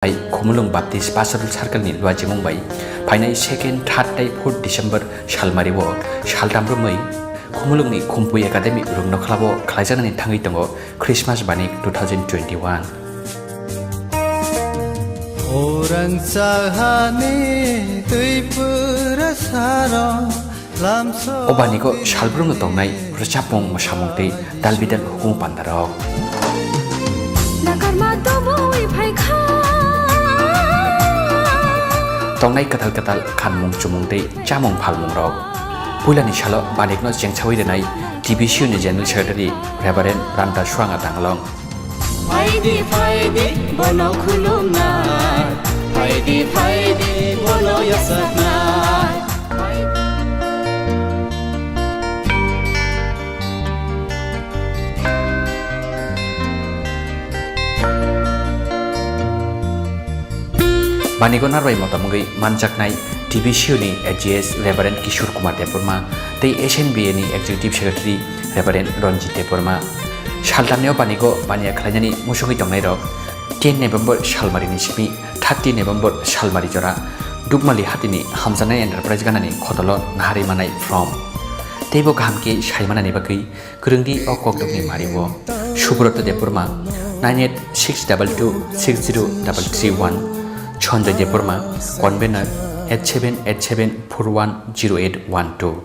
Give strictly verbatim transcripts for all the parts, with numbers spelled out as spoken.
Hai Khumulwng Baptist Pastoral Circle ni luachimung bai phainai second, third tei fourth December salmari o saltam romwi Khumulwng ni Khumpui Academy rungno khlabo khlaijaknani thangwi tongo Christmas Banik two thousand twenty-one. Orang sahani twi pura saro. O Baniko salbrumno tongnai rwchapmung, mwsamung tei dalbidal hukumu pandarok. Nakarma tobwi phaikha. Tongnai kwtal kwtal khanmung chumung tei chamung phalmungrok. Puilani salo Banikno chengsawi rwnai T B C U ni General Secretary Reverend Ranta Suanga Danglong. Phaidi, phaidi, bono khulumnai. Phaidi, phaidi, bono yasaknai. Baniko narwai motom wngwi manjaknai T B C U ni A G S Reverend Kishore Kumar Debbarma tei S N B A ni Executive Secretary Reverend Ranjit Debbarma. Saltamni o Baniko baniya khlainani musungwi tongnairok ten November salmarini simi thirty November salmari jora Dukmali hatini Hamjaknai Enterprise ganani khotolo naharwi manai from. Teibo kaham khe sai manani bagwi kwrwngdi o kokdokni mario. Subrata Debbarma, nine eight six double two six zero double three one, Sanjay Debbarma, convener, eight seven eight seven four one zero eight one two.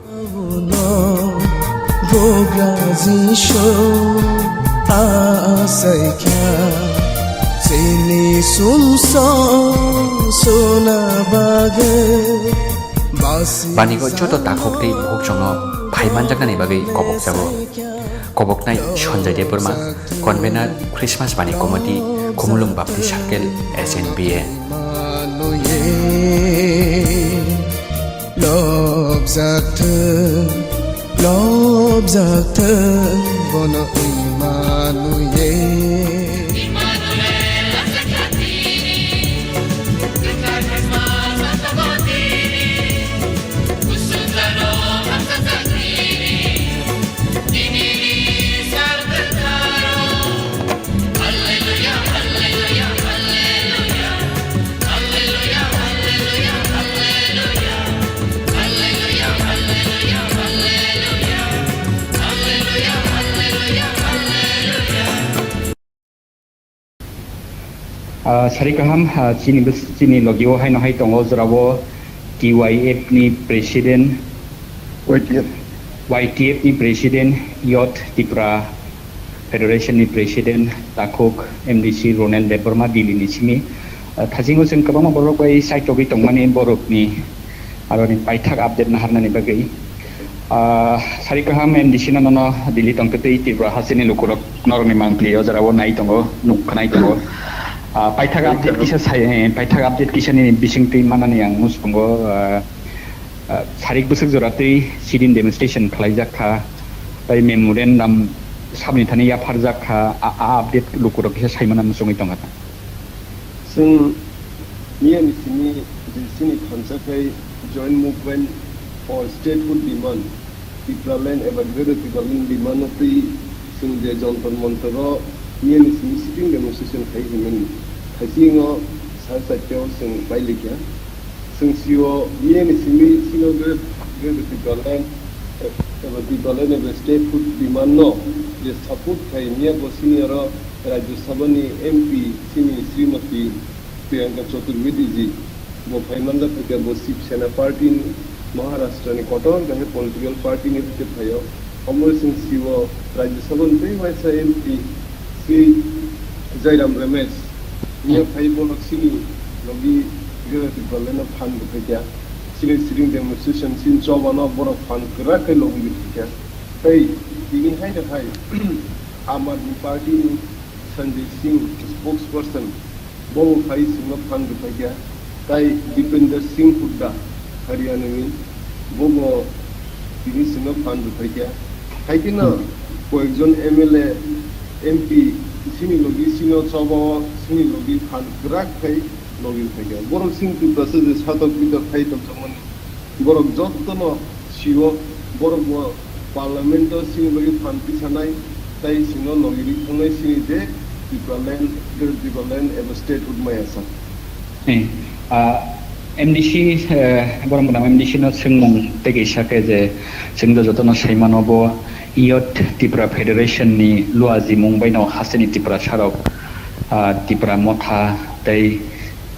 Bugra Jisu asaikha chini sumsok suna bagwi basi. Baniko joto takhuk tei bukhuk chwngno phai manjaknani bagwi kobokjago. Koboknai Sanjay Debbarma, convener Christmas Bani Committee, Khumulwng Baptist Circle, S N B A. Lobjak thung, lobjak thung, bono Emmanuel. Ah, sari kaham, ah, chini bws-, chini logio haino hai tongo, jorao T Y F ni president, Y T F. Y T F ni president, Youth Tripura Federation ni president, takhuk M D C Ronel Debbarma, Delhi ni simi. Ah, thasingo chwng kwbangma borok bai saitogwi tongmani borokni aroni paithak update naharnani bagwi. Ah, sari kaham M D C no nono Delhi tongtwtwi Tripura hasteni lukurok norokni mangpili o jorao nai tongo, nuk khnai tongo. Ah, paithak update kisa sai, eh, paithak update kisa nini bisingtwi manani ang muchungo, ah, ah, sarik bwswk joratwi sit-in demonstration khlaijak kha, tei memorandum sabni thani yapharjak kha, a, a update lukurok kisa saimano muchungwi tongkha. Chwng miyani simi je chini thansa khai joint movement for statehood demand, Tipraland eba Greater Tipraland demand no twi chwng je Jantar Mantar o miyani simi sitting demonstration khai himani, thaisingo sar charta o chwng bailikha. Chwng sio miyani simi chino Greater, Greater Tipraland eba Tipraland eba statehood demand no je support khai miya bo sini oro Rajya Sabha ni M P chini Srimati Priyanka Chaturvedi ji, bo phai manjak phaikha, bo Shiv Sena party ni, Maharashtra ni kotor kaham political party ni phaikhe phaio. Omo chwng sio Rajya Sabha ni tei waisa M P Shri Jairam Ramesh, miya phai borok chini logi Greater Tipraland no phan rwphaikha, chini sitting demonstration chini choba no borok phan kwrak khe logi rwphaikha. Tei tini hai no hai Aam Aadmi Party ni Sanjay Singh, spokesperson, bo bo phai chwngno phan rwphaikha, tai Dipender Singh Hooda, Haryana ni, bo bo tini chwngno phan rwphaikha. Hai kheno koyekjon M L A, M P chini logi chini choba o chini logi phan kwrak khai logi rwphaikha. Borok chini Tiprasa je satok bitok khai tongjakmani, borok jotono sio, borok bo parliament o chini bagwi phan tisanai, tai chwngno logi ri thangwi chini je Tipraland, Greater Tipraland eba statehood maya sa. Eh, ah, M D C, eh, borok gwnang M D C no swngmung tei kaisa khe je chwng do jotono sai mano bo Youth Tipra Federation ni luajimung bai no hasteni Tiprasa rok, ah, Tipra Motha tei,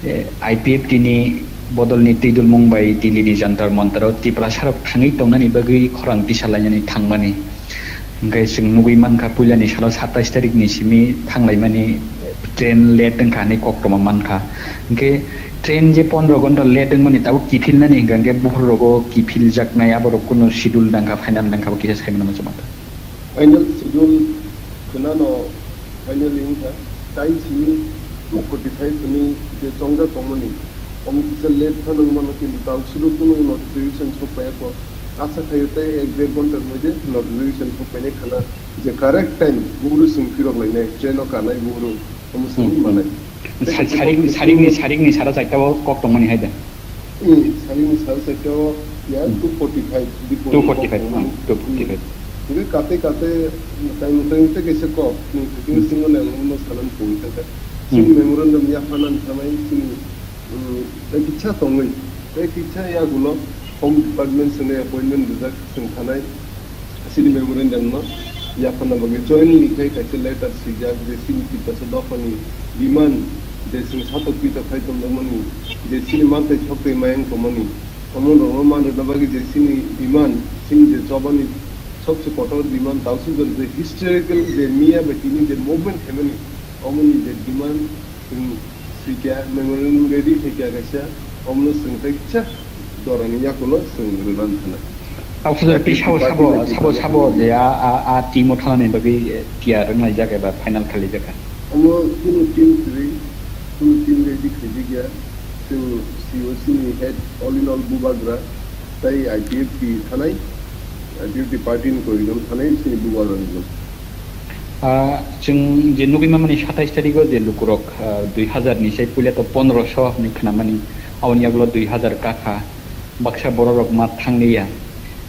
eh, I P F T ni bodol ni twidulmung bai Delhi ni Jantar Mantar o Tiprasa rok thangwi tongnani bagwi khorang tisa lainani thangmani. Hwnkhe chwng nugwi mankha, puilani salo satais tarikni simi thanglaimani train late wngkha hinwi koktwma mankha. Hwnkhe train je pondro ghonta late wngmani tabuk kiphilnani hwnkha, hwnkhe buphurrogo kiphiljaknai, aborok kunu schedule nangkha, final nangkha, bo kisa saimano muchungma. Final schedule khwnano finally wngkha, tai simi two forty-five hwnwi je chongjak tongmani, omo kisa late phano wngmano, kintu tang sudu kunu notification sok paiya kho. Asa khaio tei ek der ghontar moddhe notification sok painai khana je correct time buhuru chwng phirok lainai, train o kanai buhuru, omo chwng Hmm. manai. Tei Sa-, kaisa sarik-, kok sarikni, sarikni sara chaita o kok tongmani hai da? Hmm, sarikni sara chaita o ya Hmm. two forty-five, bipor Two forty-five, kok tongmani. Hmm, two forty-five. Hmm. Tei kate kate time time tei kaisa kok, hmm, tini Hmm. singo le ang no sanan pui kha. Hmm. Chini memorandum ya hanan thanai chini Hmm, tei kisa tongwi, tei kisa yagulo Home Department songni appointment rijak, chwng thanai chini memorandum no yapharna bagwi jointly khe kaisa letter swijak je chini Tiprasa dophani demand je chwng satok pitok khai tongjakmani, je chini mantei soktwi mayang tongmani, omo rokno man rwna bagwi je chini demand, chini je chobani sobse kotor demand, tausi je historical je miya bai tini je movement khaimani, omoni je demand, chwng Sikya, memorandum ready khaikha kaisa, omono chwng tei kisa jorani yakulo chwng rwna thana. Abo sabo, sabo, sabo, sabo je a, a, a team o thanani bagwi, eh, tiyar wnglaijak eba final khailaijak kha. Omo kunu team kwrwi, kunu team ready khaijakya, chwng C O C ni head all in all bubagra, tei I P F T thanai, I P F T party ni kwrwi jom thanai chini bubagra ni jom. Ah, chwng je nugwi mamani satais tarigo je lukurok, ah, dui hazar ni sai puila to pondroso hinwi khnamani, aboni yagulo dui hazar kakha, baksa bororok ma thangliya.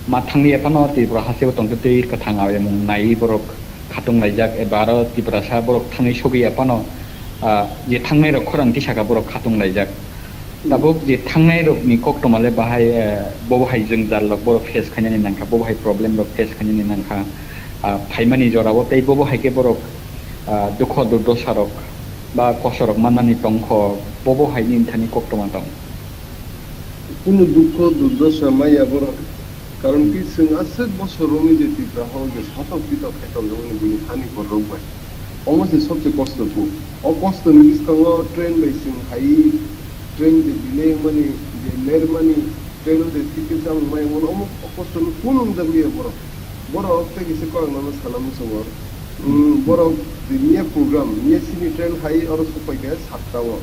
Ma thangliya phano Tripura hasteo tongtwtwi kwthang ayamung naiwi borok khatung laijak, eba aro Tiprasa borok thangwi sogwi ya phano, ah, je thangnairok khorang tisaka borok khatung laijak. Tabuk je thangnai rokni koktoma le bahai, eh, bobo hai jwngjal rok borok face khainani nangkha, bobo hai problem rok face khainani nangkha, ah, phaimani jorao tei bobo hai khe borok, ah, dukho durdosa rok ba kosto rok mannani tongkho, bobo hai nini thani koktoma tong. Kunu dukho durdosa maya borok, karon ki chwng aswk bosor romwi je Tipra hao je satok pitok khai tongjak mani buini hani borok bai. Omo se sobse kosto kuk. O kosto ni bwskango train bai chwng hai, train je delay wngmani, je ler mani, train o je ticket chamung mai wngmani, omo o kosto no kunu wngjak liya borok. Borok tei kisa kok ang nono sana muchungo. Hmm, borok je miya program, miya chini train hai oro sok pai kha satta o.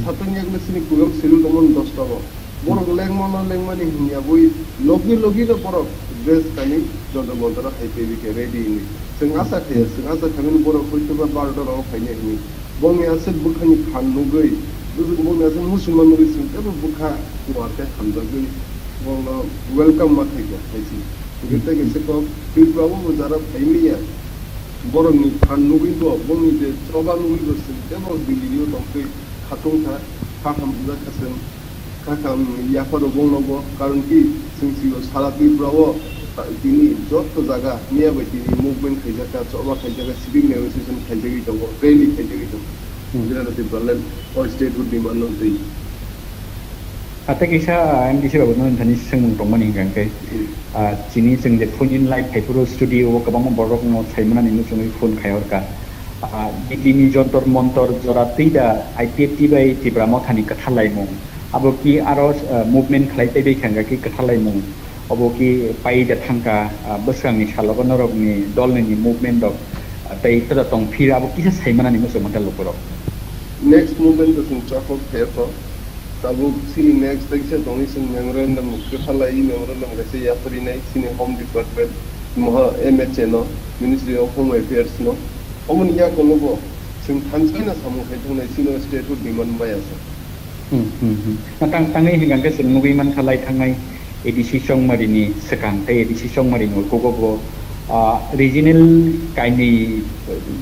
Satta ni yagulo chini program schedule tongmani dosta o. Borok lengmano lengmani hinya bui logi logi no borok dress kani Jantar Mantar hai tei bikhe ready hinwi. Chwng asa khe, chwng asa khaimani borok hoitoba barota rogo phainai hinwi. Bongni aswk bwkhani phan nugwi, bongni aswk muchungma nugwi chwng teibo bwkha kuar khe hamjagwi borokno welcome ma khaikha hai se. Hwnkhe tei kaisa kok Tripura o bo jara phaimaya borokni phan nugwi bo, bongni je choba nugwi bo chwng teibo Delhi o tongtwi khatung kha, kha hamjak kha chwng. Kha kha, um, yapharo bongno bo, karon ki chwng sio sara Tripura o, ta-, tini joto jaga miya bai tini movement khaijak kha, choba khaijak kha, sitting negotiation khaijagwi tongo, rally khaijagwi tongo. Hmm. General Tripura Land o statehood demand no twi. Ate kisa, ah, M D C babu no thani swngmung tongmani hwnkha khe, hmm, ah, chini chwng je phone in live phaiphuru studio o kwbangma borok no saimanani muchungwi phone khai horkha. Ah, Delhi ni Jantar Mantar jora twi da I P F T bai Tipra Mothani kwthar laimung. Abo ki aro, ah, movement khlai tei bai kha hwnkha khe kwthar laimung. Obo ki pai da thangkha, ah, bwskangni salogo norokni dolni ni movement rok, ah, tei kwda tong phir abo kisa saimanani muchungma ta lukurok. Next movement to chwng chakhok khe to. Tabuk chini next tei kisa tongwi chwng memorandum kwthalai, memorandum kaisa yapharinai chini Home Department, moha M H A no, Ministry of Home Affairs no. Omoni yakono bo chwng thansaina samung khai thangnai chini statehood demand maya sa. Hmm, hmm, hmm. Na tang-, tangwi hwnkha khe chwng nugwi mankha lai thangnai A D C Chongmari ni swkang tei A D C Chongmari ni ukugo bo, ah, regional kainwi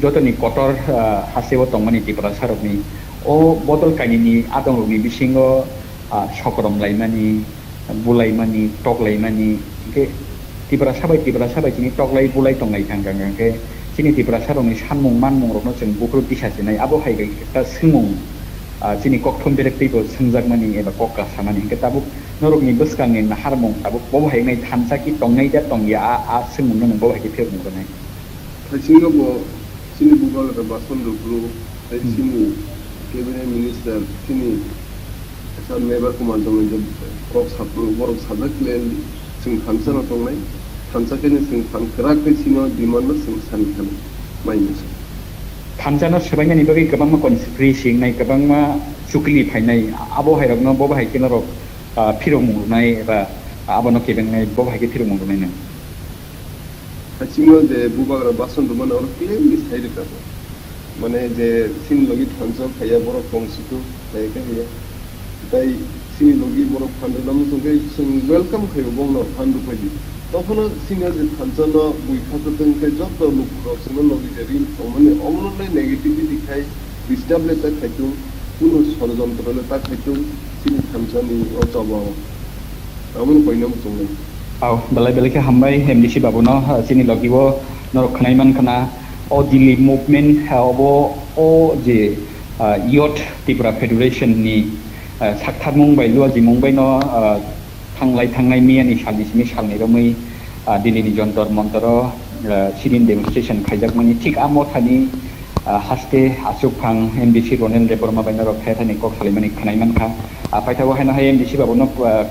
jotoni kotor, ah, hasteo tongmani Tiprasa rokni O bodol kainwini adongrokni bisingo, ah, sokrom laimani, bulaimani, toklaimani, hinkhe Tiprasa bai Tiprasa bai chini toklai bulai tonglai thang thang khe chini Tiprasarokni sanmung manmungrokno chwng buphuru tisa sinai, abo hai khe ta swngmung, ah, chini kokthum berek teibo swngjakmani eba kok kasamani. Hinkhe tabuk norokni bwskangni naharmung tabuk bobo hai wngnai thansa ki tongnai da tongya, a, a swngmungno nwng bobo hai khe phirokmung rwnai. Thaisingo bo chini bubagra Bason Rukru, tei Hmm. chini cabinet minister, chini sir Mebar Kumar Jamai je kok sap-, borok sajak clearly, chwng thansa no tongnai, thansa khe chwng thang kwrak khe chini demand no chwng sani kha mai masa. Thansa no swbainani bagwi kwbangma conspiracy wngnai, kwbangma chukli phainai, abo hai rokno bobo hai khe norok, ah, phirokmung rwnai eba abono kebengnai, bobo hai khe phirokmung rwnai nang. Hachingno je bubagra Bason Rukmani oro clearly sai rwkha bo. Mane je chini logi thansa phaiya borok tong situ, phaiya khe phaiya. Tai chini logi borok phan rwna muchung khe chwng welcome khaio bongno phan rwphai di. Tokhono chini je thansa no bui khasa tong khe joto lukurok chwngno logi je ring tongmani omono le negativity khai disturb le ta khaitung, kuno sorojontro le ta khaitung chini thansa ni o choba o. Aboni koinam tongnai. Au, belai belai khe hambai M D C babuno, ah, chini logi o norok khwnai man khna. O Delhi movement, ah, obo o je, ah, Youth Tipra Federation ni, ah, saktharmung bai luajimung bai no, ah, thanglai thangnai miyani salni simi salni romwi, ah, Delhi ni Jontor Montor o, ah, sit-in demonstration khaijakmani thik a mothani, ah, haste achukphang M D C Ronel Debbarma bai norok khaithani kok salaimani khwnai mankha. Ah, paithago haino hai M D C babuno, ah,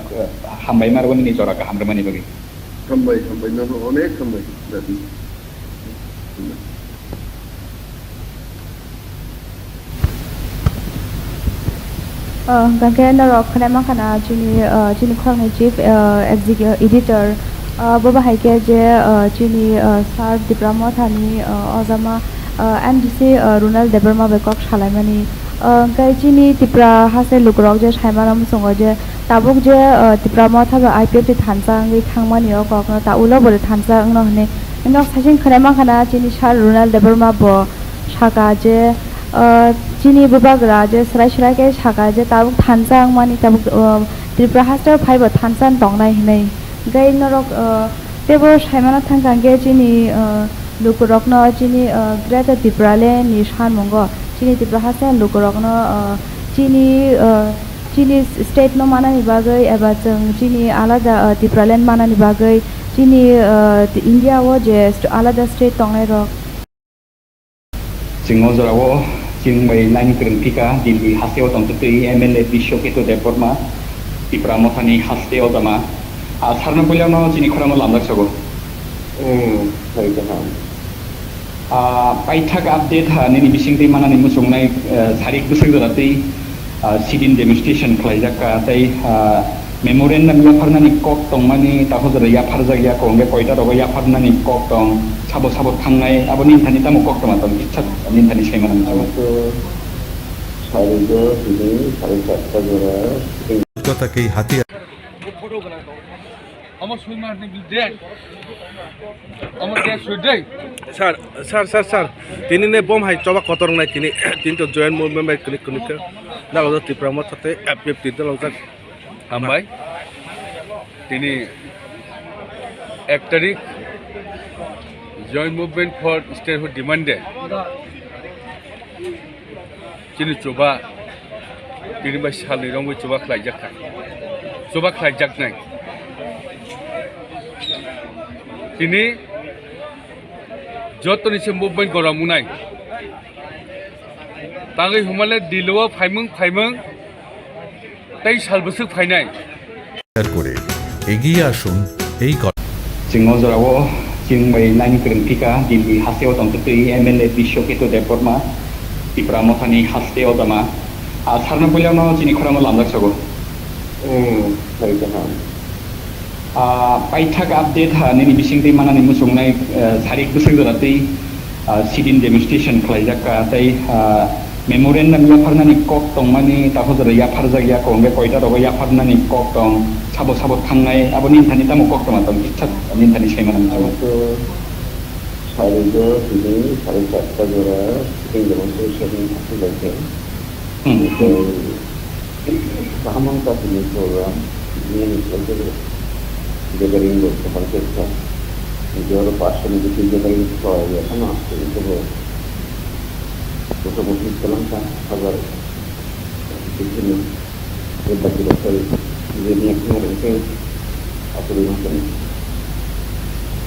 hambai ma rwmani jora kaham rwmani bagwi. Hambai, hambai, nono onek hambai, dadi. Ah, hwnkha khe norok khwnai mankha na chini, ah, chini khoroknwi chief, ah, execu-, editor, ah, bo bahai khe je, ah, chini, ah, sir Tipra Mothani, ah, ojama, ah, M D C, ah, Ronel Debbarma bai kok salaimani. Ah, hwnkhe chini Tipra haste lukurok je saimano muchungo je tabuk je, ah, Tipra Motha bai I P F T thansa wngwi thangmani o kokno ta ulo bo thansa wngno hwnwi. Nok saiching khwnai mankha na chini sir Ronel Debbarma bo saka je, ah, chini bubagra je swrai swrai khe saka je tabuk thansa wngmani tabuk, ah, Tripura haste phaibo thansa wng tongnai hinwi. Hwnkhe norok, ah, teibo saimano thangkha hwnkhe chini, ah, lukurokno chini, ah, Greater Tipraland ni sanmungo chini Tripura haste lukurokno, ah, chini, ah, chini state no manani bagwi eba chwng chini alada, ah, Tipraland manani bagwi chini, ah, India o je st-, alada state tongnai rok. Chwng o jora o chwng bai nini kwrwng phika Delhi haste o tongtwtwi M L A Biswa Ketu Debbarma, Tipra Mothani haste ojama. Ah, sir no puila no chini khorang o lamjak sogo. Hmm, hai kaham. Ah, paithak update ha nini bisingtwi manani muchungnai, ah, sarik bwswk jora twi, ah, sit-in demonstration khlaijak ka tei, ah, memorandum yapharnani kok tongmani takhuk jora yapharjak ya kok hwnkhe koita rogo yapharnani kok tong sabo sabo thangnai abo nini thani tamo kok tongma tong kisa nini thani sai manani muchungo. Ang to sari do tini sari charta jora. Kota kei hati. Omo sui ma ni dek. Omo dek sui dei. Sir, sir, sir, sir. Tini ne bom hai choba kotor nai tini, tini to joint movement bai kini kini ke. Dalo do Tipra Motha tei F P F T dalo jak. Hambai. Tini ek tarik Joint Movement for Statehood Demand Day. Chini chuba, tini bai salni romwi chuba khlaijak kha. Chuba khlaijaknai. Tini jotoni se movement gorom wngnai. Tangwi hwnmale Delhi o phaimung, phaimung, tei sal bwswk phainai. করে এগিয়ে আসুন এই ক- Chwng o jora o chwng bai nini kwrwng phika Delhi haste o tongtwtwi M L A Biswa Ketu Debbarma, Tipra Mothani haste ojama. Ah, sir no puila no chini khorang o lamjak sogo. Hmm, hai kaham. Ah, paithak update ha nini bisingtwi manani muchungnai, eh, sarik bwswk jora twi, ah, sit-in demonstration khlaijak ka tei, ah, memorandum yapharnani kok tongmani takhuk jora yapharjak ya kok hwnkhe koita rogo yapharnani kok tong sabo sabo thangnai abo nini thani tamo kok tongma tong kisa nini thani sai manani muchungo. Ang to sari do tini sari charta jora sitting demonstration khlaijak. Hmm, hmm. Kaham wngkha tini program, tini ani gathering rok kwbangkhe wngkha. Tei oro personal gathering khlai ya phano, tei oro motamuti kwlangkha hajar tei chini bebaki rok phai je miya khna rok khe aswrwi ma kwrwi.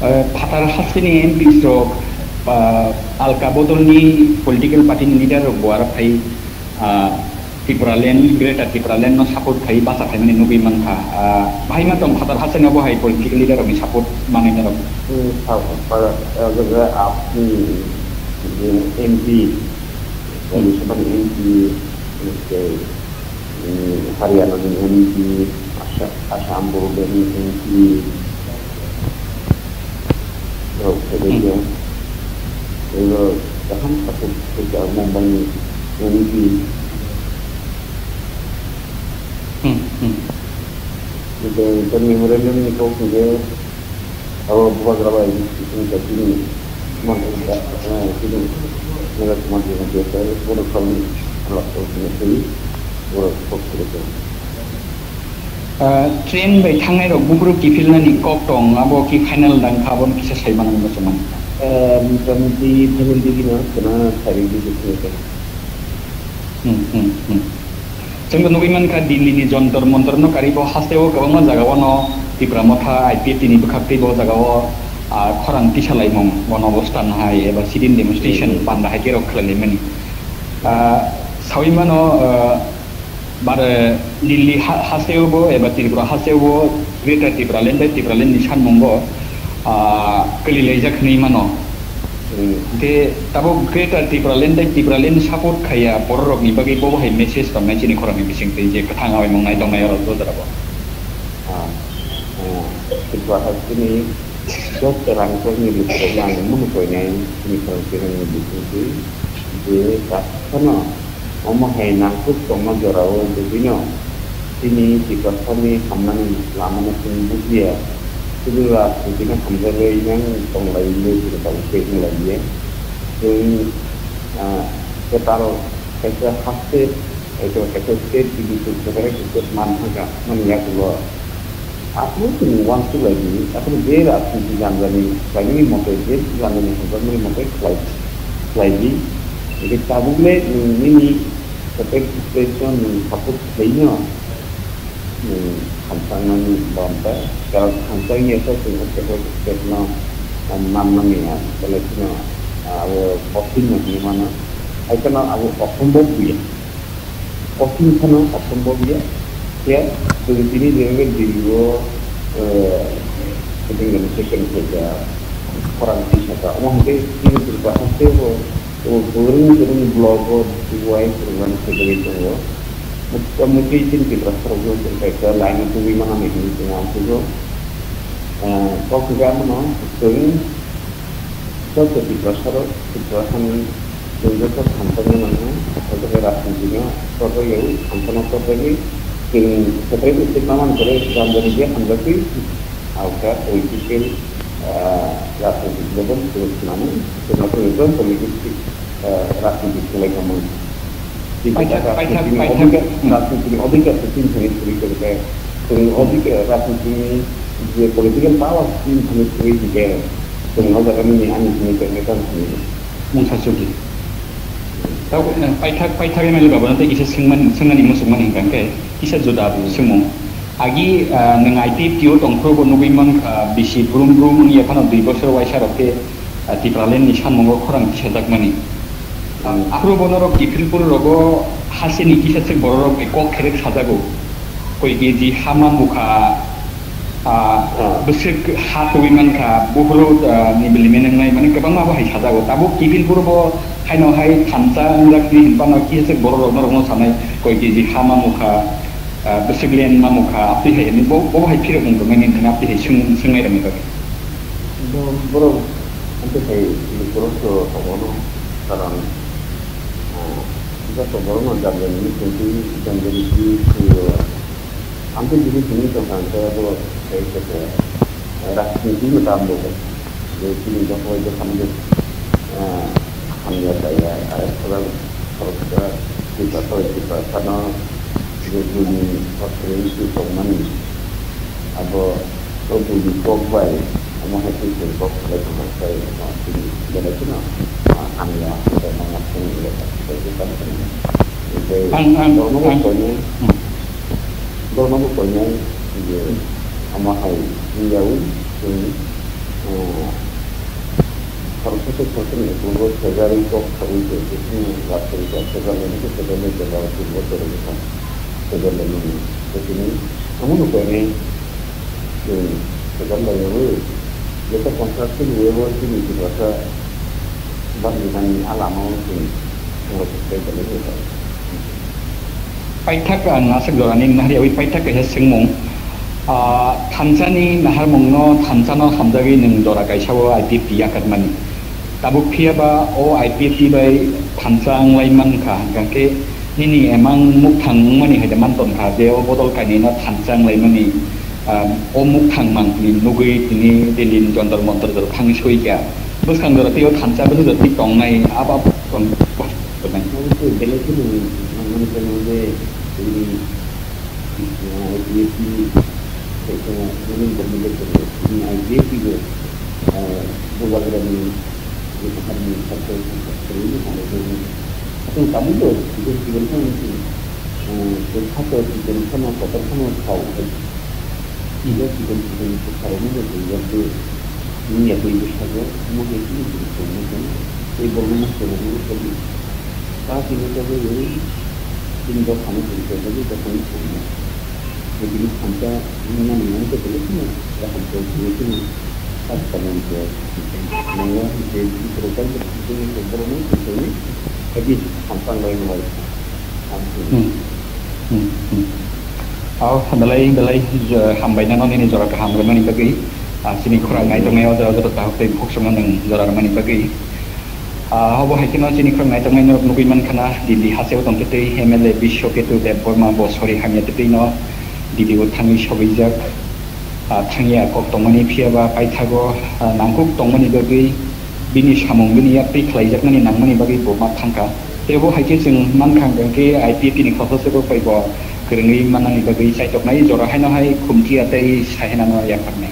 Eh, phatar hasteni M Ps rok, ah, alka bodolni political party ni leader rok bo aro phai, ah, Tipraland, Greater Tipraland no support khai bacha khaimani nugwi mankha. Ah, bahai ma tong phatar hasteni obo hai political leader rokni support manwi norok. Hmm, sa-, sa-, eh, jaga apni je M P, Rajya Sabha ni M P, tei, hmm, Haryana ni M P, Asa-, Assam Border ni M P, rok phaibaikha. Hmm. Oro kaham khatung khaijak Mumbai ni M P. Hmm, hmm. Tei memorandum ni kok hwnkhe abo bubagra bai chini mantri, eh, chini Niraj Kumar Jamatia sir, borok salni halak kok hwnkhe twi borok kok phaibaikha. Ah, train bai thangnai rok buphuru kiphilnani kok tong, abo ki final dang kha, abono kisa sai manani muchungmani. Ah, motamuti final digino khwna sari di sini khe. Hmm, hmm, hmm. Chwngno nugwi mankha Delhi ni Jantar Mantar no karibo hasteo kwbangma jagao no Tipra Motha I P F T ni bwkhaktwi bo jagao, ah, khorang tisalaimung bono obostan hai eba sit-in demonstration Hmm. panda hai khe rok khlailaimani. Ah, sawi mano, ah, Bare Delhi ha-, hasteo bo eba Tripura hasteo bo Greater Tipraland bai Tipraland ni sanmungo, ah, kwlilaijak hinwi mano. Hmm. Hwnkhe tabuk Greater Tipraland bai Tipraland support khaiya bororokni bagwi bobo hai message tongnai chini khoroknwi bisingtwi je kwthang awaimung nai tongnai oro o jorabo. Ah, ah, Tripura hasteni joto rangchakni rwchapnai mungwi koinai chini khoroknwi bisingtwi je kaphano Omo hai nangkuk tongma jorao bwtwino chini Tiprasani hamnani lamano chwng bujiya, sudu rajnitino hamjagwi nang tonglainai chini tabuk tei wnglaiya. Chwng, ah, kwtal kaisa haste, kaisa kaisa state bini chwng kwtal kaisa state man thangkha, mani yakulo. Aphuru chwng uansuk lai di, aphuru je rajniti janjani khlaimani mote, je janjani hamjakmani mote khlai, khlai di. Hingke tabuk le nwng nini separate state no nwng support khlai no, nwng khamsaknani bam ta, karon khamsakya khe chwng o separate state no, ah, man manya, belai kheno, ah, abo kothin no hinwi mano. Hai kheno abo osombob ya. Kothin phano asombob ya. Khe chwng tini je wngkha Delhi o, eh, meeting demonstration khaijak, khorang tisaka. Omo hwnkhe chini Tripura haste o, o kwrwng kwrwng block o duai program khaijagwi tongo. Motamoti chini Tiprasa rok no chwng kaisa line o tubui mani hinwi chwng uansukgo. Eh, kok hwnkhe abono chwng Joto Tiprasarok, Tiprasani chwng joto hamjakma nango, o jaga rajnitino chorjak yaui, hamjakma chorjagwi, chwng separate state manmani pore Ranjani je hamjakwi, alka political, ah, rajnitik level chwng swnamwi, chwng politics, ah, rajnitik swlai tongmani. Paithak, paithak, paithak. Rajnitini odhikar se chini thani suri kwrwi khe, chwng odhikar, rajnitini je political power chini thani suri hwnkhe, chwng o jaga nini ani hwnwi tongkhe tamo hwnwi. Mungsa Sugi. Tau, eh, paithak, paithak M L A babano tei kisa swngmani, swngmani muchungmani hwnkha khe kisa juda Hmm. swngmung. Agi, ah, nwng I P F T o tongphuru bo nugwi mankha, bisi brum brum wngya phano dui bosor waisa rok khe, ah, Tipraland ni samung o khorang tisajakmani. Ah, Hmm. aphuru bo norok kiphilpur rogo hasini kisa swk borok rok bai kok kherek sajago. Koi keji ha mamukha, ah, Hmm. bwswk ha twi mankha, buphuru, ah, ni bili menengnai, mane kwbangma bo hai sajago. Tabuk kiphilpur bo haino hai thansa wngjak twi hinphano kisa swk borok rok norok no sanai, koi keji ha mamukha, ah, bwswk len mamukha, aptwi hai hinwi bo, bo hai phirok wng tongmani hinwi aptwi hai swng-, swngnairokni bagwi. Bo-, borok amtwi hai borok to tongo no, karon, ah, joto borok no jat jat ni tongtwi, jat jat ni twi, twi, amtwi jili simi tongkha hwnkhe bo tei khe rajniti no tam bo je chini joto bai bwskango, ah, hamya chaya, ah, khorok, khoroksa, Tiprasa bai Tiprasano je buini kothai tongmani, abo o buini kok bai omo hai twi chwng kok khlai tongma sai, omo chini belai kheno, ah, hamya tongma chini elaka tei bwskango tongma. Tei Ang, ang, borokno bo ang. Koinai, Hmm. borokno bo koinai je omo hai wngyaui chwng, ah, Khoroksa tei khoroksa ni ukulgo February kok saui tongkhe, chini Rajshabha February ni February ni jora o chini bo chwrai bwkha February ni tini omo no koinai chwng February ni abo jesa contract chini webo chini Tiprasa bangni nani a lama o chwng thangwi tongthai tonwi tongkha. Paithak ang aswk jorani wngna hamya ui paithak kaisa swngmung. Ah, thansa ni naharmung no, thansa no hamjagwi nwng jora kaisa o I P F T yakarmani. Tabuk phiya ba o I P F T bai thansa wnglai mankha, hwnkha khe nini emang mukthang wngmani hai da man tonkha je o bodol kainwi no thansa wnglaimani, ah, o mukthang mang tini nugwi tini Delhi ni Jantar Mantar jora thangwi soikha. Bwskang jora tei o thansa bwswk jora tei tongnai, abo tong-, Belai kheno nangmani khe nang je tini, ah, I P F T kaisa nini government bai tongo. Tini I P F T bo, ah, bubagrani je kahamni sakhe sakhe kwrwini hamjakmani. Chwng tabukbo chikon chikon phano chwng, ah, je sakhe chikon phano kotor phano sao hai. Ilo chikon chikon bwsarokno bo twi jak de, wngya twi bwsajak, omo hai chini chini tongma tong, tei borokno ma chwrairokno bo tongdi. Ta tini togwi chini dophano tini togwi dophano tongma. Tei tini thansa wngmani mani tei belai kheno kaham tong tini chini sak tongmani tong. Nangya je chini borok bai tini borokno tongwi, tei thansa wnglaimani. Hmm. Hmm, hmm. Aw, belai, belai, je, hambai nano nini jora kaham rwmani bagwi. Ah, chini khorang nai tongnai o jora joto tahuk tei bukhuk songno nwng jora rwmani bagwi. Ah, obo hai kheno chini khorang nai tongnai norok nugwi mankha na, Delhi hasteo tongtwtwi M L A Biswa Ketu Debbarma bo sori hamya twtwi no Delhi o thangwi sogwijak. Ah, thangya kok tongmani phiya ba paithago, ah, nangkuk tongmani bagwi bini samung bini yaktwi khlaijaknani nangmani bagwi bo ma thangkha. Tei bo hai khe chwng mankha hwnkhe I P F T ni khoroksa se bo bai bo kwrwngwi mannani bagwi chaitoknai jora haino hai khumtiya tei sahenano yapharnai.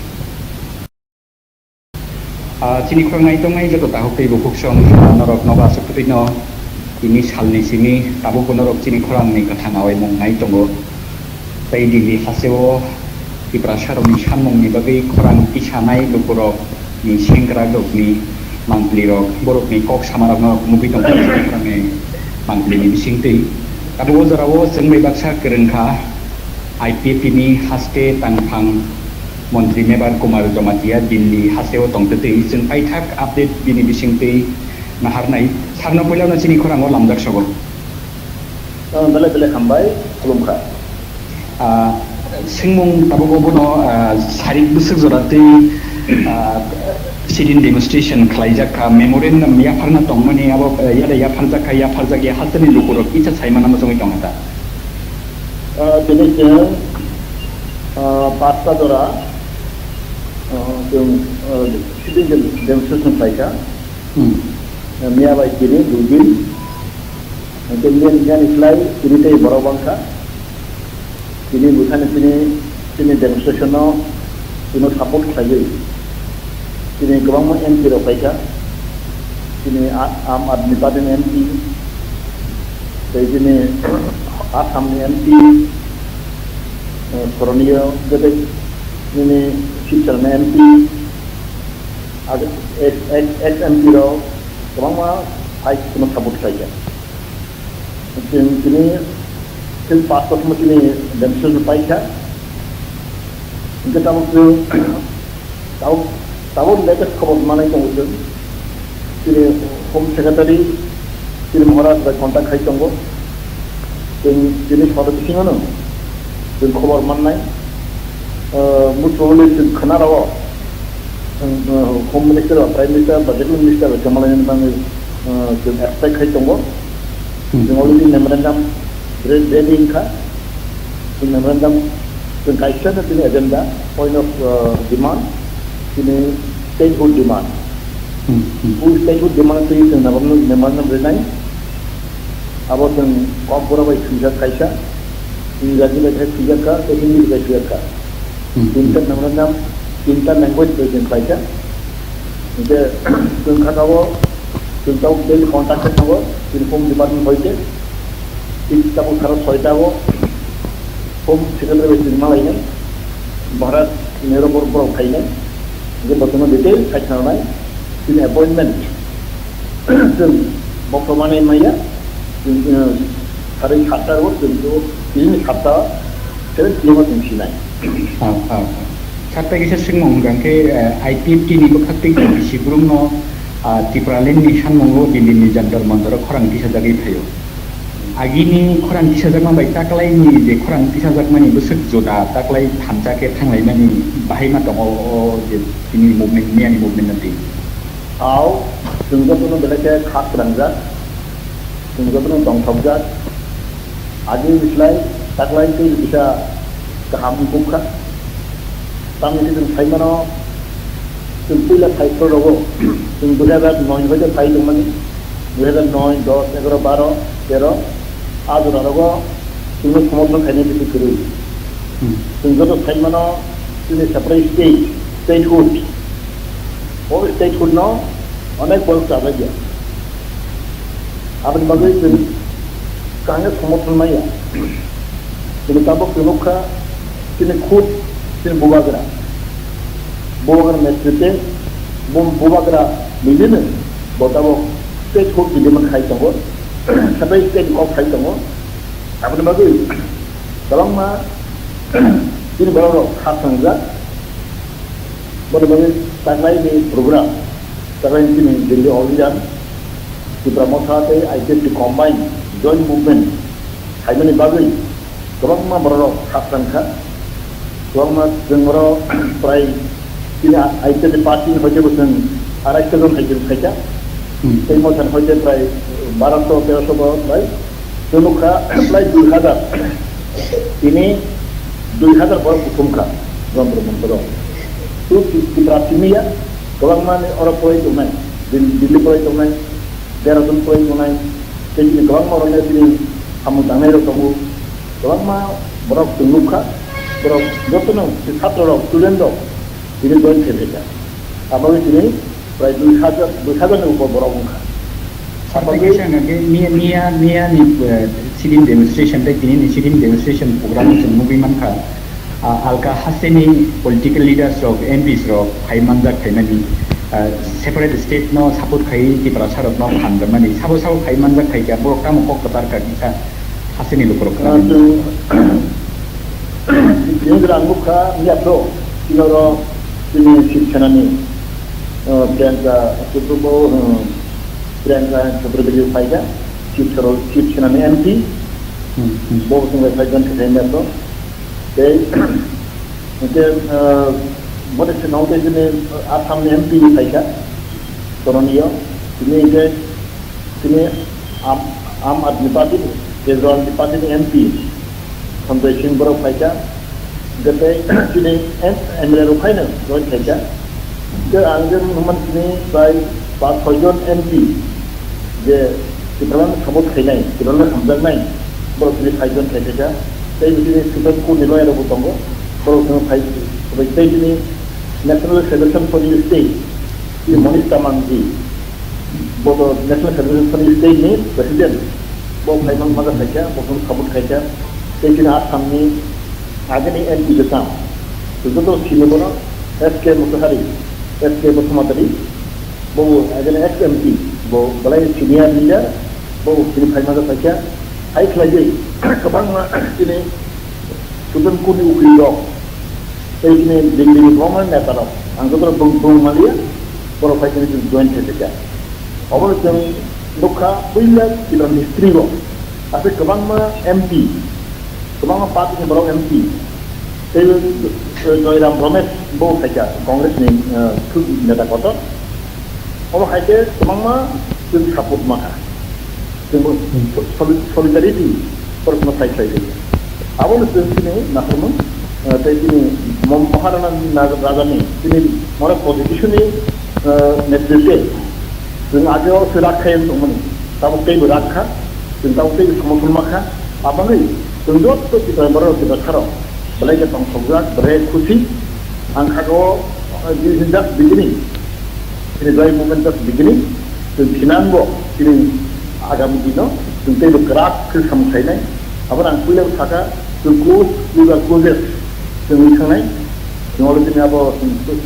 Ah, chini khorang nai tongnai joto tahuk tei bukhuk song, ah, norok nogo aswk kwtwino tini salni simi tabukbo norok chini khorangni kwthang awaimung nai tongo. Tei Delhi hasteo Tiprasarokni sammungni bagwi khorang tisanai lukurokni sengkrakrokni mangpilirok, borokni kok samarokno nugwi tongkha khorangni mangpilini bisingtwi. Tabuk o jorao chwng bai baksa kwrwngkha I P F T ni haste tangphang montri Mebar Kumar Jamatia Delhi hasteo tongtwtwi chwng paithak update bini bisingtwi naharnai. Sarno puilano chini khorango lamjak sogo. Ah, belai belai hambai, khulumkha. Ah, swngmung tabuk obono, ah, sarik bwswk jora tei, ah, sit-in demonstration khlaijak kha, memorandum yapharna tongmani abo, ah, yada yapharjak kha, yapharjak ya hasteni lukurok kisa saimano muchungwi tongkha ta. Ah, tini chwng, ah, pasta jora, ah, chwng, ah, sit-in dem-, demonstration khlaikha. Hmm. Miya bai tini dui din. Hingke miya ni, miya ni slai tini tei borok bangkha. Tini bwthani tini, tini demonstration no tini support khlaiwi. Tini kwbangma M P rok phaikha. Tini A-, Aam Aadmi Party ni M P, tei tini Assam ni M P, eh, Koroniyo, tei nini Silchar ni M P, ag-, ex, ex, ex M P rok kwbangma hai kheno support khlaikha. Chwng tini, chwng pasto somo tini demonstration paikha. Hingke tabuk chwng, tabuk, tabuk latest khobor manai tongo chwng. Chini Home Secretary, chini Maharaj bai contact khai tongo. Chwng chini soro bisingo no chwng khobor mannai. Ah, most probably chwng khna rwo. Chwng, ah, Home Minister ba Prime Minister ba je kunu minister bai chwng malainani bagwi, ah, chwng expect khai tongo. Hmm. Chwng already memorandum re-, ready wngkha. Chwng memorandum chwng kaisa no chini agenda, point of, ah, demand, chini statehood demand. Hmm, hmm. O statehood demand twi chwng memorandum, memorandum rinai. Abo chwng Kokborok bai swijak kaisa, Ingraji bai khe swijak kha, tei Hindi bai swijak kha. Hmm. Tinta nangmani nam, tinta language bai chwng khlaikha. Hinkhe chwng kha tabuk, chwng tabuk daily contact khe tongo, chini home department hoite. Thik tabuk saro soita o home secretary bai chwng malainai, Bharat Nehru borok, borok phainai. Hinkhe bo chwngno detail sai khwnanai, chini appointment. Chwng bokto manwi maya, chwng, eh, sari satta o chwng to, chini satta, seven P M o chwng sinai. Ah, ah, ah. Satta kisa swngmung hwnkha khe, eh, I P F T ni bwkhak twi Sibrung no, ah, Tipraland ni sanmung o Delhi ni Jantar Mantar o khorang tisajagwi phaio. Agini khorang tisajakma bai taklai ni je khorang tisajakmani bwswk juda taklai thansa khe thanglaimani bahai ma tongo o je tini movement, miyani movement no twi. Au, chwng jotono belai khe kha kwrangjak, chwng jotono tongthokjak. Agini slai taklai tei kisa kaham wngkha. Tamni hwnkhe chwng sai mano, chwng puila phaisro rogo, chwng dui hazar noi ni hoite phai tongmani, dui hazar noi, dos, egaroh, baro, tero, a jora rogo chwngno somorthon khainai bisi kwrwi. Hmm. Chwng joto sai mano, chini separate state, statehood. O statehood no onek borok chajakya. Aboni bagwi chwng kangya somorthon maya. Chini tabuk chwng nukha, chini khud, chini bubagra. Bubagra netrite, bu-, bubagra nijino bo tabuk statehood ni demand khai tongo, sabai state kok khai tongo. Aboni bagwi kwbangma chini borok rok kha thangjak. Boni bagwi taklai ni program, taklai ni chini Delhi All India, Tipra Motha tei I P F T combine joint movement khaimani bagwi kwbangma borok rok kha tangkha. Kwbangma chwng oro prai chini I P F T party ni hoite bo chwng arai jon hai chwng khaikha. Hmm. Tei Motha ni hoite prai baro so tero so borok bai Chwng nukha, prai dui hazar. Tini dui hazar borok bukhum kha, Jontro Montro. Tu Ti-, Tipra simi ya, kwbangma ni oro poroi tongnai, Dil-, Delhi poroi tongnai, Dehradun poroi tongnai, tei chini kwbangma oro chini samung tangnai rok tongo. Kwbangma borok chwng nukha, borok jotono chini chhatro rok, student rok, tini join khe phaikha. Aboni tini prai dui hazar, dui hazar ni upor borok wngkha. Sir, tei kaisa hwnkha khe miya, miya, miya ni, eh, sit-in demonstration tei tini ni sit-in demonstration program o chwng nugwi mankha. Ah, alka hasteni political leaders rok, M Ps rok phai manjak phaimani, ah, separate state no support khai Tiprasa rok no phan rwmani. Sabo sabo phai manjak phaikha, borok tamo kok kwchar kha kisa hasteni lukurok Ah, khna. Chwng, chwng rang nukha, miya pro, chini oro, chini Shiv Sena ni, ah, Priyanka, Chopra bo, ah, Priyanka Chakraborty phaikha, Shiv Sena, Shiv Sena ni M P, Hmm, hmm. Bo chwng bai phai jon khe miya pro. Tei, hwnkhe, ah, boni swnam tei chini Assam ni M P phaikha, Koroniyo, tini hwnkhe, Tini Aam, Aam Aadmi Party ni, Kejriwal ni party ni M P Sanjay Singh borok phaikha, hwnkhe tei chini M-, M L A rok phaino join khaikha. Hwnkhe ang je nukman tini prai pas soi jon M P je Tipraland support khainai, Tipraland hamjaknai, borok tini phai join khaikha. Tei chini Supreme Court ni lawyer rok bo tongo, borok tini phai, phai tei chini National Federation for Youth State, chini Monish Tamang ji, Bodo National Federation State ni President, bo phaimang maja khaikha, bo phano support khaikha, tei chini Assam ni agini M P je tang, joto sini bono S K Motihari, S K Basumatary, bo agini ex M P, bo belai senior leader, bo chini phai maja khaikha, hai khlaiwi kwbangma chini Supreme Court ni ukil rok, tei chini Delhi ni kwbangma neta rok, ang joto rok bung, bung maliya, borok phai chini chwng join khe kha. Obo chwng nukha puila Tipraland history o, aswk kwbangma M P, kwbangma party ni borok M P, tei, eh, Joyram Ramesh bo khaikha Congress ni, eh, neta kotor. Omo hai khe kwbangma chwng support mankha. Chwng bo Hmm. soli-, solidarity borokno phai khlai di. Abono chwng chini naharmung, eh, tei chini mo-, Maharana ni na-, raja ni chini mora politician ni, eh, netritwe chwng age o se rak khai tongmani. Tabuk teibo rak kha. Chwng tabuk tei samung phunukma kha, aboni chwng joto Tipra borok, Tipra borok belai khe tongthokjak, belai khe khusi. Ang kha o, this is just beginning. Chini joy movement just beginning. Chwng thinango chini agami dino chwng teibo kwrak khe samung khlainai. Aboni ang puila sakha, chwng close, we are closest. Chwng wngwi thangnai. Chwng already abo chwng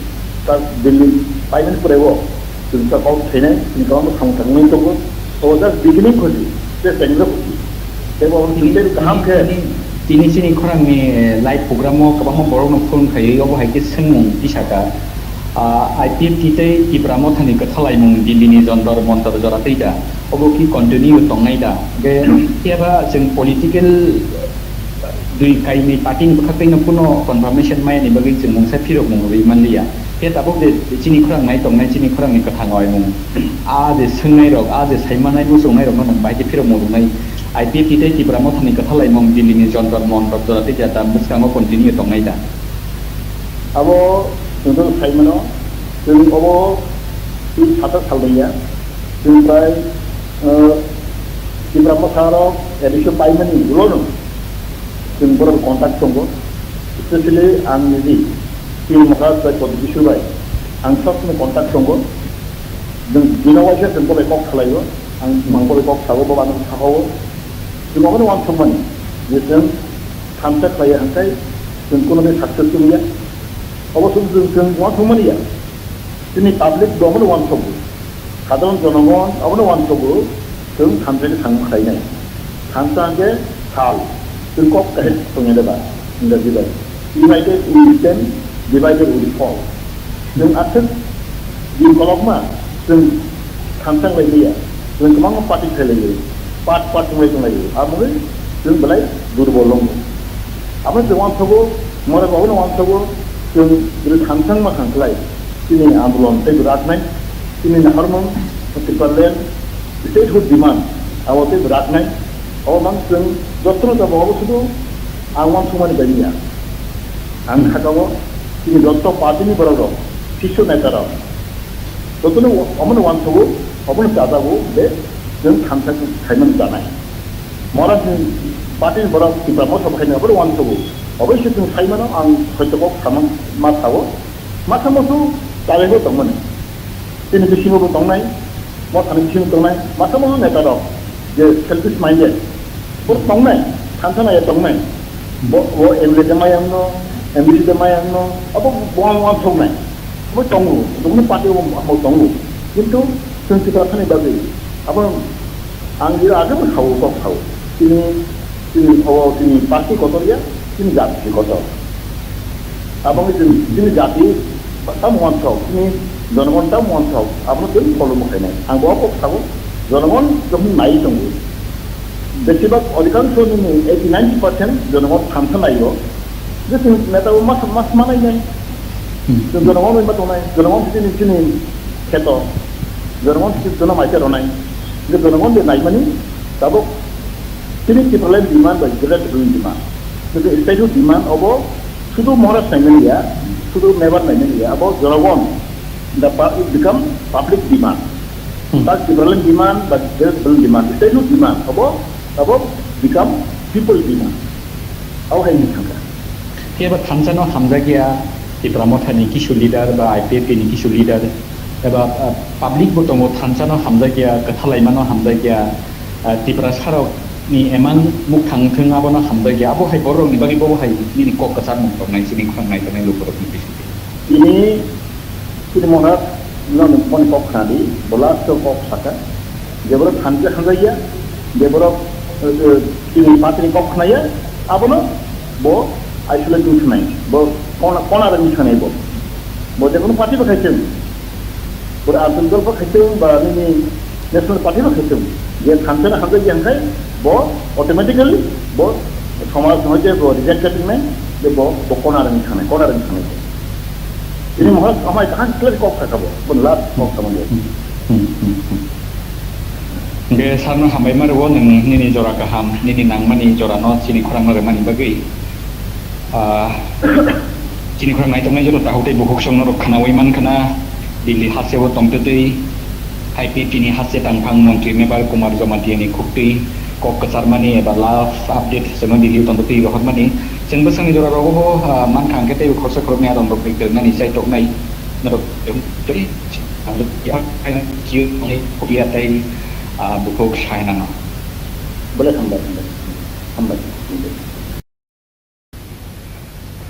ta Delhi paimani pore o chwng ta kok thainai, chini kwbangma samung tangmani tongo. O just beginning kho si, just tengjo kho si. Tei bo chwng tei kaham khe. Tini, tini chini khorangni live program o kwbangma borokno phone khaiwi obo hai khe swngmung tisaka. Ah, I P F T tei Tipra Mothani kwthalaimung Delhi ni Jantar Mantar jora twi da. Obo ki continue tongnai da? Hwnkhe phiya ba chwng political dui kainwi party ni bwkhak twi no kuno confirmation maya ni bagwi chwng mungsa phirok mung rwi manliya. Khe tabuk je chini khorang nai tongnai, chini khorang ni kwthang oi mung. A je swngnai rok, a je sai manai muchungnai rok no nang bai khe phirok mung rwnai. I P F T tei Tipra Mothani kwthalaimung Delhi ni Jantar Mantar jora twi da, da bwskango continue tongnai da? Abo chwng sai mano, chwng obo twi sata sal ya. Chwng bai, eh, Tipra Motha rok admission paimani ulo no chwng borok contact tongo, especially ang niji P M Maharaj bai Pradyot Kishore bai ang sob somoi contact tongo. Chwng bino waisa chwng bo bai kok salaio, ang mang bo bai kok sao, bo ano sao. Chwng obono uansukmani je chwng thansa khlaiya hwnkhe chwng kuno din success wngya. Obo chwng, chwng, chwng uansukmani ya. Chini public bo obono uansugo. Sadharon jonogon obono uansugo, chwng thansa khe thang khlainai. Thansa hwnkhe sal, chwng kok kahai tongya de ba, Ingraji bai. United we stand, divided we fall. Chwng aswk din kolokma, chwng thansa lai liya, chwng kwbangma party khlai lai liya, part part wnglai tonglai liya, amoni chwng belai durbol wngo. Abo chwng uansugo, mora obono uansugo, chwng bwrwi thansa wngma thang khlai, chini andolon tei bwraknai, chini naharmung, Tipraland, statehood demand, abo tei bwraknai, abo mang chwng jotono jabo abo sudu ang uansukmani bai ya. Ang kha o chini joto party ni borok rok, sisyo neta rok, jotono omono uansugo, omono chajago, je chwng thansa khaimani chanai. Mora chini party ni borok Tipra Motha bo khaina obono uansugo. Oboise chwng sai mano, ang hoito kok samang ma sao. Masa musu chajagwi tongmani. Chini bisingo bo tongnai, Mothani bisingo tongnai, masa musu neta rok je selfish minded. Bo tongnai, thansa naiya tongnai. Bo, bo M L A de maya wngno, M D C de maya wngno, abo bo ang uansuknai. Bo tongo, jokono party o amo tongo. Kintu chwng Tiprasani bagwi abo ang je age bo sao, kok sao. Chini, chini obo chini party kotor ya, chini jati kotor. Abo wngwi chwng chini jati tamo uansuk, chini jonogon tamo uansuk, abono chwng follow ma khainai. Ang bo kok sao, jonogon jokhon nai tongo. Besibak odhikangsho nini eighty ninety percent jonogon thansa naio. Je chwng neta o mas, mas manai nai. Hmm. Chwng jonogon bai ma tongnai, jonogon chini, chini kheto, jonogon chini jono maite ronai. Je jonogon de naimani, tabuk chini Tipraland demand bai Greater Tipraland demand. Je statehood demand obo sudu Maharaj naimani ya, sudu Mebar naimani ya, abo jonogon, the pu-, become public demand. Hmm. But Tipraland demand, but Greater Tipraland demand, statehood demand obo, abo become people demand. Abo hai ni thangkha. Phiya ba thansa no hamjakya, Tipra Motha ni kisu leader ba I P F T ni kisu leader, eba, ah, public bo tongo, thansa no hamjakya, kwthalaima no hamjakya, ah, Tiprasa rok ni emang mukthang thung abono hamjakya, abo hai borok ni bagwi bo hai nini kok kwchar mung tongnai, chini khorang nai tongnai lukurok ni bisingtwi. Tini Chini Maharaj no nung phone kok khna di, bo last o kok saka. Je borok thansa hamjakya, je borok, eh, eh, chini party ni kok khnaya, abono bo isolate wng thanai, bo kona, kona rwngwi thanai bo. Bo je kono party bo khaithung, bo Arjun Dol bo khaithung, ba nini National Party bo khaithung, je thansa no hamjakya hwnkhe bo automatically bo somaj no je bo reject khe tongnai, je bo, bo kona rwngwi thanai, kona rwngwi thanai bo. Ini mohor amai kaham clear kok kha kabo, pun last kok kha mangya. Hmm, hmm, hmm. Hingke sarno hambai ma rwo nwng nini jora kaham, nini nangmani jora no chini khorang no rwmani bagwi. Ah, chini khorang naitok nai joto tahuk tei bukhuk song no rok khnaui man khna, Delhi haste o tongtwtwi, I P F T ni haste tangphang montri mebar Kumar Jamatia ni khuktwi, kok kwcharmani eba last update chwngno Delhi tongtwi rohormani. Chwng bwswkni jora rogo bo, ah, mankha hwnkhe teibo khorsa khoroknwi adong rokni kwrwngnani chai toknai. Norok tei ang tei, ah, bukhuk sainano. Bole hambai, hambai. Hambai.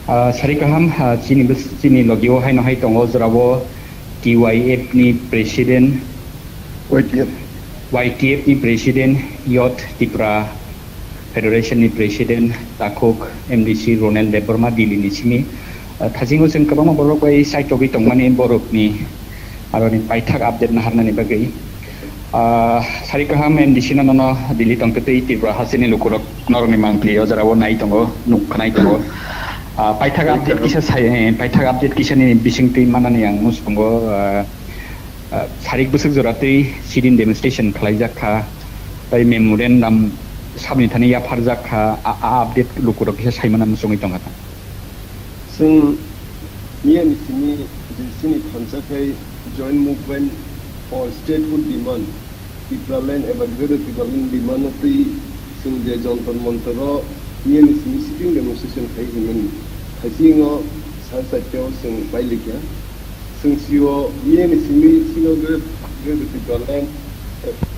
Ah, sari kaham, ah, chini bws-, chini logio haino hai tongo, jorao T Y F ni president, Y T F. Y T F ni president, Youth Tipra Federation ni president, takhuk M D C Ronel Debbarma, Delhi ni simi. Ah, thasingo chwng kwbangma borok bai saitogwi tongmani borokni aroni paithak update naharnani bagwi. Ah, sari kaham M D C no nono Delhi tongtwi Tripura hasteni lukurok norokni mangpili o jora o nai tongo, nuk khnai tongo. Ah, paithak update kisa sai, eh, paithak update kisa ni bisingtwi manani ang muchungo, ah, ah, sarik bwswk jora twi sit-in demonstration khlaijak kha, tei memorandum sabni thani yapharjak kha, a, a update lukurok kisa saimana muchungwi tongkha. Chwng miyani simi je chini thansa khai joint movement for statehood demand, Tipraland eba Greater Tipraland demand no twi chwng je Jantar Mantar o miyani simi sitting demonstration khai hwnmani. Thaisingo sa charta o chwng pailikha. Chwng sio miyani simi sino Greater Tipraland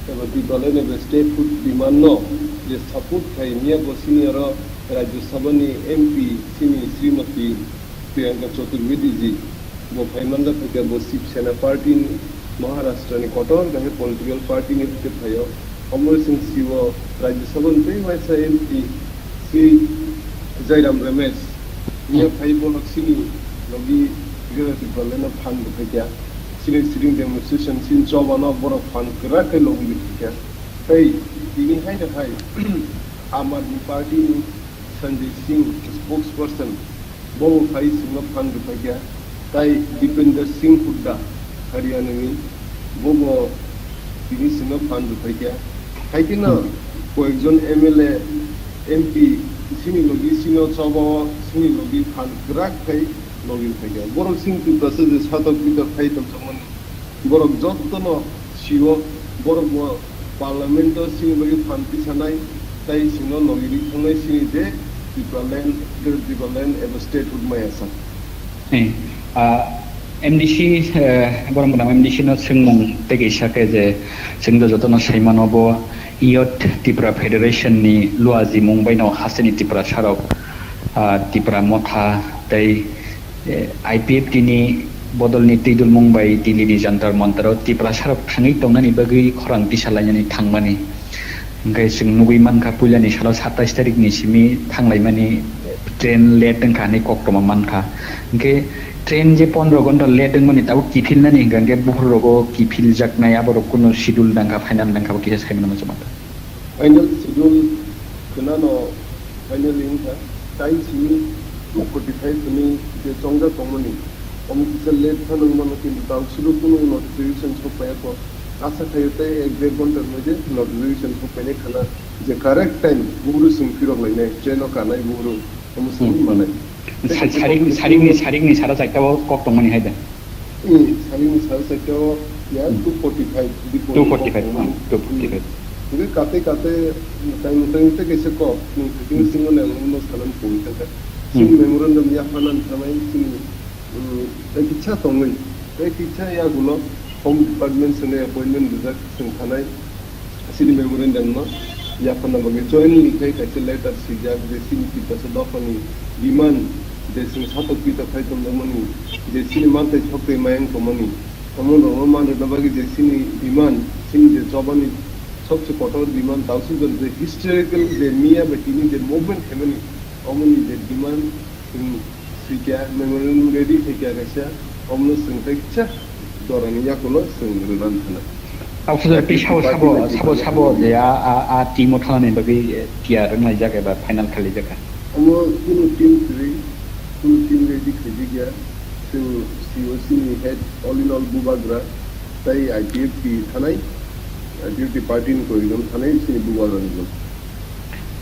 eba Tipraland eba statehood demand no je support khai miya bo sini oro Rajya Sabha ni M P sini Srimati Priyanka Chaturvedi ji, bo phai manjak phaikha, bo Shiv Sena party ni, Maharashtra ni kotor khe political party ni hwnkhe phaio. Omo chwng sio Rajya Sabha ni tei waisa M P Shri Jairam Ramesh miya phai borok chini logi Greater Tipraland no phan rwphaikha. Chini sitting demonstration chini choba no borok phan kwrak khe logi rwphaikha. Tei tini hai rw hai Aam Aadmi Party ni Sanjay Singh, spokesperson, bo bo phai chwngno phan rwphaikha, tei Dipender Singh Hooda, Haryana ni, bo bo tini chwngno phan rwphaikha. Hai kheno koyekjon M L A, M P chini logi chini o choba o chini logi phan kwrak khai logi rwphaikha. Borok chini Tiprasa je satok bitok khai tongjakmani, borok jotono sio, borok bo Parliament o chini bagwi phan tisanai, tei chwngno logi ri thangnai chini je Tipraland, Greater Tipraland eba statehood maya sa. Eh, ah, M D C, eh, borok gwnang M D C no swngmung tei kaisa khe je chwng do jotono sai mano bo Youth Tipra Federation ni luajimung bai no hasteni Tiprasa rok, ah, Tipra Motha tei eh, I P F T ni bodolni twidulmung bai Delhi ni Jantar Mantar o Tiprasa rok thangwi tongnani bagwi khorang tisa lainani thangmani. Hwnkhe chwng nugwi mankha, puilani salo satais tarik ni simi thanglaimani train late wngkha hinwi koktwma mankha. Hwnkhe train je pondro ghonta late wngmani tabuk kiphilnani hwnkha hwnkhe buphur rogo kiphiljaknai, aborok kunu schedule nangkha, final nangkha, bo kisa saimano muchungma. Final schedule khwnano finally wngkha, tai simi two forty five hwnwi je chongjak tongmani, omo kisa late phano wngmano, kintu tang sudu kunu notification sok phaiyakho. Asa khaio tei ek der ghonta rwmai de notification sok phainai khana, je correct time buhuru chwng phirok lainai, train o kanai buhuru, omo chwng Hmm. manai. Sa-, sarik, sarikni, sarikni sara chaita o kok tongmani hai da? Hmm, salini sal sector ya Hmm. two forty five, di two forty five, hmm, two forty five. Jadi kate kate tai mutai te kese kok, hmm, kini singo le ngono salam pui kaka. Hmm. Sing memorandum ya hanan thanai sing, hmm, tai kicha tongwi, tai kicha ya gulo Home Department sene appointment dijak sing thanai. Chini memorandum no yapharna bagwi jointly khai kaisa letter swijak je chini Tiprasa dophani demand je chwng satok pito khai tongjakmani, je chini mantei soktwi mayang tongmani, omo rokno man rwna bagwi je chini demand, chini je chobani sobse kotor demand, tausi je historical je miya bai tini je movement khaimani, omoni je demand chwng Sikya memorandum ready khaikha kaisa, omono chwng tei kisa jorani yakulo chwng rwna thana. Abo sabo, sabo, sabo je a, a, a team o thanani bagwi tiyar wnglaijak eba final khailaijak kha. Omo kunu team kwrwi, kunu team ready khaijakya, chwng C O C ni head all in all bubagra tei I P F T thanai, I P F T party ni koijon thanai chini bubagra ni.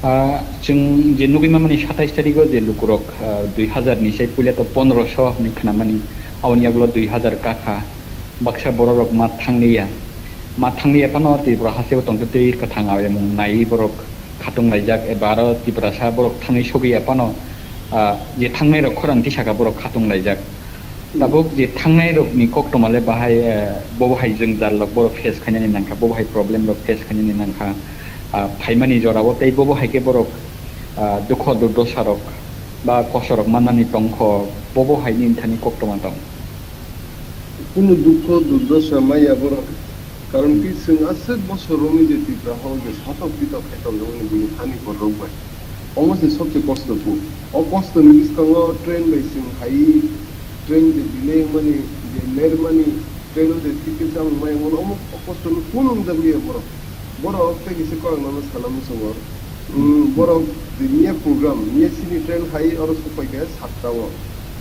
Ah, chwng je nugwi mamani satais tarigo je lukurok, ah, dui hazar ni sai puila to pondro so hinwi khnamani, aboni yagulo dui hazar kakha, baksa bororok ma thangliya. Ma thangwi aphano Tripura hasteo tongtwtwi kwthang ayamung naiwi borok khatung laijak, eba aro Tiprasa borok thangwi sogwi aphano, ah, je thangnai rok khorang tisaka borok khatung laijak. Tabuk je thangnai rokni koktoma le bahai, eh, bobo hai jwngjal rok borok face khainani nangkha, bobo hai problem rok face khainani nangkha, ah, phaimani jorao tei bobo hai khe borok, ah, dukho durdosa rok ba kosto rok mannani tongkho, bobo hai nini thani koktoma tong. Kunu dukho durdosa maya borok. Karon ki chwng aswk bosor romwi je Tripura hao je satok pitok khai tongjak mani buini hani borok bai. Omo se sobse kosto kuk. O kosto ni bwskango train bai chwng hai, train je delay wngmani, je mer mani, train o je ticket chamung mai wngmani, omo o kosto no kunu wngjak liya borok. Borok tei kisa kok ang nono sana muchungo. Hmm, borok miya program, miya chini train hai oro sokpai khe satta o.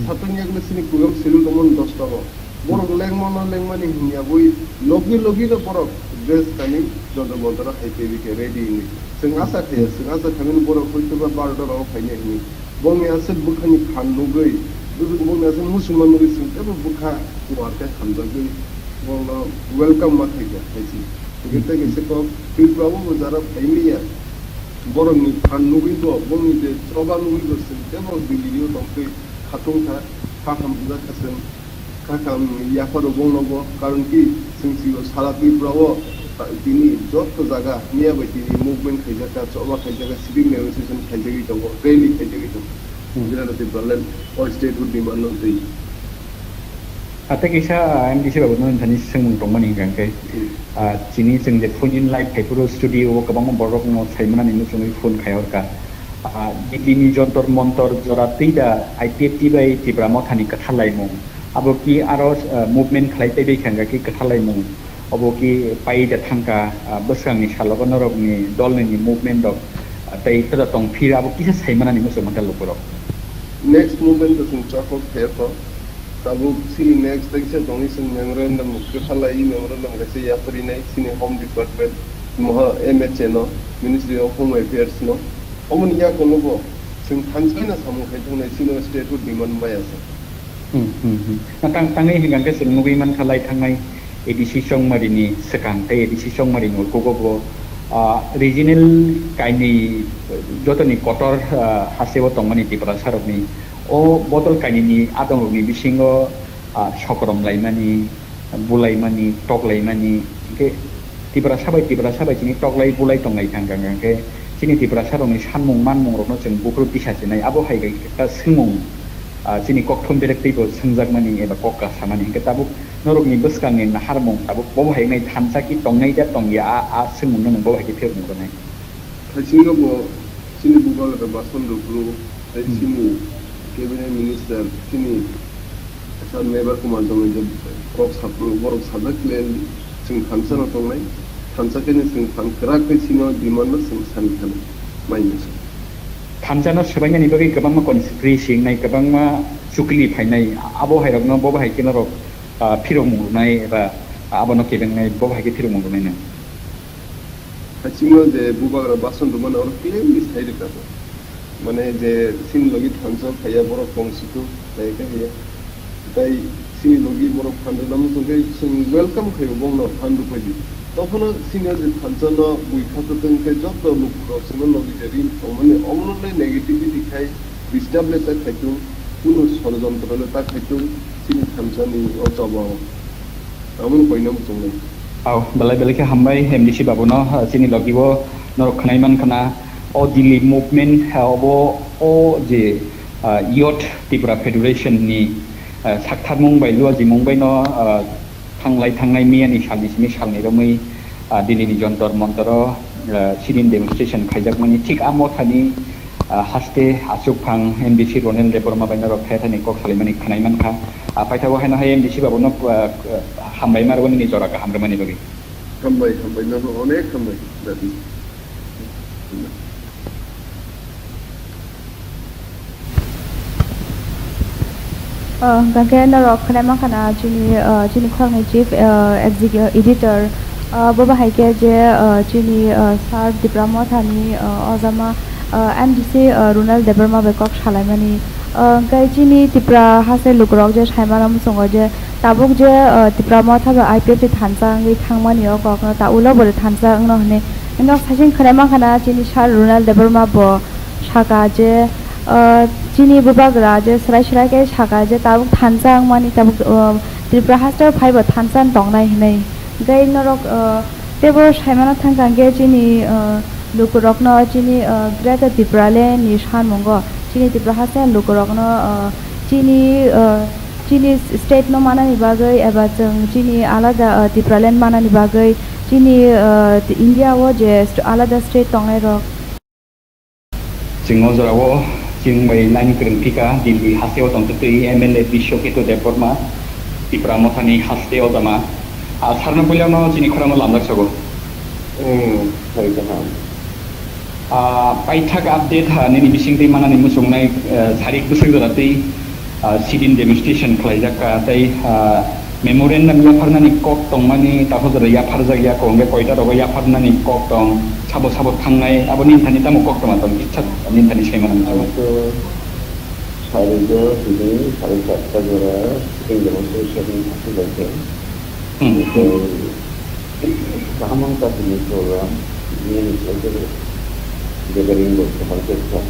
Satta ni yakle chini program schedule tongmani dosta o. Borok lengmano lengmani hinya bui logi logi no borok dress kani jodo bodoro hai tei bikhe ready hinwi. Chwng acha khaiya, chwng acha khaimani borok hoitoba barota rogo phainai hinwi. Bongni aswk bwkhani phan nugwi, bwswk bongni aswk muchungma nugwi chwng teibo bwkha kuar khe hamjagwi borokno welcome ma khaikha, hai se. Hingke tei kaisa kok Tripura o bo jara phaimaya. Borokni phan nugwi bo, bongni je choba nugwi bo chwng teibo Delhi o tongtwi khatung kha, kha hamjak kha chwng. Kha kha, um, yapharo bongno bo, karon ki chwng sio sara Tripura o, ta-, tini joto jaga miya bai tini movement khaijak kha, choba khaijak kha, sitting demonstration khaijagwi tongo, rally khaijagwi tongo. Hmm. Jera Tripura land o state o demand no twi. Ate kisa, ah, M D C babu no thani swngmung tongmani hingka khe, hmm, ah, chini chwng je phone in live phaiphuru studio o kwbangma borok no saimanani muchungwi phone khai horka. Ah, Delhi ni Jontor Montor jora twi da I P F T bai Tipra Mothani kwthar laimung. Abo ki aro, ah, movement khlai tei bai kha hingka khe kwthar laimung. Obo ki pai da thangka, ah, bwskangni salogo norokni dolni ni movement rok, ah, tei kwda tong phir abo kisa saimanani muchung manta lukurok. Next movement to chwng chakhok khe to. Tabuk chini next tei kisa tongwi chwng memorandum kwthalai, memorandum kaisa yapharinai chini Home Department, moha M H A no, Ministry of Home Affairs no. Omoni yakono bo chwng thansa no samung khai thungnai chini state o demand maya sa. Hmm, hmm, hmm. Na tang-, tangwi hingka khe chwng nugwi mankha lai thangnai A D C Chongmarini swkang tei A D C Chongmarini ukugo bo, ah, regional kainwi jotoni kotor, ah, hasteo tongmani Tiprasarokni o bodol kainwini adongrokni bisingo, ah, sokrom laimani, bulaimani, toklaimani, hingke Tiprasa bai Tiprasa bai chini toklai bulai tonglai thang kha, hingke chini Tiprasarokni sanmung manmungrokno chwng buphuru tisa chinai, abo hai khe ta swngmung, ah, chini kokthum belek teibo swngjakmani eba kok kasamani, hingke tabuk norokni bwskangni naharmung tabuk bobo hai wngnai thansa ki tongnai da tongya, a, a swngmungno nwng bobo hai khe phiyokmung rwnai. Thaisingo bo chini bubagra Bason Rupru, tei, hmm, chini cabinet minister, chini sir Mebar Kumar Jamai je kok sapru, borok sajak khe chwng thansa no tongnai, thansa khe chwng thang kwrak khe chini demand no chwng sani thani mai masa. Thansa no swbainani bagwi kwbangma conspiracy wngnai, kwbangma chukli phainai, abo hai rokno bobo hai khe norok, ah, phirokmung rwnai eba abono kebengnai bobo hai khe phirokmung rwnai nang. Hachingno je bubagra Bason Rupru mano oro clearly sai rwkha bo. Mane je chini logi thansa phaiya borok tong situ, nai khe hiya. Tai chini logi borok phan rwna muchung khe chwng welcome khaio bongno phan rwphai di. Tokhono chini o je thansa no bui kha kwtwng khe joto lukurok chwngno logi je ring tongmani omono le negativity khai disturb le ta khaitung, kunu sorojontro le ta khaitung chini thansa ni o choba o. Tamoni koina muchungnai. Au, belai belai khe hambai M D C babuno, ah, chini logi o norok khwnai man khna. O Delhi movement, ah, obo o je, ah, Youth Tipra Federation ni, ah, saktharmung bai luajimung bai no, ah, thanglai thangnai miya ni sal ni simi sal ni romwi, ah, Delhi ni Jontor Montor o, ah, sit-in demonstration khaijakmani thik a mothani, ah, haste achukphang M D C Ronel Debbarma bai norok thai thani kok salaimani khwnai mankha. Ah, paithago haino hai M D C babuno, ah, hambai ma rwmani ni jora kaham rwmani bagwi. Hambai, hambai, nono onek hambai, dadi. Ah, hwnkha khe norok khwnai mankha na chini, ah, chini khoroknwi chief, ah, execu-, editor, ah, bo bahai khe je, ah, chini, ah, sir Tipra Mothani, ah, ojama, ah, M D C, ah, Ronel Debbarma bai kok salaimani. Ah, hwnkhe chini Tipra haste lukurok je saimano muchungo je, Tabuk je, uh, Tipra Motha bai I P F T thansa wngwi thangmani o kokno ta ulo bo thansa wngno hwnwi. Wngno saichung khwnai mankha na chini sir Ronald Debbarma bo saka je, uh, chini bubagra je swrai swrai khe saka je tabuk thansa wngmani tabuk, uh, Tripura hasteo phaibo thansa wng tongnai hwnwi. Hwnkhe norok, uh, teibo saimano thangkha hwnkhe chini, uh, lukurokno chini, uh, Greater Tipraland ni sanmungo chini Tripura hasteo lukurokno, uh, chini, uh, Chini state no manani bagwi eba chwng chini alada, uh, Tipraland manani bagwi chini, uh, India o je st-, alada state tongnai rok. Chwng o jora o chwng bai nine kwrwng phika Delhi haste o tongtwtwi M L A Biswa Ketu Debbarma Tipra Mothani haste o tama. Ah, sarno puila no chini khorang o lamjak sogo. Hmm, sai kaham. Ah, paithak update ha nini bisingtwi manani muchungnai, eh, sarik bwswk jora twi, ah, sit-in demonstration khlaijak ka tei, ah, memorandum yapharnani kok tongmani takhuk jora yapharjak ya kok hwnkhe koita rogo yapharnani kok tong sabo sabo thangnai abo nini thani tamo kok tongma tong kisa nini thani sai manani muchungo. Abo to sarik o tini sarik charta jora sit-in demonstration aswk bai khe. Hmm, hmm. Kaham wngkha tini program, nini gathering bo kwbang khe kha.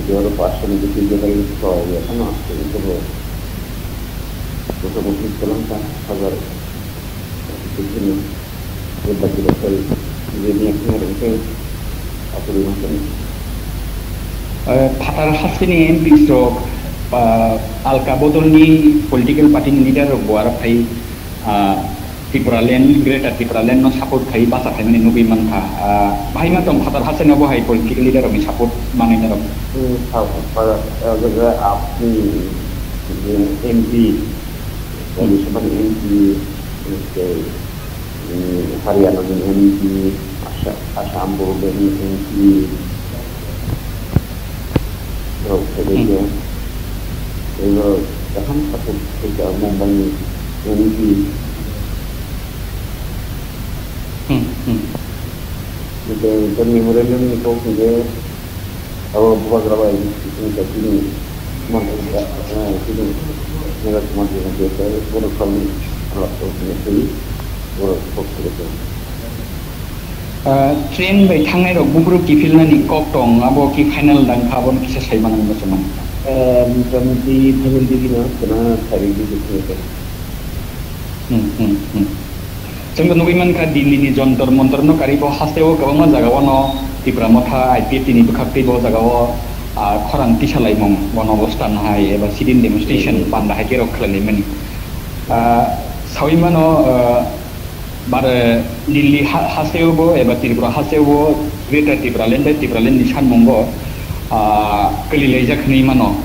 Jora pash ni bithi gathering khlai ya phano, tini khe bo motamuti kwlangkha, hajar bithi ni, je baki rok phai, je niya khna rok khe, aswk ma khe. Eh, phatar hasteni M Ps rok, ah, alka bodolni political party ni leader rok bo aro phai, ah, Tipraland, Greater Tipraland no support khai basa khaimani nugwi mankha. Ah, bahai ma tong phatar hasteni obo hai political leader rokni support manwi norok. Hmm, sa-, sa-, eh, jaga apni, je M P, Rajya Sabha ni M P, tei, hmm, Haryana ni M P, Asa-, Assam Border ni M P, rok phaibaikha. Hmm. Tei borok kaham support khaikha Mumbai ni M P. Hmm, hmm. Tei memorandum ni kok hwnkhe abo bubagra bai chini, chini, eh, chini, Niraj Kumar Debbarma tei borok salni borok kok hwnkhe twi borok kok hwnkhe twi. Ah, train bai thangnai rok buphuru kiphilnani kok tong, abo ki final dang kha, abono kisa sai manani muchung man. Ah, motamuti final digino khwna sari di dukhu khe. Hmm, hmm, hmm. Chwng nugwi mankha Delhi ni Jantar Mantar no karibo hasteo kwbangma jagao no Tipra Motha I P F T ni bwkhaktwi bo jagao, ah, khorang tisalaimung, bono obostan hai eba sit-in demonstration panda hai khe rok khlailaimani. Ah, sawi mano, ah, Bare Delhi ha-, hasteo bo eba Tripura hasteo bo Greater Tipraland tei Tipraland ni sanmungo, ah, kwlilaijak hwnwi mano.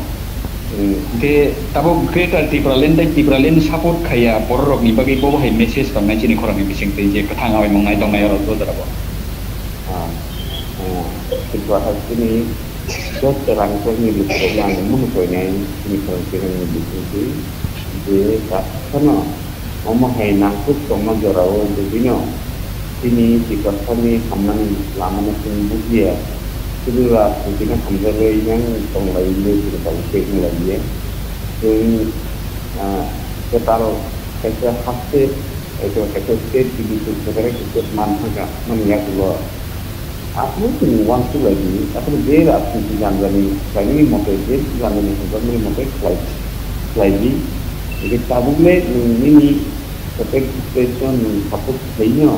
Hmm. Hwnkhe tabuk Greater Tipraland tei Tipraland support khaiya bororokni bagwi bobo hai message tongnai chini khoroknwi bisingtwi je kwthang awaimung nai tongnai oro jora bo. Ah, ah, Tripura hasteni joto rangchakni lukurokno ang munukoinai chini khoroknwi bisingtwi je kaphano Omo hai nangkuk tongma jorao bwdwino chini Tiprasani hamnani lamano chwng bujiya, sudu rajnitino hamjagwi yang tonglaiwi chini tabuk tei wnglaiya. Chwng, ah, kwtal kaisa haste, kaisa, kaisa state division kwtal kaisa state man thangkha, mani yakulo. Aswk chwng uansuk lai di, aswk je rajniti janjani khlaimani mote, je janjani hamjakmani mote khlai, khlai di. Hingke tabuk le nwng nini protect state no nwng support khlai no,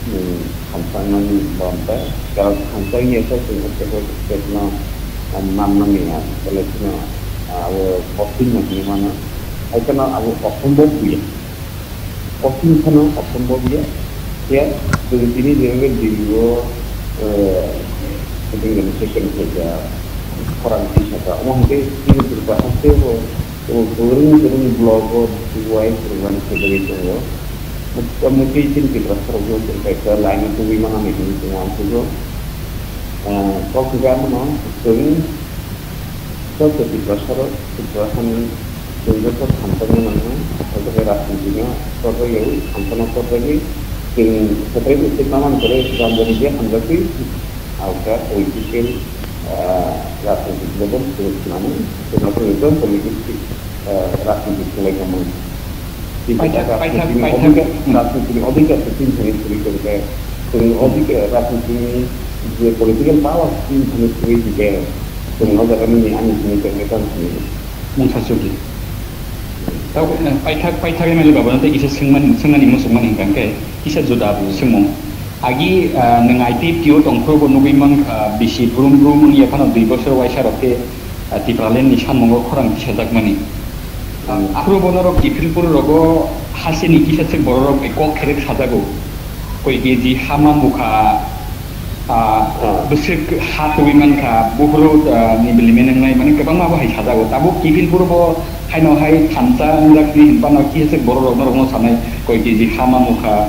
nwng hamjaknani bam ta, karon hamjakya khe chwng protect state no, ah, man manya, belai kheno, ah, abo kothin no hinwi mano. Hai kheno abo osombob ya. Kothin phano osombob ya. Phiya chwng tini je wngkha Delhi o, eh, meeting demonstration khaijak, khorang tisaka. Omo hwnkhe chini Tripura haste bo, bo kwrwng kwrwng block o duai program khaijagwi tongo. Motamoti chini Tripura sarok bo chwng kaisa line o tubui manani hinwi chwng uansukgo. Eh, kok hwnkhe abono chwng Joto Tiprasarok, Tiprasani chwng joto thansa mwnangno, joto hai rajnitino chorjak yaui, thansa no chorjagwi, chwng kwthai bai se baman kwrwi, rang boni je hamjakwi, aokha political, ah, rajnitik level kwrwi khnamung, kwrwi khe politics rajniti khlai tongmani. Paithak, paithak, rajnitini paithak. Odhikar, rajnitini odhikar se tin thani kwrwi tongkhe, chwng odhikar, rajnitini je political power tin thani kwrwi hwnkhe, chwng o jaga nini ani hwnwi tongkhe tamo hwnwi. Mungsa Chudri. Tao, eh, paithak, paithak M L A baba no tei kisa swngmani, swngmani muchungmani hwnkha hwnkhe kisa juda swngmung. Agi, ah, nwng I P F T o tongphuru bo nugwi mankha, bisi brum brum wngya phano dui bosor waisa rok khe, ah, Tipraland ni samung o khorang tisajakmani. Ah, aphuru bo norok kiphilphuru rogo hasini kisa se borok rok bai kok kherek sajago. Koi keji hama mukha, ah, bwswk ha tugwi mankha, buphuru, ah, ni bili menengnai, mane kwbangma bo hai sajago. Tabuk kiphilphuru bo haino hai thansa wngjakni hinphano kisa se borok rok norok no sanai, koi keji hama mukha,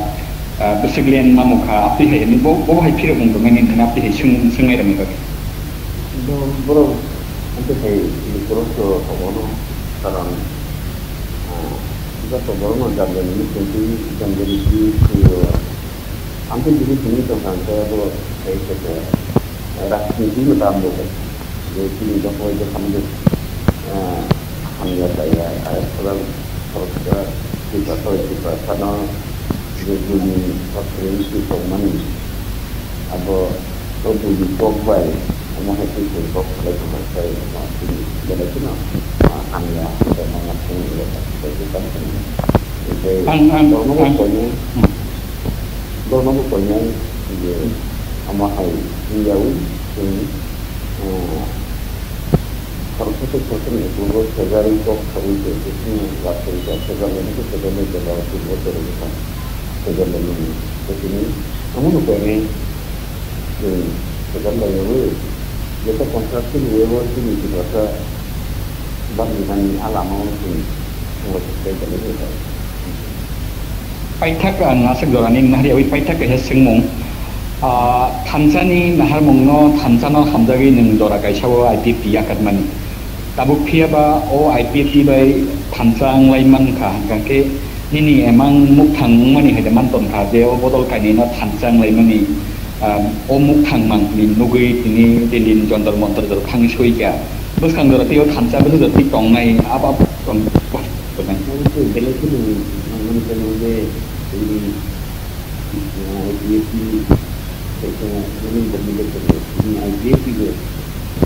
ah, bwswk len mamukha, aptwi hai hwnwi bo, bo hai phirok mung tongmani hwnkheno aptwi hai swng-, swngnai rokni bagwi. Bo-, borok amtwi hai borok to tongo no, karon, ah, joto borok no jat jat ni muchungtwi, jat jat ni twi, twi o. Amtwi jodi hwnwi tongkha hwnkhe bo hai khe rajniti no tam bo hai. Je chini joto je hamjwk, ah, hamya chaya, ah, khorang khoroksa Tiprasa, Tiprasa no je buini kok kwrwi tongmani, abo o buini kok bai omo hai twi kok khlai tongmani sai omo chini belai kheno, ah, hamya tongmani. Ang, ang, borokno bo ang. Koinai, borokno bo koinai je omo hai wngyaui chwng, ah, khoroksa tei khoroksa ni ukulgo sejarwi kok saui se, se chwng rajsari kok sejarlainai khe sejarlai jora o chwng bo chorwi bwkha sejarlainani. Tei tini omono koinai chwng sejarlaiwi joto contractual way o chini Tiprasa bangni nangni a lama o chwng thangbai tongthai. Paithak ang aswk jorani wngna hari, aboni paithak kaisa swngmung. Ah, thansa ni naharmung no, thansa no hamjagwi nwng jora kaisa o I P F T yakatmani. Tabuk phiya ba o I P F T bai thansa wnglai mankha, hwnkha khe nini emang mukthang wngmani hai de man tonkha je o bodol kainwi no thansa wnglaimani, ah, o mukthang mang tini nugwi tini Delhi ni Jantar Mantar jora thangwi soi kha. Bwskang jora tei o thansa bwswk jora tei tongnai, abo tong-, tong-, tong-, Belai kheno nangmani tongmani je tini, ah, I P F T kaisa nini borokni je tongo, tini I P F T bo,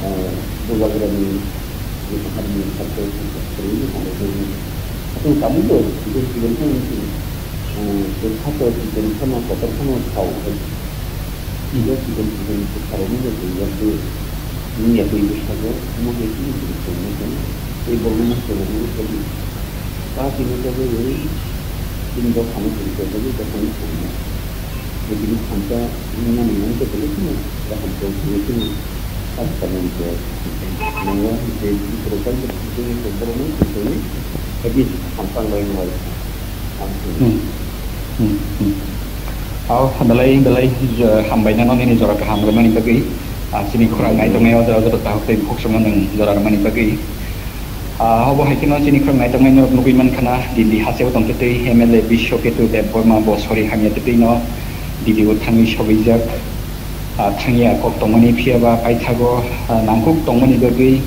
ah, Bubagrani, je Bubagrani sakha kwrwini hamjakmani. Aswk tabukbo chikon chikon khe wngkhe, ah, je sakha chikon kheno kotor kheno thao. Iyang chikon chikon bwsarokno no twijak de, wngya twi bwsajak, omo hai chini chini tongma khe, tei borokno ma chobokno khe, ta tini togwi, tini dophano tini togwi, dophano tongma. Tei tini thansa wngmani wngkhe belai kheno kaham tong, belai kheno kha, kha, nangya, je borok kaitor borokno tongthokwi, khe thansa wnglaimani. Hmm. Hmm, hmm. Aw, belai, belai, je, hambai nano nini jora kaham rwmani bagwi. Ah, chini khorang nai tongnai o jora joto tahuk tei bukhuk songno nwng jora rwmani bagwi. Ah, obo hai kheno chini khorang nai tongnai norok nugwi mankha na, Delhi hasteo tongtwtwi M L A Biswaketu Debbarma bo sori hamya twtwi no Delhi o thangwi sogwijak. Ah, thangya kok tongmani phiya ba paithago, ah, nangkuk tongmani bagwi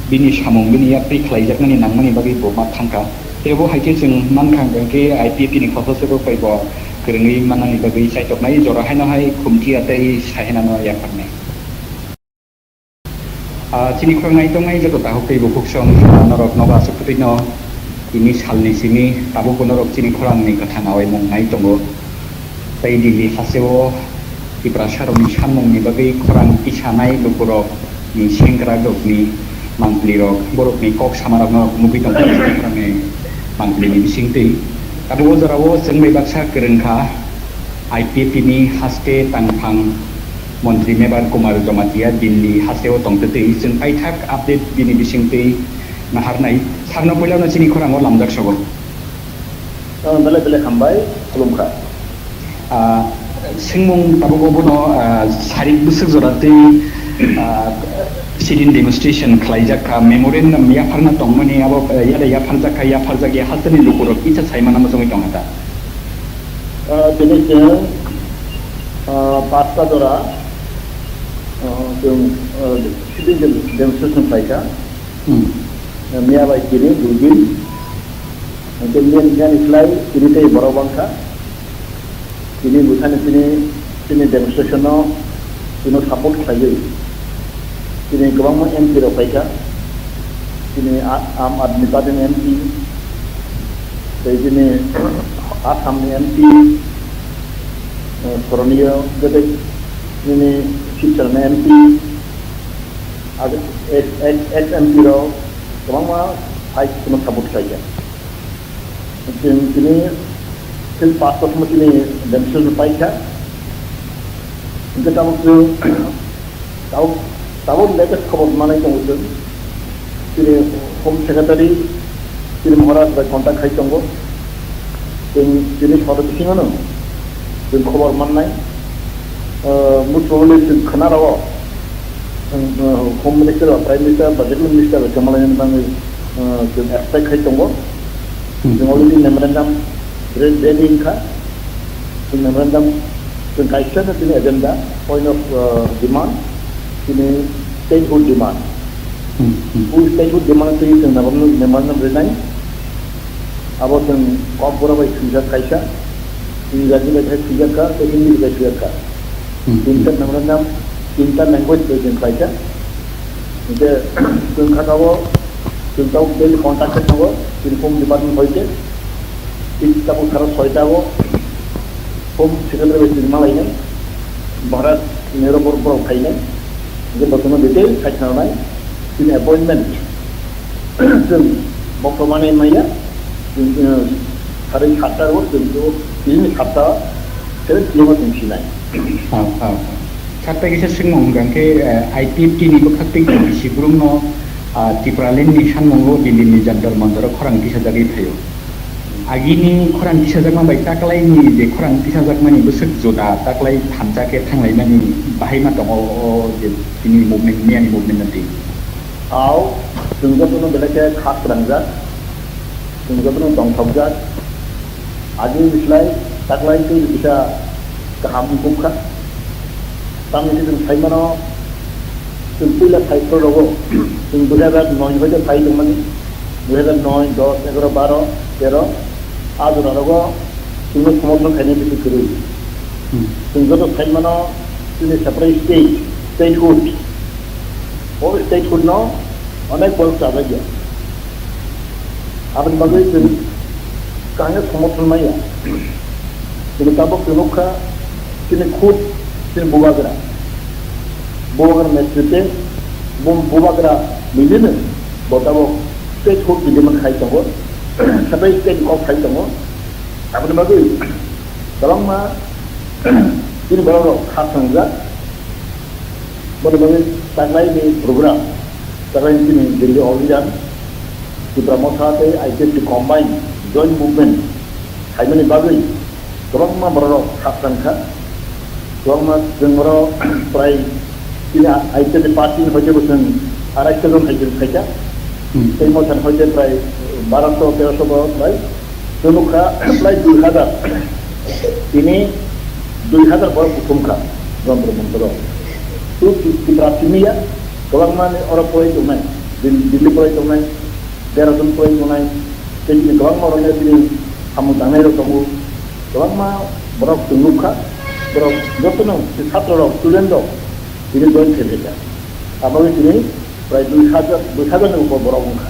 bini samung bini yapri khlaijaknani nangmani bagwi bo ma thangkha. Tei bo hai khe chwng mankha hwnkhe I P F T ni khoroksa swkok bai bo kwrwngwi mannani bagwi chaitoknai jora haino hai khumtiya tei sahinano yapharnai. Ah, chini khorang nai tongnai joto tahuk tei bukhuk song, ah, norok nogo aswk kwtwino tini salni simi tabukbo norok chini khorangni kwthang awaimung nai tongo. Tei Delhi hasteo Tiprasarokni sammungni bagwi khorang tisanai lukurokni sengkrakrokni mangpilirok, borokni kok samarokno nugwi tongkha, khorangni mangpilini bisingtwi. Tabuk o jorao chwng bai baksa kwrwngkha, I P F T ni haste tangphang montri Mebar Kumar Jamatia Delhi hasteo tongtwtwi. Chwng paithak update bini bisingtwi naharnai. Sarno puilano chini khorango lamjak sogo. Ah, belai belai hambai, khulumkha. Ah, swngmung tabuk obono, ah, sarik bwswk jora tei, ah, sit-in demonstration khlaijak kha, memorandum yapharna tongmani abo, ah, yada yapharjak kha, yapharjak ya hasteni lukurok kisa saimana muchungwi tongkha ta? Ah, tini chwng, ah, pasta jora, ah, chwng, ah, sit-in dem-, demonstration khlaikha. Hmm. Miya bai tini dui din. Hingke miya ni, miya ni slai tini tei borok bangkha. Tini bwthani tini, tini demonstration no tino support khlaiwi. Tini kwbangma M P rok paikha. Tini A-, Aam Aadmi Party ni M P, tei tini Assam ni M P, eh, Soroniyo, tei tini Silchar ni M P, ag-, ex, ex, ex M P rok kwbangma phai tino support khlaikha. Chwng tini, chwng pass kotorma tini demonstration paikha. Hingke tabuk chwng, tabuk, tabuk latest khobor manai tongo chwng. Chini Home Secretary, chini Maharaj bai contact khai tongo. Chwng, chini soro bisingo no chwng khobor mannai. Ah, most probably chwng khna rwo. Chwng, ah, Home Minister ba Prime Minister ba je kunu minister bai kwma lainani bagwi, ah, chwng expect khai tongo. Hmm. Chwng already memorandum re-, ready wngkha. Chwng memorandum chwng kaisa no chini agenda, point of, ah, demand, chini statehood demand. Hmm, hmm. O statehood demand twi chwng memorandum, memorandum rinai. Abo chwng Kokborok bai swijak kaisa, Ingraji bai khe swijak kha, tei Hindi bai swijak kha. Hmm. Tinta memorandum, tinta language bai chwng khlaikha. Hingke chwng kha tabuk, chwng tabuk daily contact khe tongo, chini Home Department hoite. Tin tabuk sara soita o Home Secretary bai chwng malainai. Bharat Nehru bor-, borok phainai. Hingke bo chwngno detail khai khna rwnai. Chini appointment. Chwng bokto manwi maya, chwng, eh, sari satta o chwng o, chini satta, seven P M o chwng sinai. Ah, ah, ah. Satta kisa swngmung hwnkha khe, eh, I P F T ni bwkhak tei T D C brumno, ah, Tipraland ni sanmungo Delhi ni Jantar Mantar o khorang tisajagwi phaio. Agini khorang tisajakma bai taklaini je khorang tisajakmani bwswk juda taklai thansa khe thanglaimani bahai ma tongo o je tini movement, miyani movement no twi. Au, chwng jotono belai khe kha kwrangjak, chwng jotono tongthokjak. Agini slai taklai tei kisa kaham wngkha. Tamni hwnkhe chwng sai mano, chwng puila phai phuru rogo, chwng dui hazar noi ni hoite phai tongmani, dui hazar noi, dos, egaroh, baroh, teroh, a jora rogo chwngno somorthon khainai bisi kwrwi. Hmm. Chwng joto sai mano, chini separate state, statehood, o statehood no onek borok chajakya. Aboni bagwi chwng kaham khe somorthon maya. Chini tabuk chwng nukha, chini khub, chini bubagra. Bubagra netrite, bu-, bubagra milino bo tabuk statehood demand khai tongo, separate state kok khai tongo. Aboni bagwi kwbangma chini borok rok kha thwngjak. Boni bagwi taklai ni program, taklai ni chini Delhi All India, Tipra Motha tei I P F T combine joint movement khaimani bagwi kwbangma borok rok khakchang kha. Kwbangma chwng oro prai chini I P F T party ni hoite bo chwng arai jon hai chwng khaikha. Hmm. Tei Motha ni hoite prai baro so tero so borok prai. Chwng nukha, prai dui hazar. Tini dui hazar borok buthumkha, Jontro Montro. Tu Ti-, Tipra simi ya, kwbangma ni oro poroi tongnai, Dil-, Delhi poroi tongnai, Dehradun poroi tongnai, tei chini kwbangma oro tini samung tangnai rok tongo. Kwbangma borok chwng nukha, borok jotono chini chhatro rok, student rok, tini join khe phaikha. Abo tini prai dui hazar, dui hazar ni upor borok wngkha.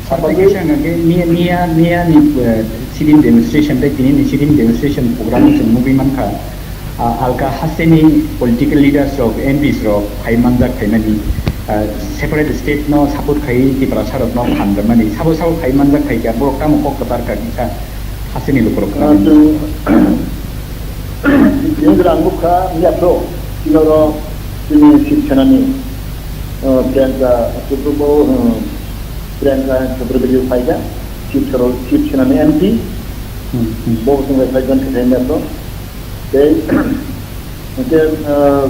Sir, tei kisa hwnkha khe miya, miya, miya ni, eh, sit-in demonstration tei tini ni sit-in demonstration program no chwng nugwi mankha. Ah, alka hasteni political leaders rok, M Ps rok phai manjak phaimani, ah, separate state no support khai Tiprasa rok no phan rwmani. Sabo sabo phai manjak phaikha, borok tamo kok kwchar kha kisa hasteni lukurok Ah, kwrwngmani. Chwng, chwng rang nukha, yaphro, chini oro, chini Shiv Sena ni, ah, Priyanka Chopra bo, ah, Priyanka Chakraborty phaikha, Shiv Sena, Shiv Sena ni M P, Hmm, hmm. Bo chwng bai phaikha, thai thai yaphro. Tei, hwnkhe, ah,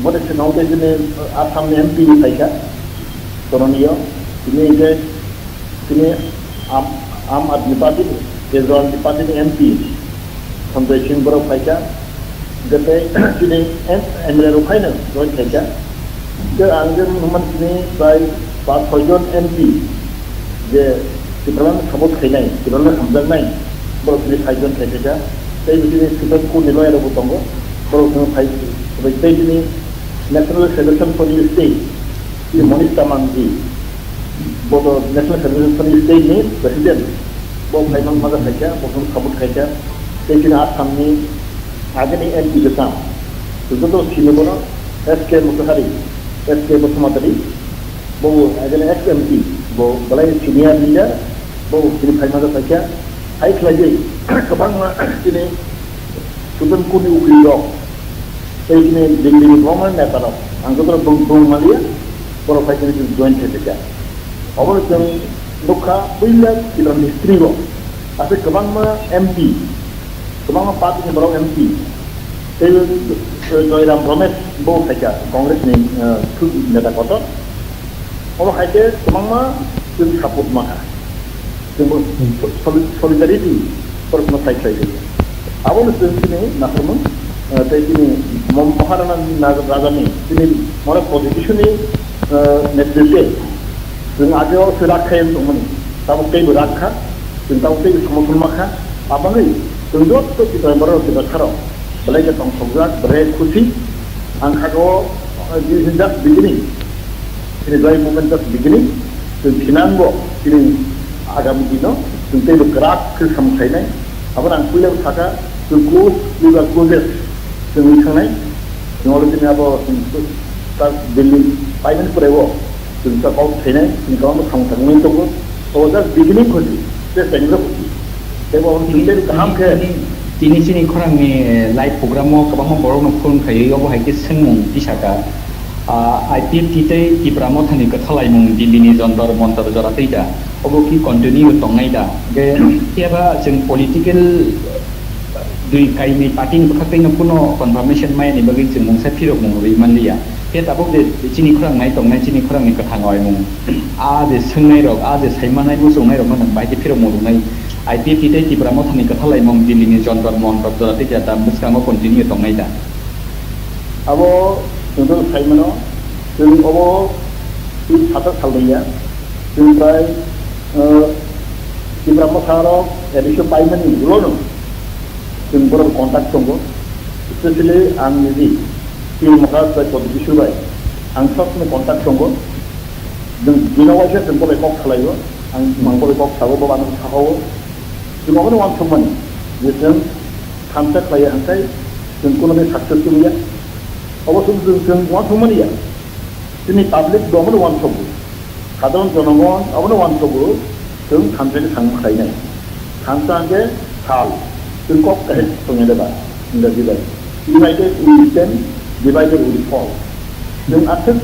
bo de swnam tei chini Assam ni M P phaikha, Soroniyo, tini hwnkhe, Chini Aam, Aam Aadmi Party ni, Kejriwal ni party ni M P, Sanjay Singh borok phaikha, hwnkhe tei chini M-, M L A rok phaino join khaikha. Hwnkhe ang je hwnmani chini prai pas soi jon M P, je Tipraland support khainai, Tipraland hamjaknai, borok chini five jon khai khaikha. Tei bini Supreme Court ni lawyer rokbo tongo, borok chini five, tei bini National Federation for New State, bini Monish Tamang ji, bo to National Federation for New State ni president, bo khai man maja khaikha, bo chini support khaikha. Tei chini Assam ni agini M P bwsa, joto sini bono S K Motihari, S K Basumatary, bo agini ex M P, bo belai senior leader, bo chini phai maja khaikha, hai khlaiwi kwbangma chini Supreme Court ni ukil rok, tei chini Delhi ni kwbangma neta rok, ang joto rok bung, bung maliya, borok phai chini chini join khaikha. Obo chwng nukha puila Tripura history o, aswk kwbangma M P, kwbangma party ni borok M P, tei, eh, Joyram Ramesh bo khaikha Congress ni, eh, thuk neta kotor. Obo hai khe kwbangma chwng support mankha. Chwng bo soli-, solidarity borokno sai khlai khe. Abono chwng chini naharmung, eh, tei chini Mo-, Maharana ni na-, raja ni chini mora constitution ni, eh, netritwe chwng age o se rakha yang tongmani. Tabuk teibo rakha, chwng tabuk teibo somorthon makha. Abagwi chwng joto Tripura borok Tripura tharo belai khe tongthokjak, belai khusi. Ang kha o, eh, this is just beginning. Chini joy movement just beginning. Chwng thinango chini agami dino chwng teibo kwrak khe samung khlainai. Abono ang puila sakha, chwng close, we are closest. Chwng wngwi thangnai. Chwng already abo chwng ta building paimani pore o chwng ta kok thainai, chwng kwbangma samung tangmani tongo. O just beginning khusi, just tengjo khusi. Tei bo chwng tei kaham khe. Tini, tini chini khorangni live program o kwbangma borokno phone khaiwi obo hai khe swngmung tisaka. Ah, I P F T tei Tipra Mothani kwthalaimung Delhi ni Jantar Mantar jora twi da. Obo ki continue tongnai da? Ge, phiya ba chwng political dui kainwi party ni bwkhak twi no kuno confirmation maya ni bagwi chwng mungsa phirok mung rwi man liya. Khe tabuk je chini khorang nai tongnai, chini khorang ni kwthang oi mung. A je swngnai rok, a je saimanai muchungnai rok no nang bai khe phirok mung rwnai. I P F T tei Tipra Mothani kwthalaimung Delhi ni Jantar Mantar jora twi da, da bwskango continue tongnai da? Abo chwng saimano, chwng obo twi sata sal rwya, chwng prai, eh, Tipra Motha rok admission paimani ulo no chwng borok contact tongo, especially ang niji T. Maharaj bai Pradyut Kishore bai ang sob somoi contact tongo, chwng bino waisa chwng bo bai kok salaio, ang mang bo bai kok sabo, bo ano sahao, chwng obono uansukmani je chwng thansa khlaiya hwnkhai chwng kuno din success wngya. Obo chwng, chwng, chwng uansukmani ya. Chini public bo obono uansukgo. Sadharon jonogon obono uansukgo. Chwng thansa khe samung khlainai. Thansa hwnkhe sal. Chwng kok kahai tongya de ba? Ingraji bai. United we stand, divided we fall. Chwng aswk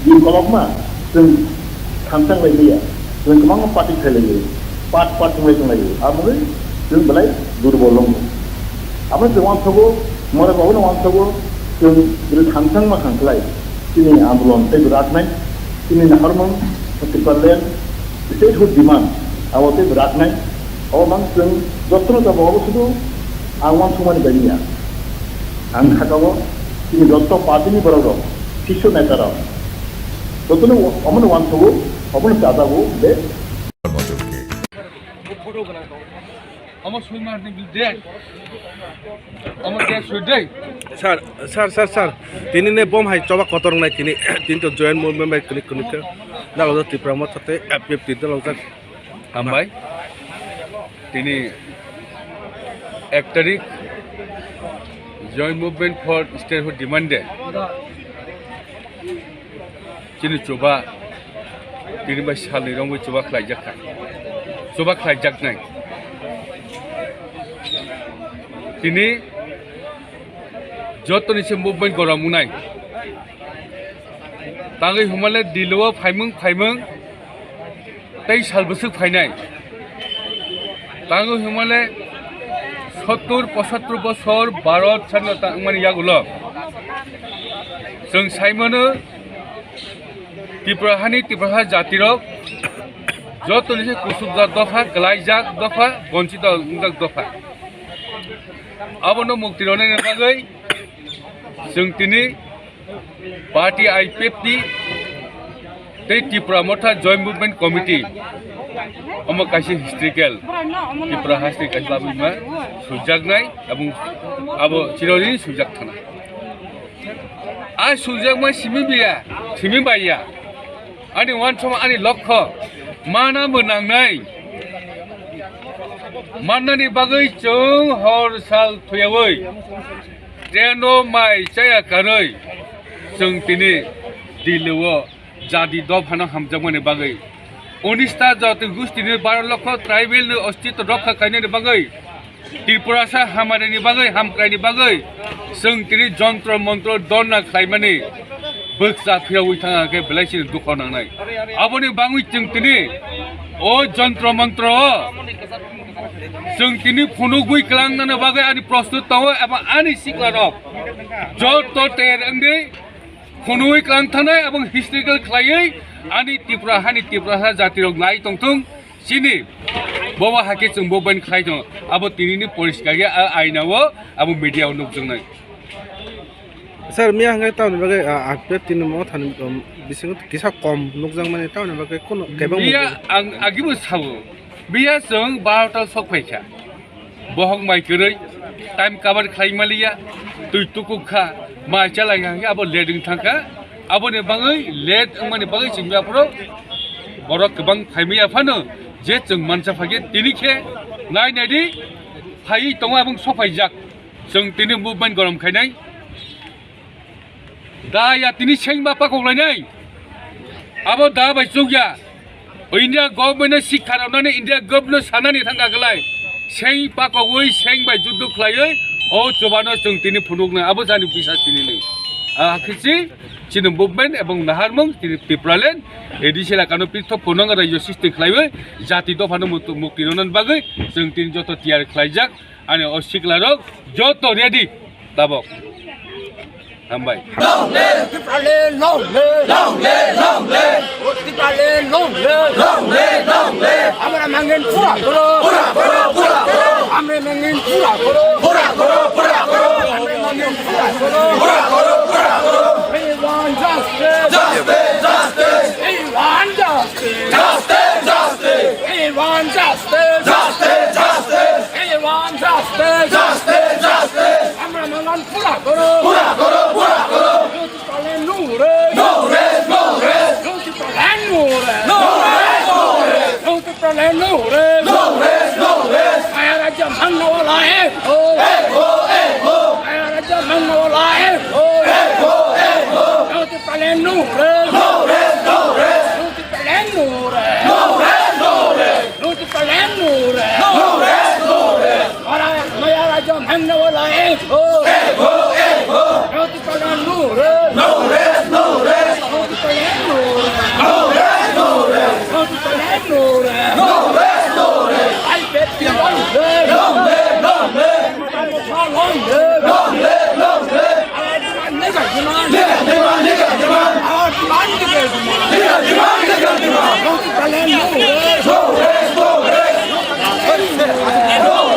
din kolokma chwng thansa wnglaimaya. Chwng kwbangma party khlailaio. Part part wnglai tonglaio. Aboni chwng belai durbol wngo. Abo chwng uansukgo, more bo obono uansukgo, chwng bwrwi thansa wngma khan khlai chini andolon teibo raknai, chini naharmung Tipraland statehood demand abo teibo raknai. Obo mang chwng jotono jabo obo sudu ang uansukmani bai ya. Ang sakao chini joto party ni borok rok, sisyo neta rok jotono omono uansukgo, omono chajago de. Omo soi mar ni de. Omo de soi de. Sir, sir, sir, sir. Tini ne bom hai choba kotor nai tini, tini to joint movement bai kunik kunik ke. Dalo Tipra Motha tei I P F T dalo jak. Hambai. Tini ek tarik Joint Movement for Statehood Demand Day. Chini chuba, tini bai salni rongwi chuba khlaijakha. Chuba khlaijaknai. Tini jotoni se movement gorom wngnai. Tangwi hwnmale Delhi o phaimung, phaimung, tei sal bwswk phainai. Tangwi hwnmale sottur pochattor bosor Bharat sadhinota wngmani yagulo chwng saimano Tripura hani Tiprasa jatirok jotoni se kusubjak dopha, kwlaijak dopha, bonchito wngjak dopha. Abono mukti rwnani bagwi chwng tini party I P F T tei Tipra Motha Joint Movement Committee, omo kaisa historical Tipra hasteni kaisa labima suijaknai, abong abo chironi suijak thana. A suijakma simi biya, simi baiya. Ani wansoma ani lokho mana bo nangnai. Mannani bagwi chwng hor sal thuyawi, treno mai chaya karwi, chwng tini Delhi-o jadi dophano hamjakmani bagwi, unista jati gustini baro lokho tribal-ni ostitw rokha khainani bagwi, Tripurasa hamareni bagwi, hamkraini bagwi, chwng tini jontro montro dorna khlaimani bwkcha phiyawi thangkha khe belai chini dukho nangnai. Aboni bagwi chwng tini o jontro montro o chwng tini phunugwi kwlangnani bagwi ani prostut tongo, eba ani siklarok joto tayar wngdi phunugwi kwlang thanai, abo historical khlaiwi ani Tripura hani Tripurasa jatirok nai tongthung. Chini bobo hakhe chwng bo ban khlai tongo. Abo tinini poriskar khe a aina o abo media o nukjaknai. Sir, miya hwnkhe tamoni bagwi, ah, R P F tini mo thani, um, bisingo kisa kom nukjakmani tamoni bagwi kono kebeng Miya mungwi. Ang agibo sao. Miya chwng barota sok phaikha. Bohok mai kwrwi, time cover khlai maliya, twi tukuk kha, mai chalai kha, abo late wng thangkha. Aboni bagwi late wngmani bagwi chwng yaphuru borok kwbang phaimaya phano je chwng mansa phagwi tini khe nai naidi phaiwi tongo abong sophaijak. Chwng tini movement gorom khainai. Da ya tini sengba pakok lainai. Abo da bai chukya. India government no sikha rwnani India government no sanani thangkha kwlai. Seng pakogwi seng bai juddo khlaiwi o chubano chwng tini phunuknai. Abo jani bisa tini ni. Ah, khichi chini movement ebong naharmung tini Tipraland A D C elakano pithok phunuknai rajyo system khlaiwi jati dophano mukti rwnani bagwi chwng tini joto tiyar khlaijak. Ani o siklarok joto ready tabok. Hambai. Long live! Tipraland long live! Long live, long live! Tipraland long live! Long live, long live! Amra mangen pura koro! Pura koro, pura koro! Amra mangen pura koro! Pura koro, pura koro! Amra mangen pura koro! Pura koro, pura koro! We want justice! Justice, justice! We want justice! Justice, justice! We want justice! Justice, justice! We want justice! Justice, justice! Amra mangan pura koro! Pura koro, pura koro! No to Tipraland, no rest! No rest, no rest! No to Tipraland, no rest! No rest, no rest! No to Tipraland, no rest! No rest, no rest! Maya rajya mangna wala ek ho! Ek ho, ek ho! Maya rajya mangna wala ek ho! Ek ho, ek ho! No to Tipraland, no rest! No rest, no rest! No to Tipraland, no rest! No rest, no rest! No to Tipraland, no rest! No rest, no rest! Mara-, Maya rajya mangna wala ek ho! Ek ho, ek ho! No to Tipraland, no rest! No rest, no rest! No to Tipraland, no rest! No rest, no rest! No to Tipraland, no rest! No rest, no rest! I P F T long live! Long live, long live! Long live, long live! Our demand, legal demand! Legal demand, legal demand! Our demand, legal demand! Legal demand, legal demand! No to Tipraland, no rest! No rest, no rest! No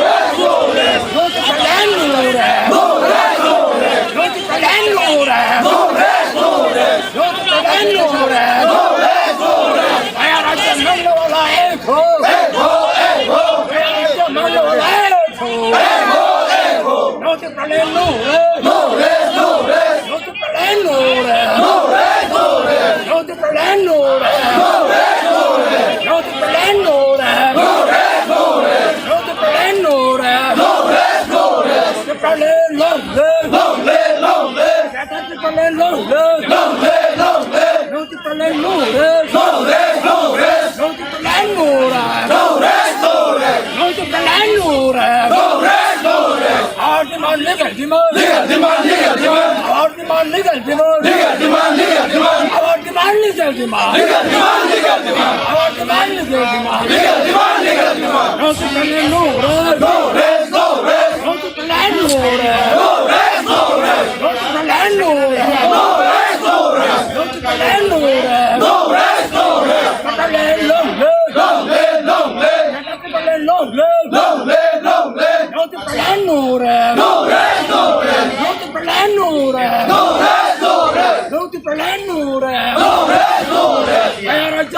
rest, no rest! No to Tipraland, no rest! No rest, no rest! No to Tipraland, no rest! No rest, no rest! No to Tipraland, no rest! No rest, no rest! Maya rajya mangna wala ek ho! Ek ho, ek ho! Maya rajya mangna wala ek ho! Ek ho, ek ho! No to Tipraland, no rest! No rest, no rest! No to Tipraland, no rest! No rest, no rest! No to Tipraland, no rest! No rest, no rest! No to Tipraland, no rest! No rest, no rest! No to Tipraland, no rest! No rest, no rest! Tipraland, long live! Long live, long live! Greater Tipraland, long live! Long live, long live! No to Tipraland, no rest! No rest, no rest! No to Tipraland, no rest! No rest, no rest! No to Tipraland, no rest! No rest, no rest! Our demand, legal demand! Legal demand, legal demand! Our demand, legal demand! Legal demand, legal demand! Our demand, legal demand! Legal demand, legal demand! Our demand, legal demand! Legal demand, legal demand! No to Tipraland, no rest! No rest, no rest! No to Tipraland, no rest! No rest, no rest! No to Tipraland, no rest! No rest, no rest! No to Tipraland, no rest! No rest, no rest! Tipraland, long live! Long live, long live! Tipraland, long live! Long live, long live! No to Tipraland, no rest! No rest, no rest! No to Tipraland, no rest! No rest, no rest! No to Tipraland, no rest! No rest, no rest!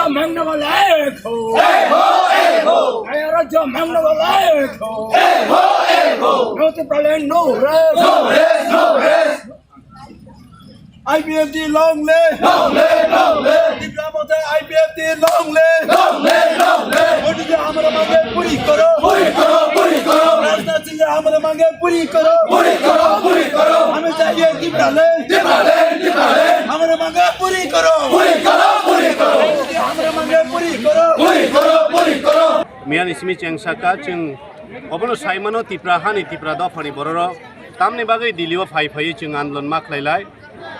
Mangna wala ek ho. Ek ho, ek ho. Naya rajya mangna wala ek ho. Ek ho, ek ho. No Tipraland, no rest. No rest, no rest. I P F T long live. Long live, long live. Tipra Motha I P F T long live. Long live, long live. Modi ji hamare mange puri karo. Puri karo, puri karo. Rajnath Singh ji hamare mange puri karo. Puri karo, puri karo. Hame chahiye Tipraland. Tipraland, Tipraland. Hamare mange puri karo. Puri karo, puri karo. Hamare mange puri karo. Puri karo, puri karo. Miyani simi cheng saka chwng obono saimano Tipra hani Tipra dophani bororok tamni bagwi Delhi o phai phaiwi chwng andolon ma khlai lai.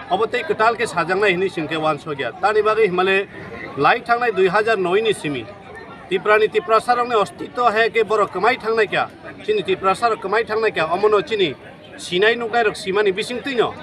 Obo tei kwtal khe sajaknai hinwi chwng khe uansukya. Tani bagwi himale lai thangnai dui hajar noi ni simi Tiprani Tiprasarokni ostitw hai khe borok kwmai thangnai kha, chini Tiprasarok kwmai thangnai kha, omono chini sinai nuknairok simani bisingtwino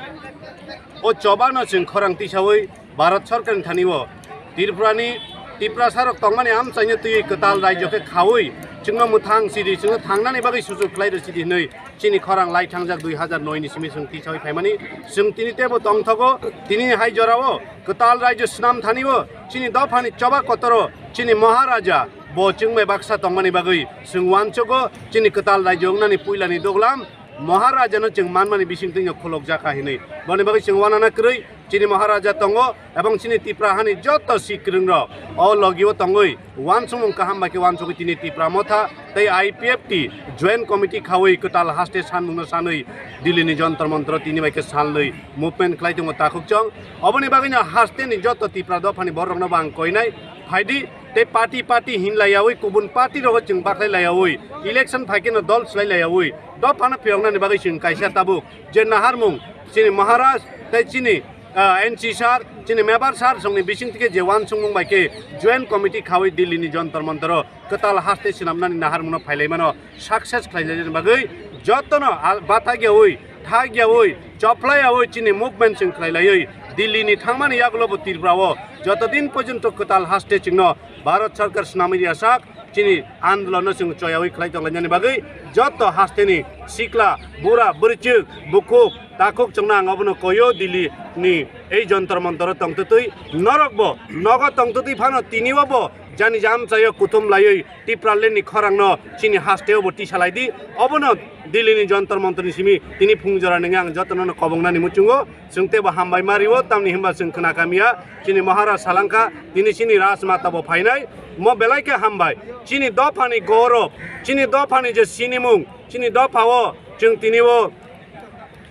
o chobano chwng khorang tisawi Bharat Sorkarni thani o Tripurani Tiprasarok tongmani amchaino twiwi kwtal rajyo khe khaui chwngno mwthang sidi, chwngno thangnani bagwi suchuk khlai rw sidi hinwi chini khorang lai thangjak dui hajar noi ni simi chwng tisawi phaimani. Chwng tini teibo tongthogo, tini hai jorao kwtal rajyo swnam thani o chini dophani choba kotoro chini Maharaja bo chwngbai baksa tongmani bagwi chwng uansugo chini kwtal rajyo wngnani puilani duglam Maharajano chwng manmani bisingtwino khulukjakha hinwi. Boni bagwi chwng uanana kwrwi chini Maharaja tongo, ebong chini Tipra hani joto sikwrwngrok o logio tongwi uansukmung kaham bai khe uansugwi tini Tipra Motha tei I P F T Joint Committee khaui kwtal haste sanmungno sanwi Delhi ni Jontor Montor tini bai khe salnwi movement khlai tongo takhukchong. Oboni bagwino haste ni joto Tipra dophani bororokno bo ang koinai, phaidi tei party party hinlaiyaui kubun party rogo chwng bakhlai laiyaui election phaikhe no dol swlai laiyaui dophano phiyoknani bagwi chwng kaisa tabuk je naharmung chini Maharaj tei chini ah, N C sir, chini Mebar sir songni bising tike je uansukmung bai khe Joint Committee khaui Delhi ni Jontor Montoro kwtal haste swnamnani naharmungno phailaimano success khlainani bagwi jotono al-, batagyaui, thagyaui, choplayaui chini movement chwng khlailaiwi Delhi ni thangmani yagulo bo Tripura o joto din porjonto kwtal haste chwngno Bharat Sarkar swnamwi riyasak, chini andolonno chwng choyaui khlai tonglainani bagwi joto hasteni sikla, bura, bwrwichwk, bukhuk, takhuk chwngno ang obono koio Delhi ni ei Jontor Montoro tongtwtwi norokbo nogo tongtwtwi phano tini obo jani jamchaio kuthum laiwi Tipraland ni khorangno chini hasteo bo tisa laidi. Obono Delhi ni Jontor Montor ni simi tini phung jora nungwi ang jotono no kobongnani muchungo. Chwng teibo hambai ma rio, tamni hwnba chwng khna kamya, chini Maharaj salangkha, tini chini Rajmata bo phainai, mo belai khe hambai. Chini dophani gorob, chini dophani je sinimung, chini dophao chwng tini o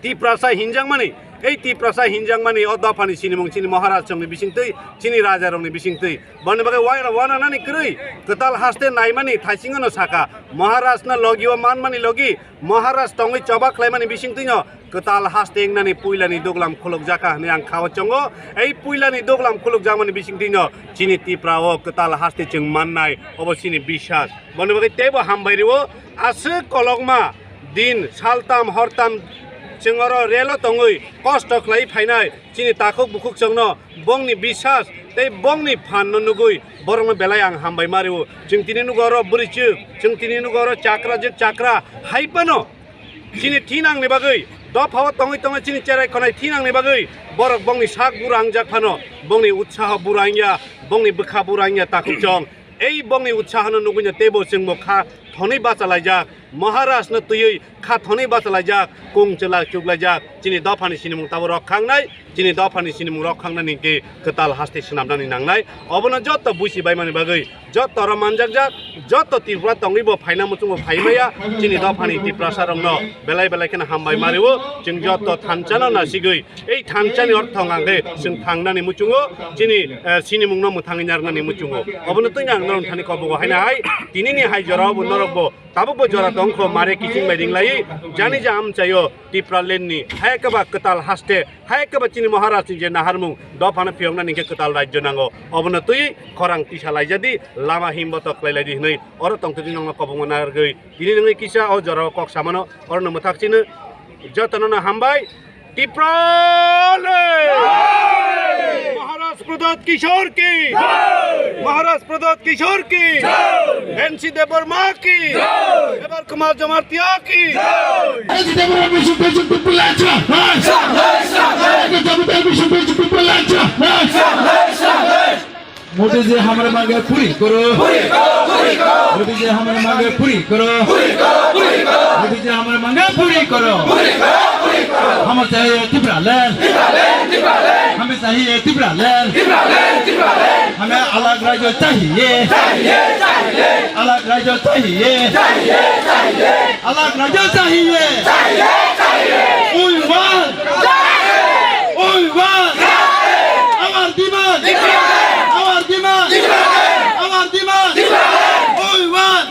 Tiprasa hinjakmani, ei Tiprasa hinjakmani o dophani sinimung chini Maharaj chwngni bisingtwi, chini rajarokni bisingtwi. Boni bagwi waira wananani kwrwi kwtal haste naimani thaisingono saka, Maharajno logio manmani logi, Maharaj tongwi choba khlaimani bisingtwino kwtal haste wngnani puilani duglam khulukjakha hwnwi ang khao chongo. Ei puilani duglam khulukjakmani bisingtwino chini Tipra o kwtal haste chwng mannai, obo chini biswas. Boni bagwi teibo hambai rwo, aswk kolokma din saltam hortam chwng oro relo tongwi kosto khlai phainai chini takhuk bukhuk chwngno bongni biswas tei bongni phanno nugwi borokno belai ang hambai ma rwo. Chwng tini nugo oro bwrwichwk, chwng tini nugo oro chakra je chakra hai phano chini thinangni bagwi, dophao tongwi tongwi chini cherai khonai thinangni bagwi borok bongni sak bura wngjak phano, bongni utsaho bura wngya, bongni bwkha bura wngya takhuk chwng. Ei bongni utsahano nugwino teibo chwngbo kha thonwi bachalaijak, Maharajno twiwi kha thonwi bachalaijak, kung chwla chuklaijak, chini dophani sinimung tabo rok khangnai, chini dophani sinimung rok khangnani hwnkhe kwtal haste swnamnani nangnai. Obono joto buisi baimani bagwi, joto oro manjakjak, joto Tripura tongwibo phaina muchungbo phaimaya, chini dophani Tiprasarokno belai belai kheno hambai ma rwo, chwng joto thanchano nasigwi, ei thanchani orthong ang khe chwng thangnani muchungo, chini, eh, sinimungno mwthangwi narwknani muchungo. Obono twi ang norok thani kobogo haino hai, tinini hai jorao bo norokbo tabukbo jora tongkho mare kiching bai ringlaiwi, jani ja amchaio Tipraland ni hai khe ba kwtal haste, hai khe ba chini Maharaj ni je naharmung dophano phiyoknani hwnkhe kwtal rajyo nango. Obono twi khorang tisa laijadi, lama himboto khlai laidi hwnwi oro tongtwtwi nokno kobongma narwgwi tini nungwi kisa o jorao kok samano. Orono mwthak chini jotono no hambai. Tipraland! Maharaj Pradyot Kishore ki! Maharaj Pradyot Kishore ki! N C Debbarma ki! Mebar Kumar Jamatia ki! N C Debbarma Mission President People Lacha! N C Debbarma Mission President People Lacha! Modi ji हमारे मांगे पूरी करो। पूरी करो, पूरी करो। मोदी जी हमारे मांगे पूरी करो। पूरी करो, पूरी करो। मोदी जी हमारे मांगे पूरी करो। पूरी करो, पूरी करो। हमें चाहिए तिपरा लैंड। तिपरा लैंड, तिपरा लैंड। हमें चाहिए तिपरा लैंड। तिपरा लैंड, तिपरा लैंड। हमें अलग राज्य चाहिए। चाहिए, चाहिए। अलग राज्य चाहिए। चाहिए, चाहिए। अलग राज्य चाहिए। चाहिए, चाहिए। We want. We want. Our demand. Our demand. Our demand. We want.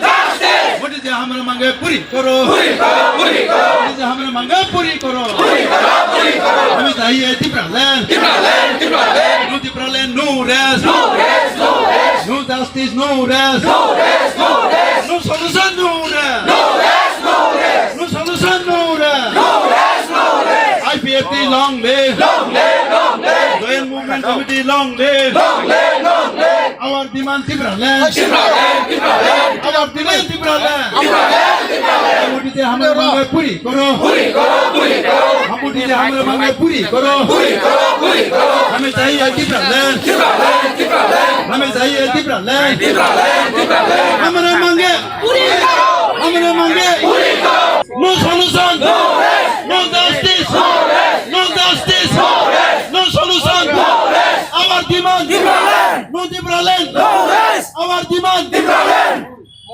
Modi ji हमारे मांगे पूरी करो। पूरी करो, पूरी करो। मोदी जी हमारे मांगे पूरी करो। पूरी करो, पूरी करो। हमें चाहिए Tipraland. Tipraland, Tipraland. No Tipraland, no rest। No rest, no rest। No justice, no rest। No rest, no rest। No solution, no rest। No rest, no rest। No solution, no rest। No rest, no rest। I P F T long live। Long live, long live। Joint Movement Committee long live। Long live, long live। Our demand Tipraland। Tipraland, Tipraland। Our demand Tipraland। Tipraland, Tipraland। Modi ji हमारे मांगे पूरी करो। पूरी करो, पूरी करो। मोदी जी हमारे मांगे पूरी करो। पूरी करो, पूरी करो। हमें चाहिए Tipraland। Tipraland, Tipraland। हमें चाहिए Tipraland। Tipraland, Tipraland। हमारे मांगे पूरी करो। हमारे मांगे पूरी करो। No solution। No rest। No justice। No rest। No justice। No rest। No solution। No rest। Our demand। Tipraland। No Tipraland। No rest। Our demand। Tipraland।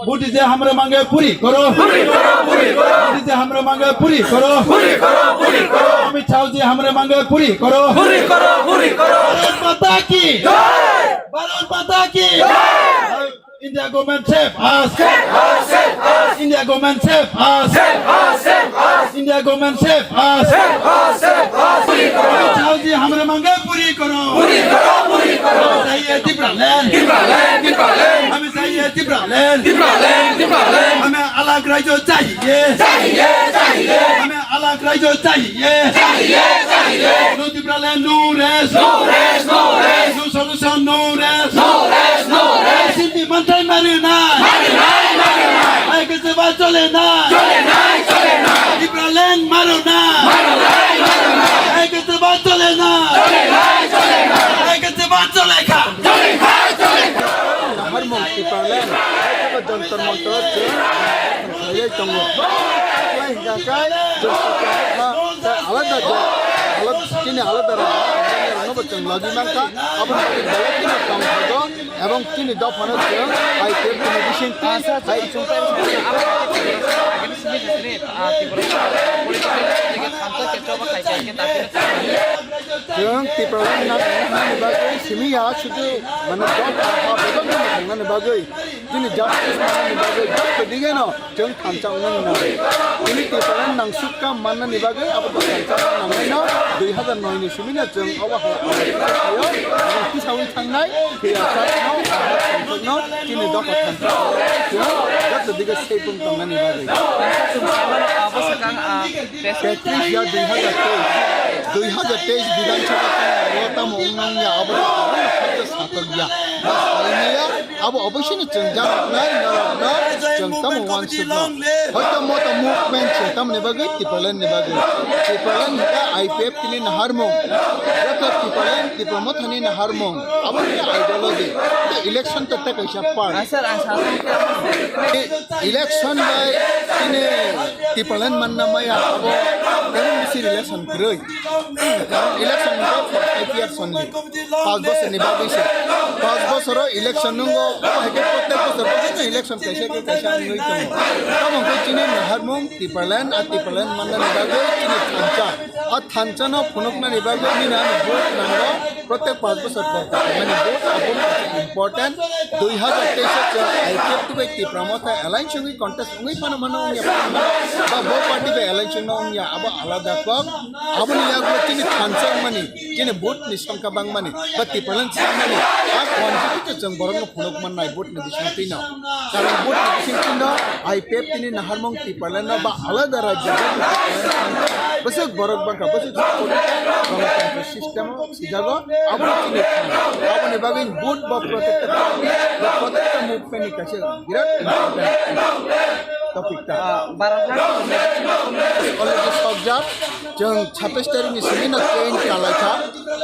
Modi ji हमारे मांगे पूरी करो। पूरी करो, पूरी करो। मोदी जी हमारे मांगे पूरी करो। पूरी करो, पूरी करो। अमित शाह जी हमारे मांगे पूरी करो। पूरी करो, पूरी करो। भारत माता की जय। भारत माता की जय। India government save us। Save us, save us। India government save us। Save us, save us। India government save us। Save us, save us। पूरी करो। अमित शाह जी हमारे मांगे पूरी करो। पूरी करो, पूरी करो। हमें चाहिए Tipraland। Tipraland, Tipraland। हमें चाहिए Tipraland। Tipraland, Tipraland। हमें अलग राज्य चाहिए। चाहिए, चाहिए। हमें अलग राज्य चाहिए। चाहिए, चाहिए। No Tipraland, no rest। No rest, no rest। No solution, no rest। No rest, no rest। Sindi mantai marinai। Marinai, marinai। Hai kese ba chole na। Chole nai, chole nai। Tipraland maro na। Maro nai, maro nai। Hai kese ba chole na। Chole nai, chole nai। Hai kese ba chole kha। Chole kha, chole kha। Naharmung Tipraland, Jantar Mantar o chwng khlaiwi tongo. Khlai hwnkha khe chwng alada alada, chini alada rokno bo chwng lagwi mankha. Aboni bagwi belai kheno tongthogo, ebong chini dophano chwng hai tei chini bisingtwi hai chwng Tipraland nang-, nangni bagwi simi ya, sudu mane dol ha bebak no thangna ni bagwi, chini justice manna ni bagwi, joto dige no chwng thansa wngna ni bagwi. Chini Tipraland nangsukha manna ni bagwi abo thansa nangnaino dui hazar noi ni simi no chwng obo hai kisa wi thangnai, phiya sakno, no, chini dopha thansa chwng joto dige seipung tongna ni bagwi. Chwng sai mano, ah, bwswkang, ah, Teis ya dui hazar teis, dui hazar teis Bidhan Sabha chini aro tamo wng nang ya, abo no khaisa satok ya. Ba sai ya, abo oboisini chwng janoknai, norokno chwng tamo wansukno. Hoito moto movement se tamoni bagwi Tipraland ni bagwi. Tipraland hwnkhe I P F T ni naharmung. Joto Tipraland, Tipra Mothani naharmung. Abo ni ideology. Election to tei kaisa part. Election bai chini Tipraland manna maya abo tebuk bisi election kwrwi. Karon election hwnkhe for five years only. Panch bosorni bagwi se. Panch bosoro election nungo, abo hai khe protek bosor bosor election kaisa khe kaisa wngwi tongo. Tamo hwnkhe chini naharmung Tipraland, a Tipraland mannani bagwi chini thansa. A thansa no phunuknani bagwi nini ani vote nango. Protek panch bosor por por mani vote abo important. Dui hazar teis o chwng I P F T bai Tipra Motha alliance wngwi contest wngwi phano mano wngya phano mano. Ba bo party bai alliance wngno wngya abo alada kok. Aboni yagulo chini thansa wngmani, chini vote ni songkha bangmani, ba Tipraland sanmani, a constitution chwng borokno phunuk mannai vote ni bisingtwi no. Karon vote ni bisingtwi no I P F T ni naharmung Tipraland no ba alada rajyo bwswk borok bangkha, bwswk support gwnotantri system o sijago, abo chini thang. Aboni bagwi vote ba protected, ba protected movement ni kaisa birat important topic ta. Already sokjak, chwng satais tarik ni simi no train chalaikha.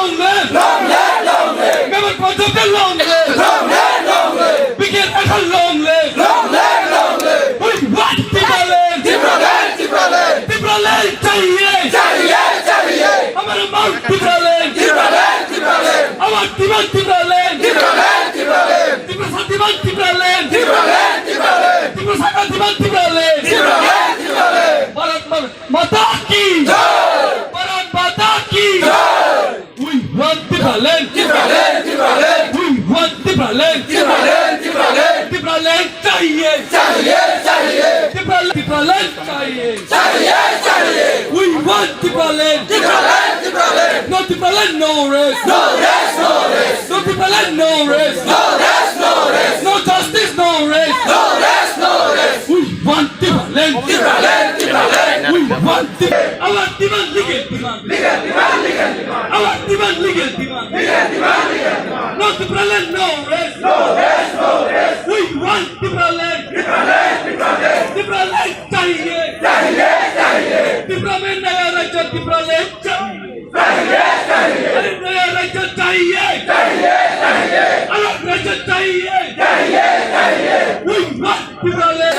long live! Long live, long live! Governor Paul Jokte long live! Long live, long live! B K Rathore long live! Long live, long live! We want Tipraland! Tipraland, Tipraland! Tipraland chahiye! Chahiye, chahiye! Hamara mang Tipraland! Tipraland, Tipraland! Our demand Tipraland! Tipraland, Tipraland! Tiprasa demand Tipraland! Tipraland, Tipraland! Tiprasa demand Tipraland! Tipraland, Tipraland! Bharat Mata Mata ki! Jai! Bharat Mata ki! Jai! We want Tipraland! Tipraland! Tipraland! We want Tipraland! Tipraland! Tipraland! Tipraland chahiye! Chahiye! Chahiye! Tipraland! Tipraland chahiye! Chahiye! Chahiye! We want Tipraland! Tipraland! Tipraland! No Tipraland, no rest! No rest! No rest! No Tipraland, no rest! No rest! No rest! No justice, no rest! No rest! No rest! We want Tipraland! Tipraland! Tipraland! We want Tip-, our demand, legal demand! Legal demand! Legal demand! Our demand, legal demand! Legal demand! Legal demand! No Tipraland, no rest! No rest! No rest! We want Tipraland! Tipraland! Tipraland! Tipraland chahiye! Chahiye! Chahiye! Tipra mein naya rajya Tipraland chahiye! Chahiye! Chahiye! Alag naya rajya chahiye! Chahiye! Chahiye! Alag rajya chahiye! Chahiye! Chahiye! We want Tipraland!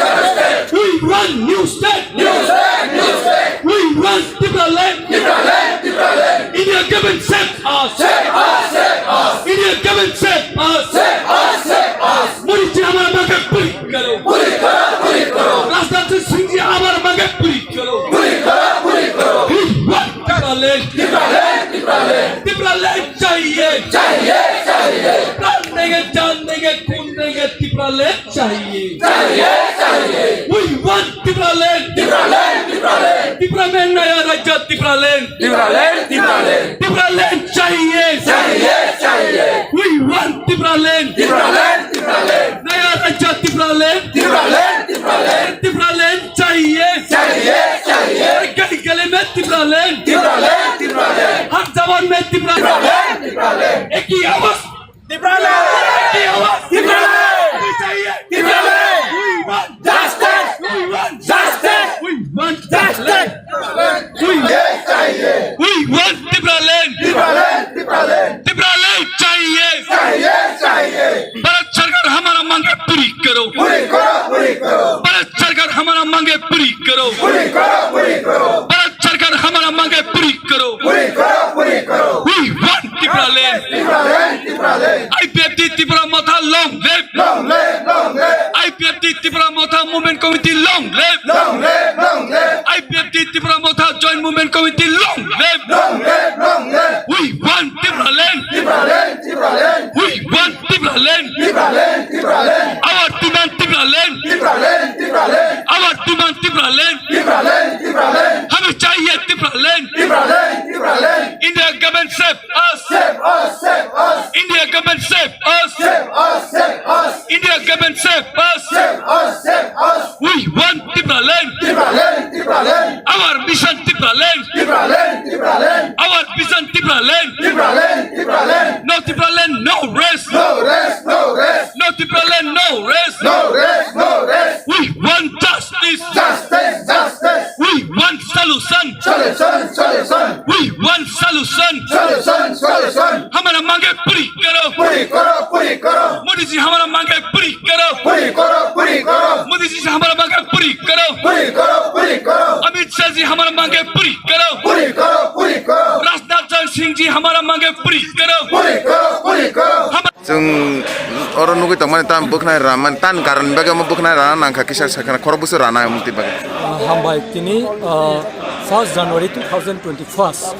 We want new state! New state! New state! We want Tipraland! Tipraland! Tipraland! India government save us! Save us! Save us! India government save us! Save us! Save us! Modi ji hamara mange puri karo! Puri karo! Puri karo! Rajnath Singh ji hamara mange puri karo! Puri karo! Puri karo! We want Tipraland! Tipraland! Tipraland! Tipraland chahiye! Chahiye! Chahiye! Pran denge, jaan denge, khoon denge, Tipraland chahiye! Chahiye! Chahiye! We want Tipraland! Tipraland! Tipraland! Tipra mein naya rajya Tipraland! Tipraland! Tipraland! Tipraland chahiye! Chahiye! Chahiye! We want Tipraland! Tipraland! Tipraland! Naya rajya Tipraland! Tipraland! Tipraland! Tipraland chahiye! Chahiye! Chahiye! Ghar ghar mein Tipraland! Tipraland! Tipraland! Har jawaan mein Tipraland! Tipraland! Tipraland! Ek hi awaaz! Tipraland! Ek hi awaaz! Tipraland! Hame chahiye! Tipraland! We want justice! We want justice! We want justice! We, we want Tipraland! Tipraland! Tipraland! Tipraland chahiye! Chahiye! Chahiye! Bharat Sarkar hamara mange puri karo! Puri karo! Puri karo! Bharat Sarkar hamara mange puri karo! Puri karo! Puri karo! Bharat Sarkar hamara mange puri karo! Puri karo! Puri karo! We want Tipraland! Tipraland! Tipraland! I P F T Tipra Motha long live! Long live! Long live! I P F T Tipra Motha Movement Committee long live! Long live! Long live! I P F T Tipra Motha Joint Movement Committee long live! Long live! Long live! We want Tipraland! Tipraland! Tipraland! We want Tipraland! Tipraland! Tipraland! Our demand Tipraland! Tipraland! Tipraland! Our demand Tipraland! Tipraland! Tipraland! Hame chahiye Tipraland! Tipraland! Tipraland! India government save us! Save us! Save us! India government save us! Save us! Save us! India government save us! Save us! Save us! We want Tipraland! Tipraland! Tipraland! Our mission Tipraland! Tipraland! Tipraland! Our vision Tipraland! Tipraland! Tipraland! No Tipraland, no rest! No rest! No rest! No Tipraland, no rest! No rest! No rest! We want justice! Justice! Justice! We Solution, solution. We want solution. Solution, solution. हमारा मांगे पूरी करो। पूरी करो, पूरी करो। मोदी जी हमारा मांगे पूरी करो। पूरी करो, पूरी करो। मोदी जी से हमारा मांगे पूरी करो। पूरी करो, पूरी करो। अमित शाह जी हमारा मांगे पूरी करो। पूरी करो, पूरी करो। राजनाथ सिंह जी हमारा मांगे पूरी करो। पूरी करो, पूरी करो। हम Chwng oro nugwi tongmani, tam bwkhnai rana, mani tan karon bagwi omo bwkhnai rana nangkha, kisa sakha khorok bwswk rana omo twi bagwi. Ah, hambai tini, ah, first January two thousand twenty-first.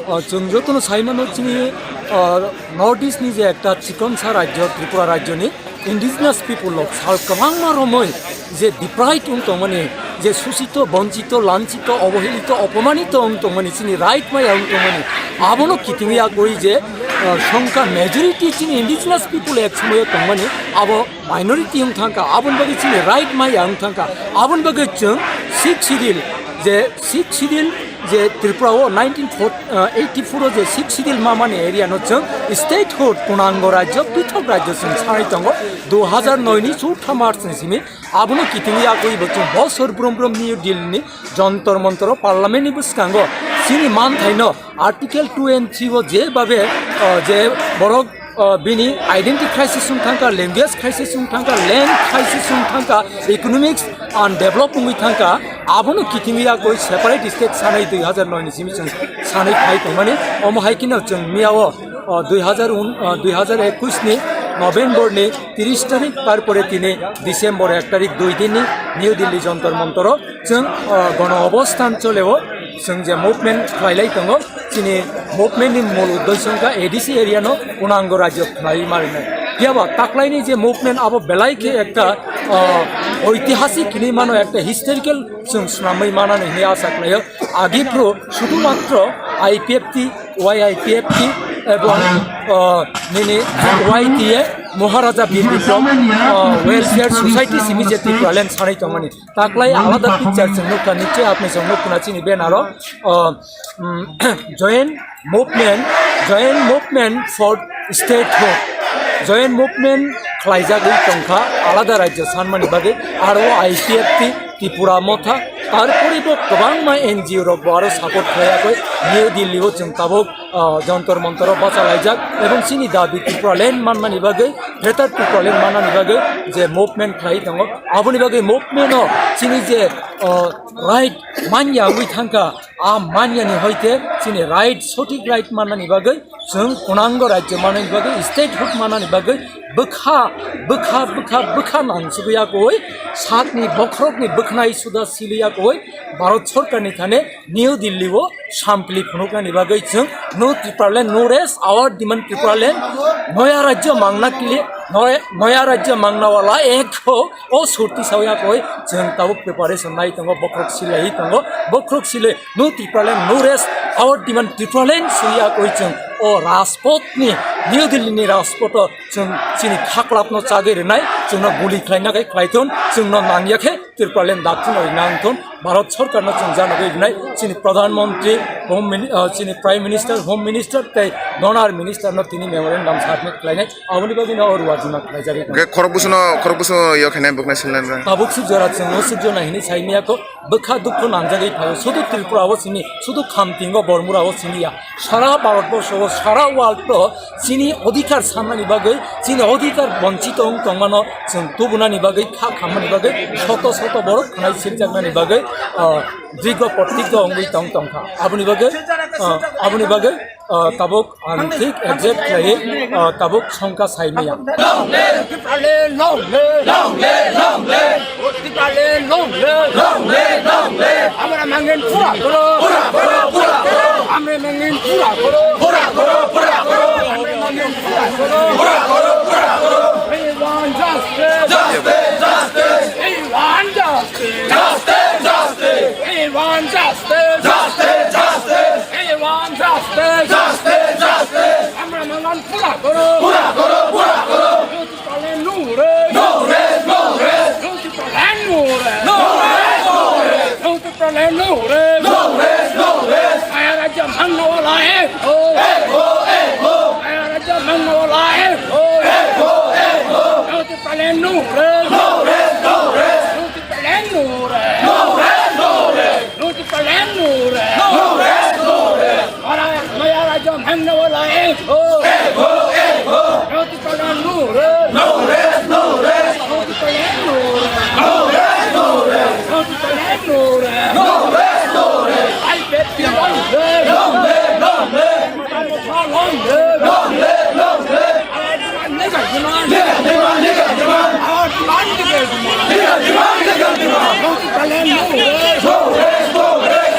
Ah, chwng jotono sai mano chini, ah, North East ni je ekta chikonsa rajyo, Tripura rajyo ni indigenous people rok sal kwbangma romwi je deprived wng tongmani, je susito, bonchito, lanchito, obohelito, opomanito wng tongmani, chini right maya wng tongmani, abono kitingwi yakwi je, ah, songkha majority chini indigenous people ek somoyo tongmani, abo minority wng thangkha, aboni bagwi chini right maya wng thangkha, aboni bagwi chwng Sixth Schedule, je Sixth Schedule je Tripura o nineteen eighty-four o je Sixth Schedule mamani area no chwng statehood, punango rajyo, pithok rajyo chwng sanai tongo, dui hazar noi ni chwtham March ni simi. Abono kitingwi yakwi bo chwng bosor brum brum New Delhi ni Jantar Mantar o parliament ni bwskango chini manthaino Article two and three o je babe, o, je borok, o, bini identity crisis wng thangkha, language crisis wng thangkha, land crisis wng thangkha, economics undeveloped wngwi thangkha, abono kitingwi yakwi separate state sanai dui hazar noi ni simi chwng sanai phai tongmani. Omo hai kheno chwng miyao, o, dui hazar un, o, dui hazar ekwis ni November ni tiris tarik, tarpore tini December ek tarik, dui din ni New Delhi Jantar Mantar o chwng, o, gono obosthan choleo chwng je movement khlailai tongo. Chini movement ni mul uddesyo wngkha A D C area no punango rajyo khlaiwi marinai. Phiya ba taklaini je movement abo belai khe ekta, o, oitihasik hinwi mano, ekta historical chwng swnamwi manani hinwi asa khlaio. Agi phuru sudhumatro I P F T, Y I P F T ebong, o, nini Y T A Maharaja Bir Bikram, o, Welfare Society simi je Tipraland sanai tongmani. Taklai alada picture chwng nukha, niche apni chwng nukha chini banner o, o, mm, joint movement, joint movement for statehood, joint movement khlaijagwi tongkha alada rajyo sanmani bagwi, aro I P F T, Tripura Motha, tarpore bo kwbangma N G O rok bo aro support khlaiyakwi New Delhi o chwng tabuk, ah, Jantar Mantar o bacha laijak, ebong chini dabi Tipraland manmani bagwi, Greater Tipraland manmani bagwi je movement khlai tongo, aboni bagwi movement o chini je, ah, right manya wngwi thangkha, a manyani hoite chini right, sothik right mannani bagwi, chwng punango rajyo manani bagwi, statehood manani bagwi bwkha, bwkha, bwkha, bwkha nangsugwi yakwi, sakni bokhorokni bwkhnai suda sili yakwi, Bharat Sorkarni thani New Delhi o sampli phunuknani bagwi chwng No Tipraland, No Rest, Our Demand Tipraland, noya rajyo mangna kili, noya, noya rajyo mangna wala ek ho, o surti sawi yakwi chwng tabuk preparation nai tongo, bokhorok silai tongo, bokhorok silai No Tipraland, No Rest, Our Demand Tipraland swi yakwi chwng o Rajpath ni, New Delhi ni Rajpath o chwng chini khaklap no chagwi rwnai, chwngno guli khlaina khe khlaithun, chwngno nangya khe Tipraland dakti no rinang thun, Bharat Sorkar no chwng janagwi rwnai, chini Pradhan Mantri, Home Mini-, ah, chini Prime Minister, Home Minister tei Donor Minister no tini memorandum submit khlainai. Aboni bagwi no o ruajima khlaijagwi tongo. Hwnkhe khorok bwswkno, khorok bwswkno yo khainai bwkhnai silai rang. Tabuk suk jora chwng o suk jora hinwi sai maya kho, bwkha dukhu nangjagwi phaio. Sudu Tripura o simi, sudu Khamting o, Bormura o simi ya. Sara Bharat borsho o, sara world o chini odhikar sannani bagwi, chini odhikar bonchito wng tongmano chwng tubunani bagwi, kha khammani bagwi, soto soto borok khnai sirjaknani bagwi, ah, drigo protiko wngwi tong tongkha. Aboni bagwi, ah, aboni bagwi, ah, tabuk Ang thik exact khlaiwi, ah, tabuk songkha sai maya. Long live Tipraland, long live. Long live, long live. Tipraland, long live. Long live, long live. Hamara mangin pura koro. Pura koro, pura koro. Hamara mangin pura koro. Pura koro, pura koro. Hamara mangin pura koro. Pura koro, pura koro. We want justice. Justice, justice. We want justice. Justice, justice. We want justice. Justice, justice. We want justice. Justice, justice. Hamara mangan pura koro. Pura koro, pura koro. Tipraland no rest. No rest, no rest. Tipraland no rest. No rest, no rest. Tipraland no rest. No rest, no rest. Noya rajyo mangna wala ek ho. Ek ho, ek ho. Hey ho, hey ho. No to Thailand, no rest. No rest, no rest. No to Thailand, no rest. No rest, no rest. No to Thailand, no rest. No rest, no rest. I bet you long live. Long live, long live. Long live, long live. Our demand, legal demand. Legal demand, legal demand. Our demand, legal demand. Legal demand, legal demand. No to Thailand, no rest. No rest, no rest.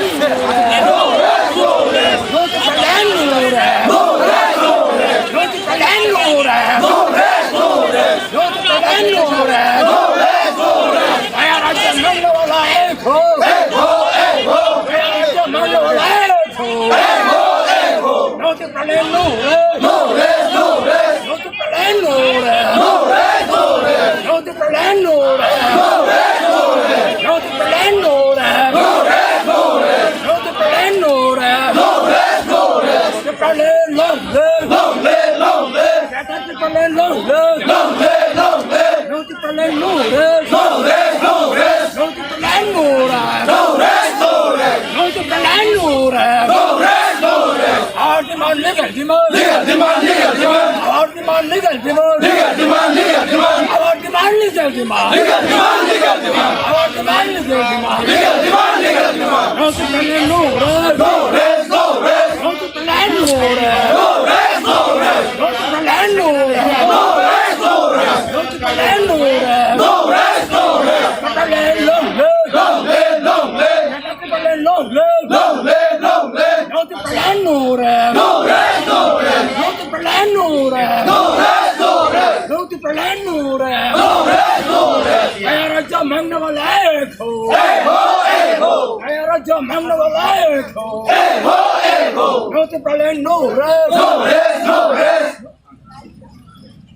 No rest, no rest. No to Thailand, no rest. No rest, no rest. No to Thailand, no rest. No rest, no rest. No to Thailand, no rest. No rest, no rest. Maharajya Mangna wala ek ho. Ek ho, ek ho. Maharajya Mangna wala ek ho. Ek ho, ek ho. No to Thailand, no rest. No rest, no rest. No to Thailand, no rest. No rest, no rest. No to Thailand, no rest. No rest, no rest. No to Thailand, no rest. No rest, no rest. No to Thailand, no rest. No rest, no rest. No to Thailand, long live. Long live, long live. Greater Tipraland, long live. Long live, long live. No to Thailand, no rest. No rest, no rest. No to Thailand, no rest. No rest, no rest. No to Thailand, no rest. No rest, no rest. Our demand, legal demand. Legal demand, legal demand. Our demand, legal demand. Legal demand, legal demand. Our demand, legal demand. Legal demand, legal demand. Our demand, legal demand. Legal demand, legal demand. No to Thailand, no rest. No rest, no rest. No to Thailand, no rest. No rest, no rest. No to Thailand, no rest. No rest, no rest. No to Thailand, no rest. No rest, no rest. Thailand, long live. Long live, long live. Thailand, long live. Long live, long live. No to Thailand, no rest. No rest, no rest. No to Thailand, no rest. No rest, no rest. No to Thailand, no rest. No rest, no rest. Maharajya Mangna wala ek ho. Ek ho, ek ho. Maharajya Mangna wala ek ho. Ek ho, ek ho. No to Thailand, no rest. No rest, no rest.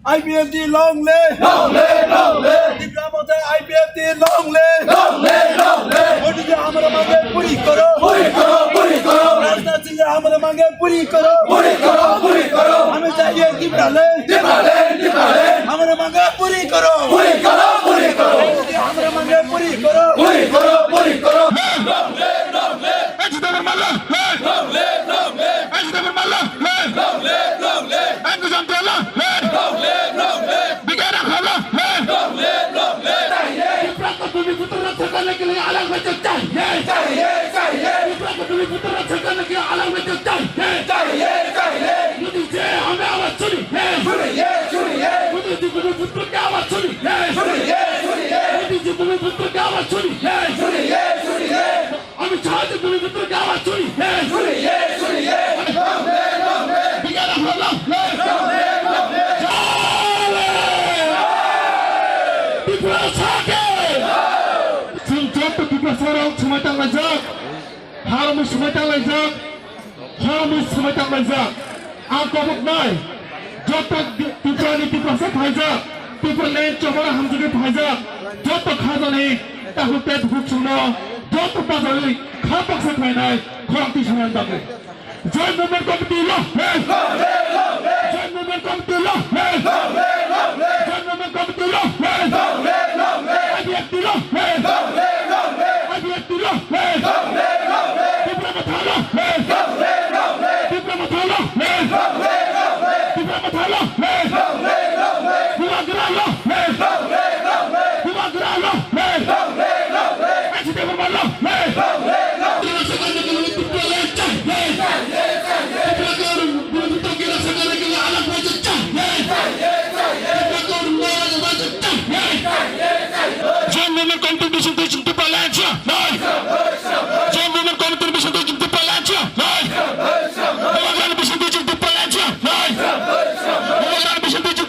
I P F T long live! Long live, long live! Tipra Motha I P F T long live! Long live, long live! Modi ji हमारे मांगे पूरी करो! पूरी करो, पूरी करो! राजनाथ सिंह जी हमारे मांगे पूरी करो! पूरी करो, पूरी करो! हमें चाहिए टिप्रालैंड! टिप्रालैंड, टिप्रालैंड! हमारे मांगे पूरी करो! पूरी करो, पूरी करो! मोदी जी हमारे मांगे पूरी करो! पूरी करो, पूरी करो! Long live, long live! Long live, long live! Long live, long live! Long live, long live! Long live, long live! Long live, long live! Long live, long live! Bigara khala, hey! Long live, long live! Tiprasa Bhumiputro rokshakar ke liye alag maidan chahiye! Chahiye, chahiye! Tiprasa Bhumiputro rokshakar ke liye alag maidan chahiye! Chahiye, chahiye! Modi ji, hamari awaaz suniye! Suniye, suniye! Modi ji, Bhumiputro ki awaaz suniye! Suniye, suniye! Modi ji, Bhumiputro ki awaaz suniye! Suniye, suniye! Amit Shah ji, Bhumiputro ki awaaz suniye! Suniye, suniye! Long live, long live! Bigara khala, hey! Long live, long live! Jai! Tiprasa ke! Chwng joto Tiprasa rok swmai tanglaijak, harmwi swmai tanglaijak, hormwi swmai tanglaijak. Ang koboknai joto Tripurani Tiprasa phaijak, Tipraland chobara hamjagwi phaijak, joto khajani takhuk tei bukhuk chwngno joto bajagwi kha baksa khlainai khorang twi sanani bagwi. Joint Movement Committee long live! Joint Movement Committee long live! Joint Movement Committee long live! I P F T long live! I P F T long live! Tipra Motha long live! Tipra Motha long live! Tipra Motha long live! Bubagra long live! Bubagra long live! H D F long live! Joint Movement Committee bising twi chwng Tipraland chwng nai. Joint Movement Committee bising twi chwng Tipraland chwng nai. Bubagrani bising twi chwng Tipraland chwng nai. Bubagrani bising twi chwng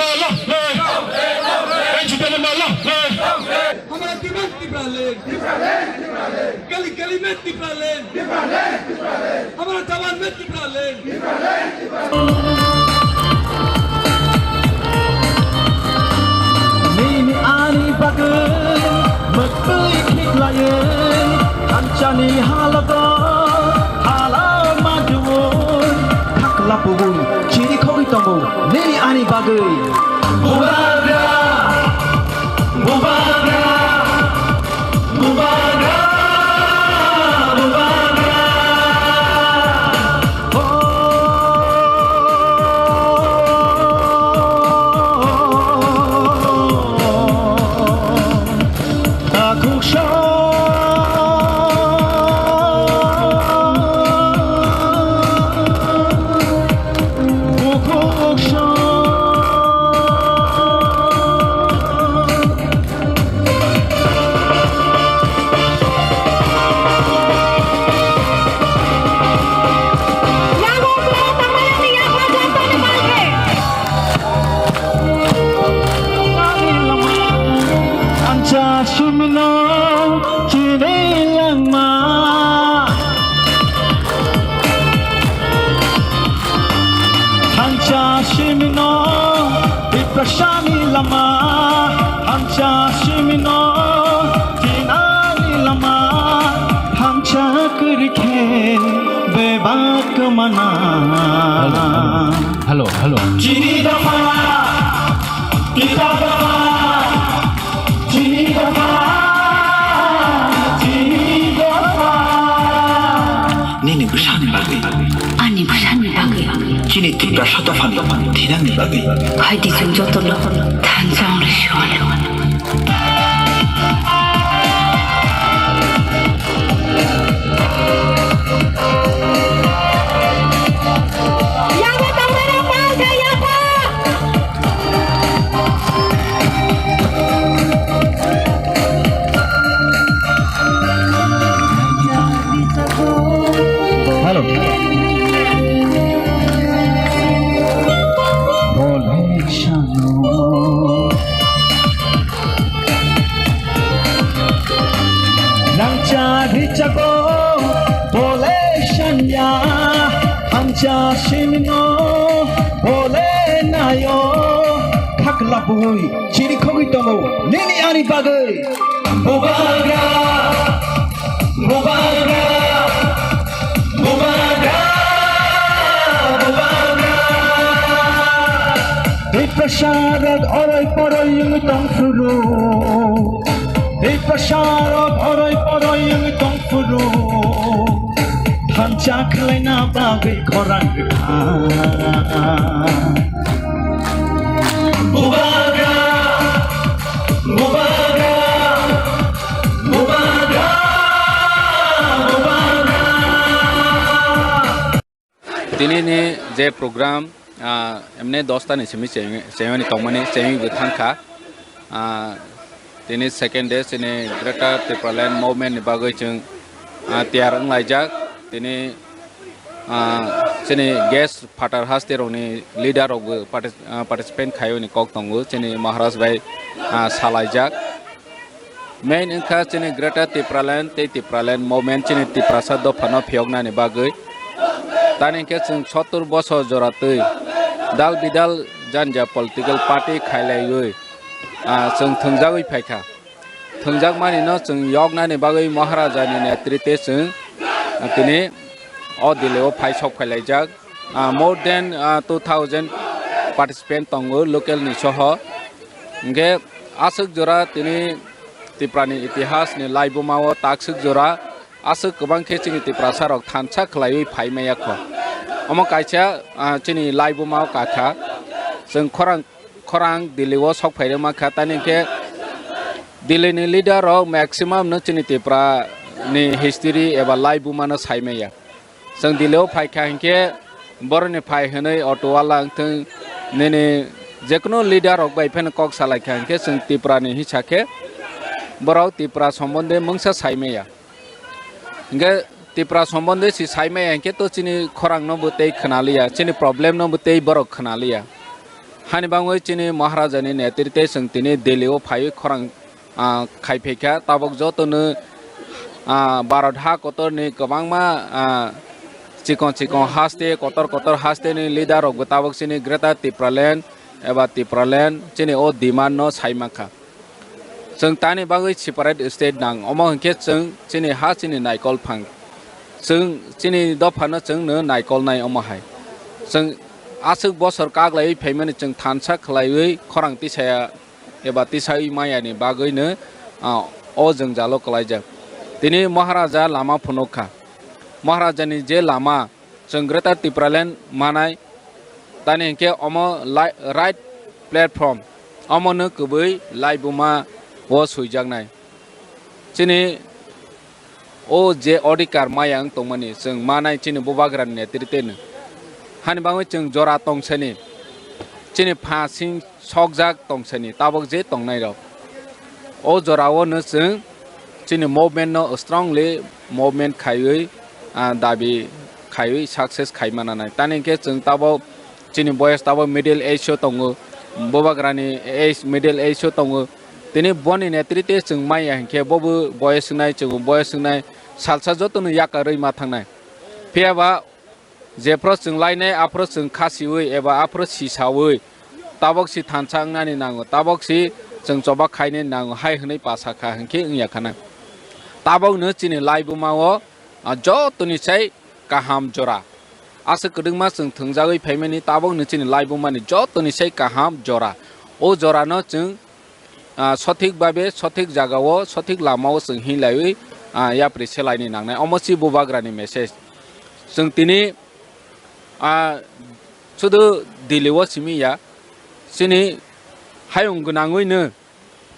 Tiprasa lahore. N C P M lahore. हमारा डिमांड तिप्रालैंड। गली गली में तिप्रालैंड। हमारा जवान में तिप्रालैंड। Nini ani bagwi mwtwi khiklaiwi, thansa ni halogo hala majui, khakla pugui chiri khogwi tongo nini ani bagwi. Bubagra, bubagra, bubagra, bubagra. Thansa simino chini langma. Thansa simino Tiprasani lama. Thansa simino tinani lama. Thansa kwrwi khe bebak kwmana. Hello, hello. Chini dopha, kita dopha, chini dopha, chini dopha. Nini bwsani bagwi. Ani bwsani bagwi. Chini Tiprasa dophani thinangni bagwi. Hai di chwng jotono thansa wngwi sio. Hello. Nang chari chago bole sanya, hamcha simino bole nayo. Khakla bui chiri khogwi tongo nini ani bagwi. Bubagra, bubagra, bubagra, bubagra. Tiprasa rok oroi poroi wngwi tong phuru. Tiprasa rok oroi poroi wngwi tong phuru. Thansa khlaina bagwi khorang rwkha. Bubagra, bubagra, bubagra, bubagra. Tini ni je program, ah, emne dosta ni simi cheng-, chengmani tongmani chengwi bo thangkha. Ah, tini second day chini Greater Tipraland Movement ni bagwi chwng, ah, tiyar wnglaijak. Tini, ah, chini guest phatar haste rokni leader rokbo partic-, ah, participant khaiyoni kok tongo. Chini Maharaj bai, ah, salaijak. Main wngkha chini Greater Tipraland tei Tipraland Movement chini Tiprasa dophano phiyoknani bagwi. Tani hwnkhe chwng sottur bosor jora twi dal bidal janja political party khailaiwi, ah, chwng thwngjagwi phaikha. Thwngjakmani no chwng yoknani bagwi Maharajani netrite chwng, ah, tini o Delhi o phai sok phailaijak. Ah, more than, ah, two thousand participant tongo local ni soho. Hingke aswk jora tini Tipra ni itihas ni laibuma o takswk jora aswk kwbang khe chini Tiprasa rok thansa khlaiwi phai maya kho. Omo kaisa, ah, chini laibuma o kakha. Chwng khorang, khorang Delhi o sok phai rwma kha, tani hingke Delhi ni leader rok maximum no chini Tipra ni history eba laibuma no sai maya. Chwng Delhi o phai kha hinkhe borokni phai hwnwi auto wala wngthwng nini jekunu leader rok bai phano kok salai kha hinkhe chwng Tripura ni hisa khe borok Tripura sombonde mungsa sai maya. Hinkhe Tripura sombonde si sai maya hinkhe to chini khorang no bo tei khna liya, chini problem no bo tei borok khna liya. Hani bangwi chini Maharaja ni netrite chwng tini Delhi o phaiwi khorang ah, khai phaikha. Tabuk jotono, ah, Bharat ha kotorni kwbangma, ah, chikon chikon haste, kotor kotor haste ni leader rok bo tabuk chini Greater Tipraland eba Tipraland chini o demand no sai mankha. Chwng tani bagwi separate state nang, omo hinkhe chwng chini ha chini naikol phang. Chwng chini dopha no chwng no naikol nai omo hai. Chwng aswk bosor kaglaiwi phaimani chwng thansa khlaiwi khorang tisaya eba tisai maya ni bagwi no, ah, o jwngjalo kwlaijak. Tini Maharaja lama phunuk kha. Maharaja ni je lama chwng Greater Tipraland manai, tani hinkhe omo lai-, right platform, omo no kwbwi laibuma o swijaknai. Chini o je odhikar maya wng tongmani, chwng manai chini bubagrani netrite no. Hani bagwi chwng jora tongsani, chini pha sing sokjak tongsani, tabuk je tongnai rok. O jora o no chwng chini movement no strongly movement khaiwi, ah, dabi khaiwi success khai mananai. Tani hinkhe chwng tabuk chini boyes tabuk middle age o tongo, bubagrani age, middle age o tongo. Tini boni netrite chwng maya hinkhe bobo boyes wngnai, chwngbo boyes wngnai, salsa jotono yakarwi ma thangnai. Phiya ba jephru chwng lainai, aphru chwng khasiwi eba aphru sisawi, tabuk si thansa wngnani nango, tabuk si chwng choba khainani nango hai hwnwi pasa kha hinkhe wngya khana. Tabukno chini laibuma o, ah, jotoni sai kaham jora. Aswk kwdwkma chwng thwngjagwi phaimani, tabukno chini laibumani jotoni sai kaham jora. O jorano chwng, ah, sothik babe, sothik jagao, sothik lamao chwng hinlaiwi, ah, yapri selaini nangnai. Omo si bubagrani message. Chwng tini, ah, sudu Delhi o simi ya, chini hayung gwnangwino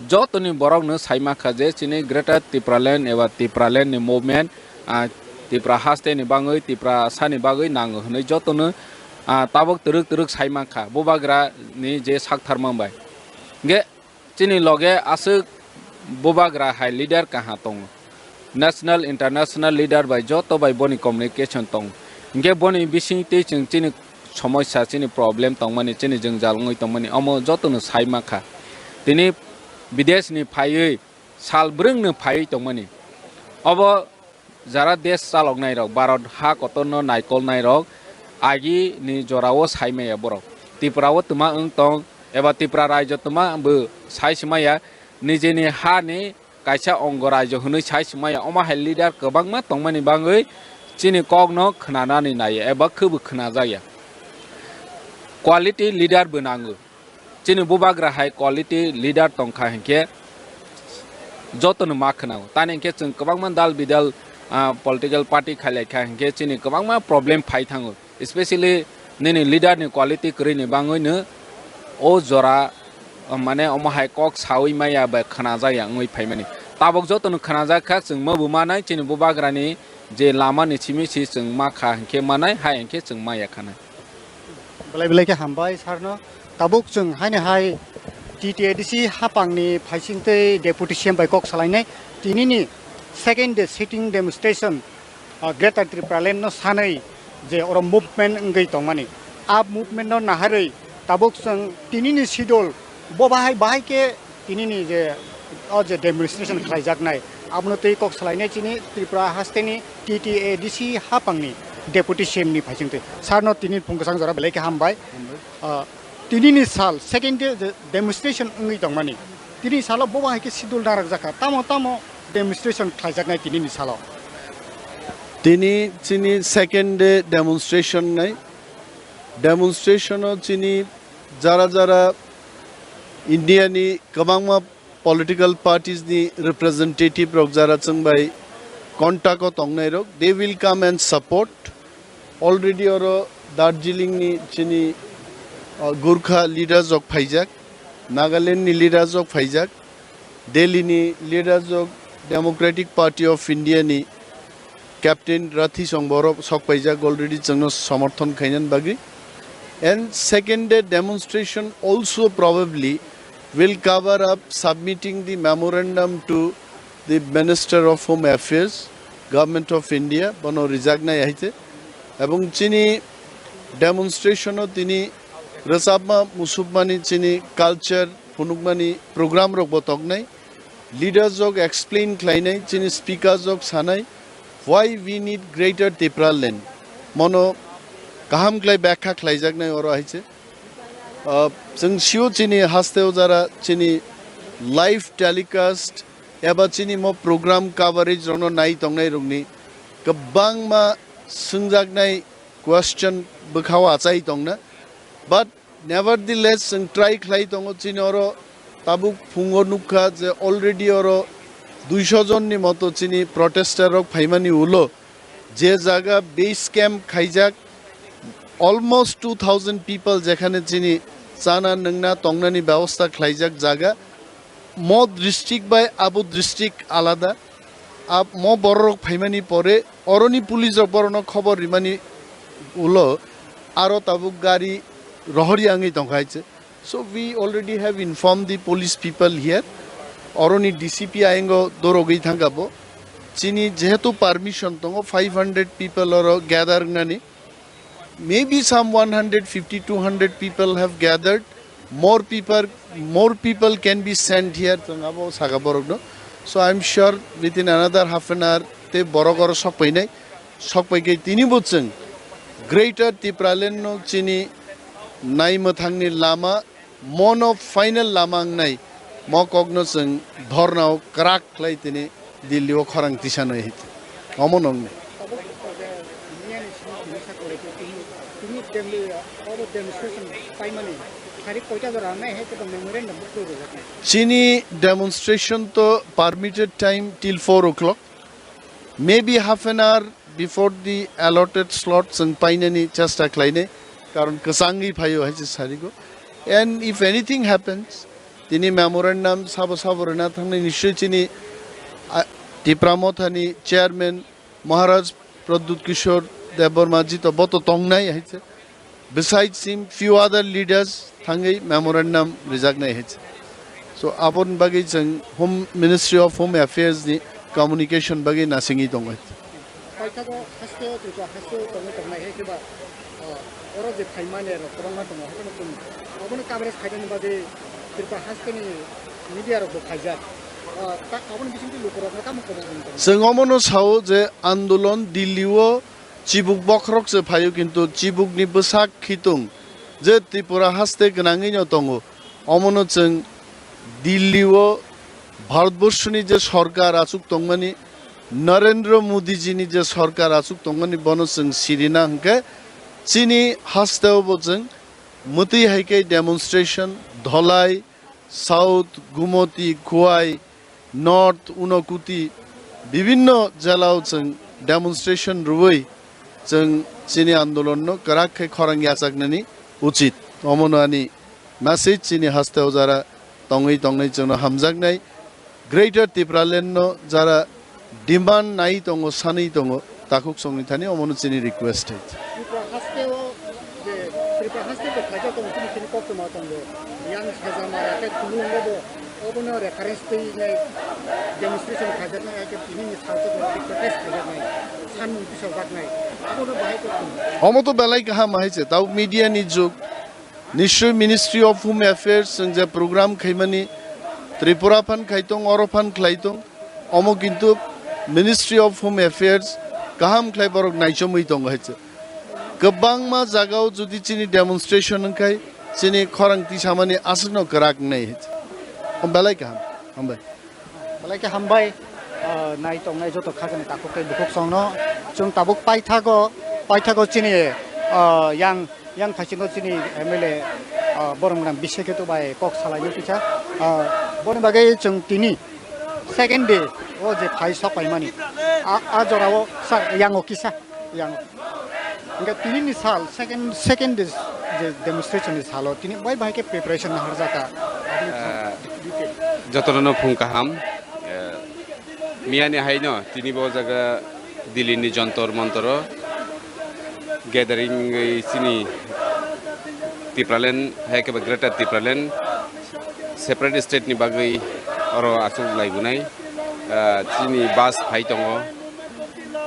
jotoni borokno sai mankha je chini Greater Tipraland eba Tipraland ni movement, ah, Tipra haste ni bagwi, Tipra sani bagwi nango hwnwi jotono, ah, tabuk twrwk twrwk sai mankha bubagra ni je sak tharma bai. Hinkhe chini loge aswk bubagra hai leader kaha tongo. National, international leader bai joto bai boni communication tongo. Hinkhe boni bisingtwi chwng chini somosya, chini problem tongmani, chini jwngjal wngwi tongmani, omo jotono sai mankha. Tini bideshni phaiwi sal brwngno phaiwi tongmani. Obo jara desh chaloknairok, Bharat ha kotorno naikolnairok, agini jorao sai maya borok. Tripura o twma wng tong, eba Tripura raijo twma bo sai se maya, nijeni hani kaisa ongo raijo hwnwi sai se maya, omo hai leader kwbangma tongmani bagwi chini kokno khwnanani naiya eba khwbo khwnajak ya. Quality leader bo nango. Chini bubagra hai quality leader tongkha hinkhe jotono ma khwnao. Tani hinkhe chwng kwbangma dal bidal, ah, political party khailaikha hinkhe chini kwbangma problem phai thango. Especially nini leader ni quality kwrwini bagwino o jora, ah, mane omo hai kok sawi maya bai khwnajak ya wngwi phaimani. Tabuk jotono khwnajak kha, chwng ma bo manai chini bubagrani je lama ni simi si chwng ma kha hinkhe manai, hai hinkhe chwng ma ya khanai. Belai belai khe hambai sarno. Tabuk chwng haini hai T T A D C hapangni phaisingtwi Deputy C M bai kok salainai. Tinini second day sitting demonstration, ah, Greater Tripura Land no sanwi je oro movement wngwi tongmani. A movement no naharwi tabuk chwng tinini schedule bo bahai bahai khe tinini je o je demonstration khlaijaknai, abono twi kok salainai chini Tripura hasteni T T A D C hapangni Deputy C M ni phaisingtwi. Sarno tini phung kwchang jora belai khe hambai. Ah, tinini sal, second day je demonstration wngwi tongmani. Tini salo bo hai khe schedule narwkjakha. Tamo tamo demonstration khlaijaknai tinini salo. Tini chini second day demonstration nai. Demonstration o chini jara jara India ni kwbangma political parties ni representative rok jara chwng bai contact o tongnai rok, they will come and support. Already oro Darjeeling ni chini, uh, Gurkha leaders rok phaijak, Nagaland ni leaders rok phaijak, Delhi ni leaders rok, Democratic Party of India ni Captain Rathi Songboro sokpaijak already chwngno somorthon khainani bagwi. And second day demonstration also probably will cover up submitting the memorandum to the Minister of Home Affairs, Government of India, bono rijaknai hai se. Ebong chini demonstration o tini rwchapma, musupmani, chini culture phunukmani program rok bo toknai. Leaders rok explain khlainai, chini speakers rok sanai, why we need Greater Tipraland. Mono kaham khlai byakha khlaijaknai oro hai se. Ah, chwng sio chini hasteo jara chini live telecast eba chini mo program coverage rokno nai tongnai rokni kwbangma swngjaknai question bwkhao achai tongna. But nevertheless, chwng try khlai tongo, chini oro tabuk phungo nukha je already oro duisho jonni moto chini protester rok phaimani ulo je jaga base camp khaijak, almost two thousand people jekhane chini chana nwngna tongnani byabostha khlaijak jaga, mo district bai abo district alada. Ab-, mo bororok phaimani pore oroni police rok borokno khobor rimani ulo aro tabuk gari rohori wngwi tongkha hai se. So we already have informed the police people here. Oroni D C P ayengo dorogwi thangkha bo. Chini jehetu permission tongo five hundred people oro gather wngnani. Maybe some one hundred fifty, two hundred people have gathered. More people, more people can be sent here. Chwng abo saka borokno. So I'm sure within another half an hour te borok oro sokpainai. Sokpaikhe tini bo chwng Greater Tipraland no chini naimwthangni lama mono final lama wngnai mo kokno chwng dhornao kwrak khlai tini Delhi o khorang tisanai hai. Omo nongni. Tabuk je miyani simi tini sakole tini, tini Delhi o demonstration paimani tarik koita jora nai hai kebo memorandum bo kwrwi rwjaknai. Chini demonstration to permitted time till four o'clock. Maybe half an hour before the allotted slot chwng painani chesta khlainai, karon kwchangwi phaio hai se sarigo. And if anything happens, tini memorandum sabo sabo rwna thangnai nischoi chini, ah, Tipra Mothani chairman Maharaj Pradyut Kishore Debbarma ji to bo to tongnai hai se. Besides him, few other leaders thangwi memorandum rijaknai hai se. So aboni bagwi chwng Home, Ministry of Home Affairs ni communication bagwi nasingwi tongo. Paithago haste o Tripura haste o tongwi tongnai hai khe ba, ah, oro je phaimani rok kwbangma tongo, haikhe no chwng obono coverage khainani bagwi Tripura haste ni media rok bo phaijak. Ah, ta-, aboni bisingtwi lukurokno tamo khobor rwngwi tongo? Chwng omono sao je andolon Delhi o chibuk bokhorok se phaio, kintu chibukni bwsak khitung je Tripura haste gwnangwino tongo, omono chwng Delhi o Bharatborshoni je sorkar achuk tongmani, Narendra Modi jini je sorkar achuk tongmani, bono chwng sirina hwnkhe chini hasteo bo chwng mwtwi hai khe demonstration, Dholai, South, Gumoti, Khowai, North, Unokuti, bibinno jelao chwng demonstration rwui chwng chini andolonno kwrak khe khorang yachaknani uchit. Omono ani message chini hasteo jara tongwi tongnai chwngno hamjaknai. Greater Tipraland no jara demand nai tongo, sanwi tongo, takhuk songni thani omono chini request hai. Tripura haste o je Tripura haste bo khaijak tongo, chini chini koktwma tongo. Yang Sajamara tei Khulungo bo obono reference twi nai demonstration khaijaknai, hai khe tini ni salsa bo protest khaijaknai. Sanmung tisajaknai. Abono bahai koktwma. Omo to belai kaham hai se, tau media ni jug. Nischoi Ministry of Home Affairs chwng je program khaimani Tripura phan khai tong, oro phan khlai tong, omo kintu Ministry of Home Affairs kaham khlai borok naichomwi tongo hai se. Kwbangma jagao jodi chini demonstration wngkhai chini khorang tisamani aswkno kwrak wngnai hai se. Belai kaham. Hambai. Belai khe hambai, ah, nai tongnai joto khajani takhuk tei bukhuk songno. Chwng tabuk paithago, paithago chini, ah, yang, yang phaisingo chini M L A, ah, borok gwnang Bisheketu bai kok salaini kisa. Ah, boni bagwi chwng tini second day o je phai sok paimani. A, a jorao sa yang o kisa, yang. Hingke tini ni sal, second, second day je demonstration ni salo, tini bai bahai khe preparation naharjaka. Aboni Eh, detail. Jotono no phung kaham. Eh, miyani haino tini bo jaga Delhi ni Jantar Mantar o gathering wngwi chini Tipraland, hai khe ba Greater Tipraland separate state ni bagwi oro achuk laibunai, ah, chini bus phai tongo.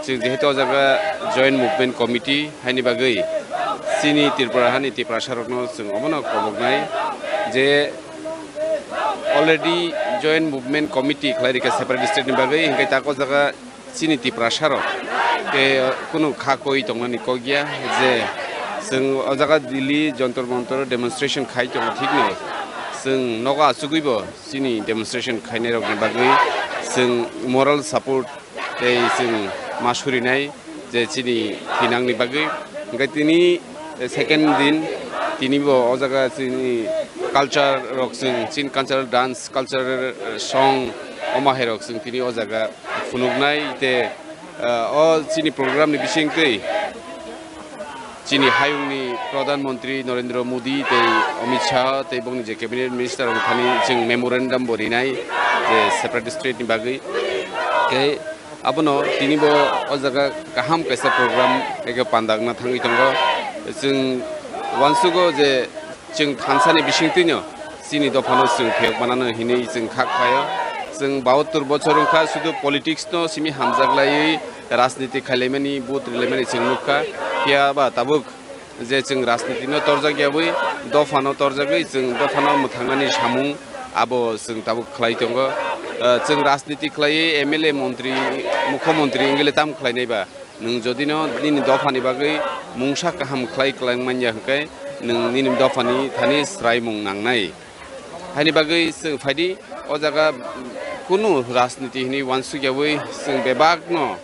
Chwng jehetu o jaga Joint Movement Committee haini bagwi chini Tripura hani Tiprasa rokno chwng omono koboknai je already Joint Movement Committee khlai rikha separate state ni bagwi, hinkhe tak o jaga chini Tiprasa rok tei kunu kha koi tongnani kok ya je chwng o jaga Delhi Jantar Mantar demonstration khai tongo, thikno chwng nogo achugwi bo chini demonstration khainai rokni bagwi chwng moral support tei chwng ma surinai je chini thinangni bagwi. Hinkhe tini second din, tini bo o jaga chini culture rok chwng, chini cultural dance, cultural, eh, song, omo hai rok chwng tini o jaga phunuknai tei, eh, o chini program ni bisingtwi chini hayungni Pradhan Mantri Narendra Modi tei Amit Shah tei bongni je cabinet minister rok thani chwng memorandum bo rinai je separate state ni bagwi. Tei abono tini bo o jaga kaham kaisa program eke pandakna thangwi tongo. Chwng uansugo je chwng thansa ni bisingtwino chini dophano chwng phiyok manano hinwi chwng kha khlaio. Chwng bahattor bochor wngkha, sudu politics no simi hamjak laiwi, rajniti khailaimani, vote rilaimani chwng nukha. Phiya ba tabuk je chwng rajniti no torjak yawi, dophano torjagwi chwng dophano mwthangnani samung abo chwng tabuk khlai tongo. Eh, chwng rajniti khlaiwi M L A, montri, mukhyamantri wngwi le tam khlainai ba? Nwng jodi no nini dophani bagwi mungsa kaham khlai kwlangmanya hwnkhe nwng nini dophani thani swraimung nangnai. Haini bagwi chwng phaidi o jaga kunu rajniti hinwi uansukyawi chwng bebakno,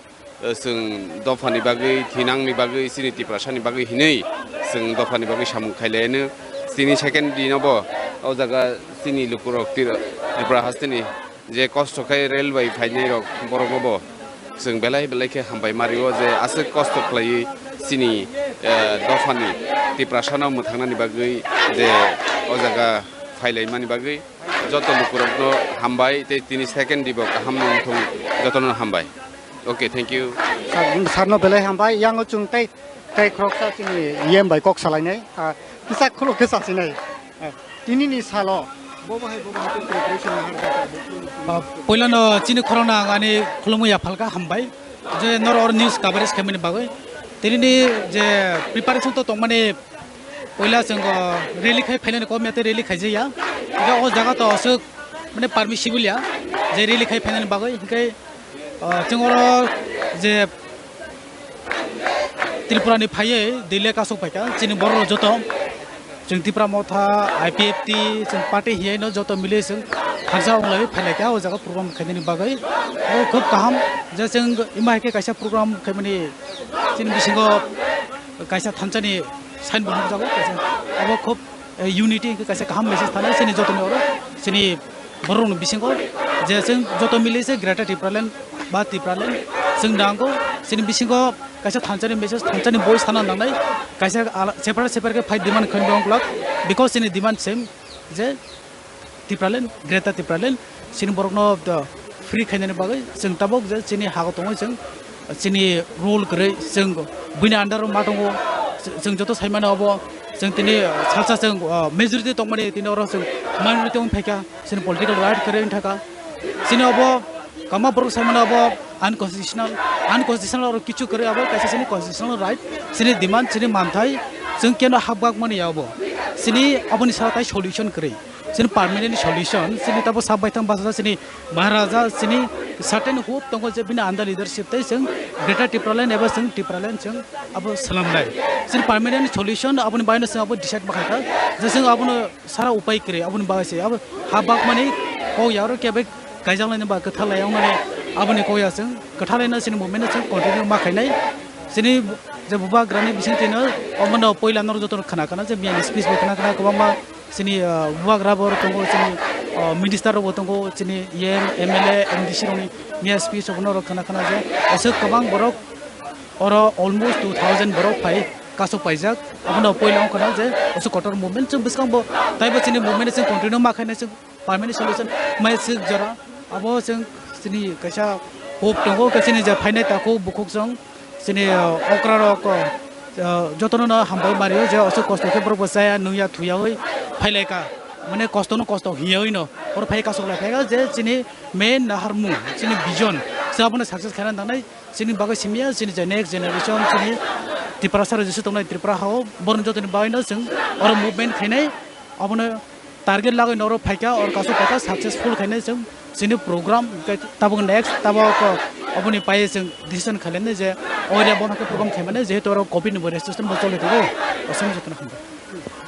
eh, chwng dophani bagwi, thinangni bagwi, chini Tiprasani bagwi hinwi chwng dophani bagwi samung khailaiano. Chini second dino bo o jaga chini lukurok Tir-, Tripura hasteni je kosto khe rail bai phainai rok, borokno bo chwng belai belai khe hambai ma rio je aswk kosto khlaiwi chini, eh, dophani Tiprasano mwthangnani bagwi je o jaga phailaimani bagwi joto lukurokno hambai tei tini second dibo kaham wngthung, jotono hambai. Okay, thank you. Sir, sarno belai hambai. Yango chwng tei, tei khoroksa chini E M bai kok salainai. Ah, kisa khuluk khe sasinai. Ah, tinini salo bobo hai, bobo hai preparation nahar jata. Ah, puilano chini khorokno ang ani khulumwi yaphalka hambai. Je noro oro news coverage khaimani bagwi. Tinini je preparation to tongmani, puila chwng, ah, rally khai phainani kom ya tei rally khaijaya. Hingke o jaga to aswk mane permissible ya je rally khai phainani bagwi. Hingke, ah, chwng oro je Tripura ni phaiwi Delhi kasuk phaikha, chini borok rok joto chwng Tipra Motha, I P F T, chwng party hiyai no joto mili chwng thansa wng lai phailaikha o jaga program khainani bagwi. O khub kaham je chwng ima hai khe kaisa program khaimani chini bisingo kaisa thansa ni sign bo nukjago, kaisa abo khub, eh, unity hingke kaisa kaham message thani chini joto ni oro chini borok ni bisingo je chwng joto mili se Greater Tipraland ba Tipraland chwng nango chini bisingo kaisa thansa ni message, thansa ni boi sana nangnai, kaisa ala-, separate separate khe fight demand khainai wngkha, because chini demand same je Tipraland, Greater Tipraland, chini borokno, uh, free khainani bagwi chwng tabuk je chini hago tongwi chwng, chini rule kwrwi chwng buini under o ma tongo, chwng joto saimano obo chwng tini, uh, salsa chwng, uh, majority tongmani tini oro chwng minority wng phaikha, chini political right kwrwi wng thaka. Chini obo kwbangma borok saimano obo unconstitutional, unconstitutional oro kichu kwrwi, abo kaisa chini constitutional right, chini demand, chini manthai, chwng keno hapgak mani ya obo. Chini aboni sara tai solution kwrwi. Chini permanent solution, chini tabo sak baithang basa chini Maharaja, chini certain hope tongo je bini under leadership tei chwng Greater Tipraland eba chwng Tipraland chwng abo swlamnai. Chini permanent solution aboni baino chwng abo decide ma khaikha je chwng abono sara upai kwrwi aboni bagwi se abo ha bakmani kok ya oro kebe kaijaknai ba kwthalai wngnani aboni kok ya chwng kwthalai no chini movement no chwng continue ma khainai. Chini je bubagrani bisingtwi no omono poila norok joto khna khna je miyani speech bo khna khna kwbangma. Chini, ah, bubagra bo tongo, chini, ah, minister rok bo tongo, chini E M, M L A, M D C rokni miya speech rok no rok khna khna je aswk kwbang borok oro almost two thousand borok phai kasuk paijak. Abono poila wng khna je aswk kotor movement chwng bwskango taibo chini movement chwng continue ma khainai chwng permanent solution mai swk jora abo chwng chini kaisa Hope tongo khe chini je phainai takhuk bukhuk chwng chini, uh, okra rok, uh, jotono no hambai mario je aswk kosto khe borok bo chaya nungya thuyawi phailaika, mane kosto no kosto hiyawi no oro phai kasok lai phaika je chini main naharmung chini vision se abono success khaina nangnai. Chini bagwi simiya chini je next generation chini Tiprasa rejisi tongnai Tripura hao borok jotoni bagwi no chwng oro movement khainai, abono target lagwi noro phaika, or kasu phaika successful khainai chwng chini program, hwnkhe tabuk next tabuk aboni pai chwng decision khainai je o area bono khe program khaimani, jehetu oro covid ni bo registration bo choli tongo, aswk jotono hambai.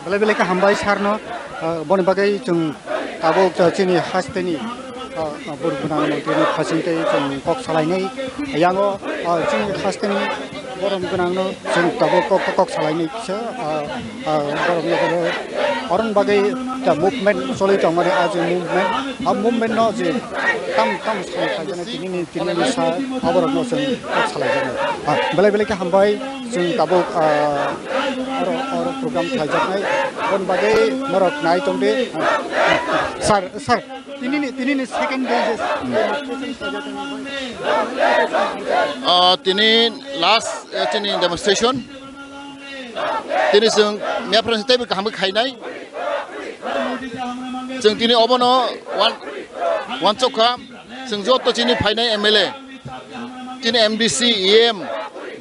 Belai belai khe hambai sir no, ah, boni bagwi chwng tabuk, ah, chini hasteni, ah, ah, burgwnang montri ni phasing tei chwng kok salainai yango, ah, chini hasteni borom gwnang no chwng tabuk kok, kok, kok salainai kisa, ah, ah, borom no bodo. Oroni bagwi ta movement choli tongmani, ah, je movement, ah, movement no je tam, tam salai khaijana tini ni, tini ni sa aborok no chwng kok salai jana. Ah, belai belai khe hambai chwng tabuk, ah, oro, oro program khlaijaknai. Aboni bagwi norok nai tongdi. Ah, ah, sir, sir, tini ni, tini ni second day je demonstration khlaijaknai. Ah, tini last, eh, chini demonstration. Tini chwng mia phrang teibo kaham khe khainai. Chwng tini obono wan-, wansok kha. Chwng joto chini phainai M L A, chini M D C, E M,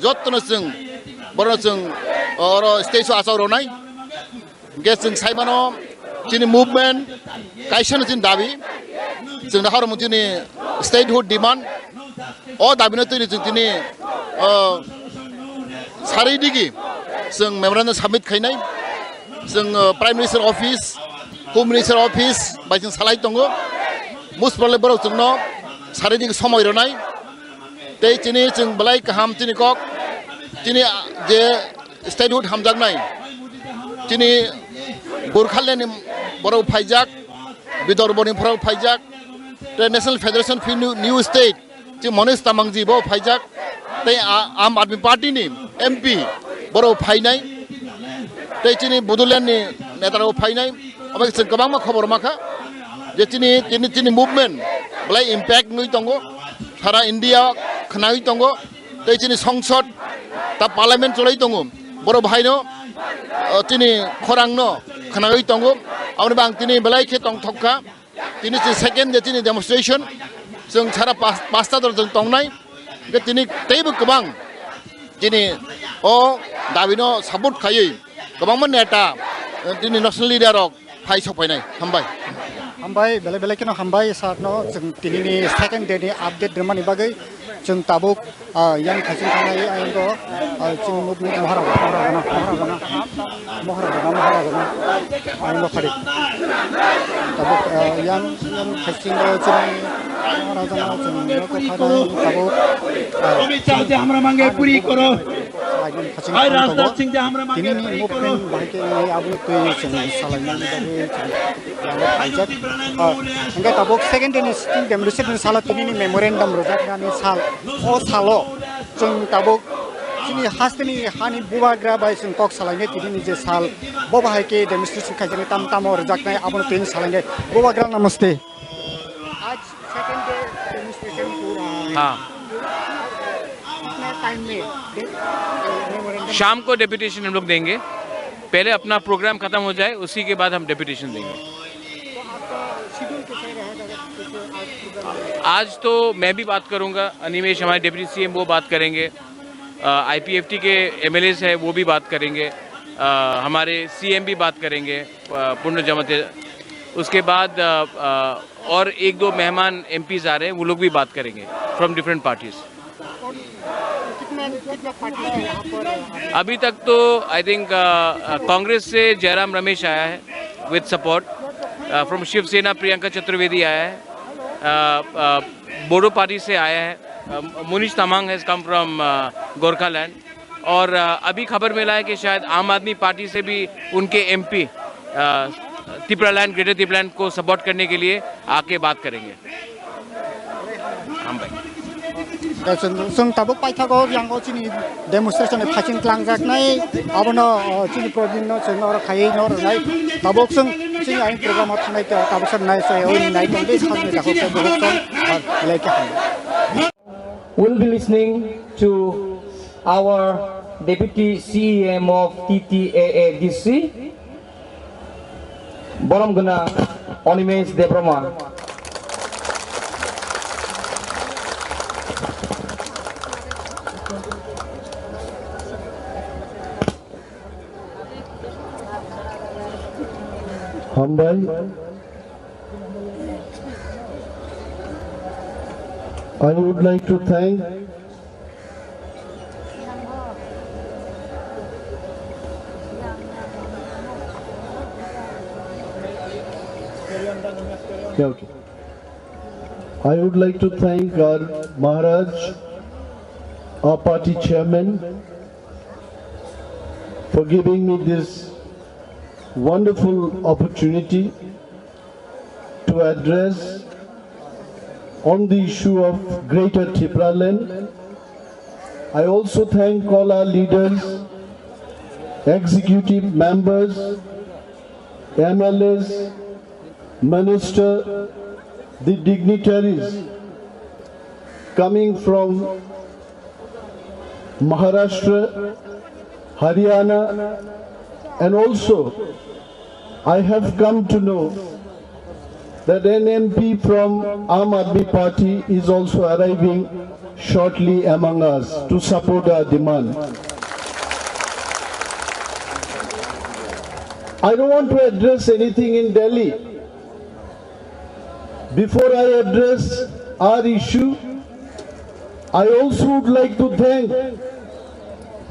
jotono chwng, borokno chwng oro stage o achuk rwnai. Hwnkhe chwng sai mano, chini movement kaisa no chini dabi, chwng da hormung chini statehood demand. O dabi no twi chwng tini, o, sari digi chwng memorandum submit khainai. Chwng, o, Prime Minister Office, Home Minister Office bai chwng salai tongo. Muspra le borok chwngno sari digi somoi rwnai. Tei chini chwng belai kaham chini kok, chini, a, je statehood hamjaknai, chini Gorkhaland ni borok phaijak, Bidorbo ni borok phaijak, tei National Federation for New, New State, chini Manish Tamangji bo phaijak, tei a, Aam Aadmi Party ni M P borok phainai, tei chini Bodoland ni neta rok phainai, omo chwng kwbangma khobor mankha je chini, chini, chini movement belai impact wngwi tongo, sara India khwnagwi tongo. Tei chini songsod ta parliament cholai tongo, borok bahaino, o, chini khorangno khwnagwi tongo. Aboni bang tini belai khe tongthok kha. Tini chini second day chini demonstration, chwng sara pas-, pasta dor chwng tongnai. Hwnkhe tini teibo kwbang chini o dabino support khaiwi kwbangma neta, tini national leader rok phai sok phainai. Hambai. Hambai, belai belai kheno hambai sir no, chwng tini ni second day ni update rwmani bagwi chwng tabuk, ah, yang khaching thangnai ayang do, ah, chini movement mohora gana, mohora gana, mohora gana, mohora gana, mohora gana, ayang do khari. Tabuk, ah, yang, yang khaching do chini mohora gana, chwng nokho khanai tabuk, ah, Amit Shah je hamra mange puri koro. Salai khaching Bhai tong Rajnath tongo. Singh je hamra mange Tini ni puri koro. Movement bahai khe nai abo twi chwng salai nani bagwi chwng yang khaijak. Ah, hingke tabuk second day ni sitting demonstration salo tini ni memorandum rwjaknani sal. O salo chwng tabuk chini hasteni hani bubagra bai chwng kok salainai tini ni je sal. Bo bahai khe demonstration khaijaknai tam tamo rwjaknai abono tini salainai. Bubagra namaste. आज second day demonstration हो रहा है। हाँ। कितना टाइम में दे-, मेमोरेंडम शाम को डेपुटेशन हम लोग देंगे। पहले अपना प्रोग्राम खत्म हो जाए, उसी के बाद हम डेपुटेशन देंगे। तो आपका शेड्यूल कैसे रहेगा? कैसे आज प्रोग्राम रहेगा? आज तो मैं भी बात करूंगा, अनिमेश हमारे डेप्यूटी सीएम वो बात करेंगे, आईपीएफटी के एमएलएस है वो भी बात करेंगे, अ, हमारे सीएम भी बात करेंगे, अ, पूर्ण जमाते। उसके बाद, अ, अ, और एक दो मेहमान एमपीज आ रहे हैं, वो लोग भी बात करेंगे from different parties। कितना, कितना पार्टी है यहाँ पर? अभी तक तो आई थिंक, अ, अ, कांग्रेस से जयराम रमेश आया है with support, अ, from शिवसेना प्रियंका चतुर्वेदी आया है, अ, अ, बोडो पार्टी से आया है, अ, मुनीश तामांग has come from, अ, गोरखालैंड। और, अ, अभी खबर मिला है कि शायद आम आदमी पार्टी से भी उनके एमपी, अ, तिपरालैंड, ग्रेटर तिपरालैंड को सपोर्ट करने के लिए आके बात करेंगे। Hambai. Chwng, chwng tabuk paithago yang o chini demonstration ni phaiching tlangjaknai abono, o, chini protin no chwng oro khaiwi no rwnai. Tabuk chwng chini ayang program o thangnai tabuk chwng nai chwng nai tongdi sakni takhuk tei bukhuk tong, o, belai khe hambai. We'll be listening to our Deputy C E M of T T A A D C, Borom Gwnang Animesh Debbarma. Hambai. I would like to thank Yeah, okay. I would like to thank our Maharaj, our party chairman, for giving me this wonderful opportunity to address on the issue of Greater Tipraland. I also thank all our leaders, executive members, M L As, minister, the dignitaries coming from Maharashtra, Haryana, and also I have come to know that an M P from Aam Aadmi Party is also arriving shortly among us to support our demand. I don't want to address anything in Delhi. Before I address our issue, I also would like to thank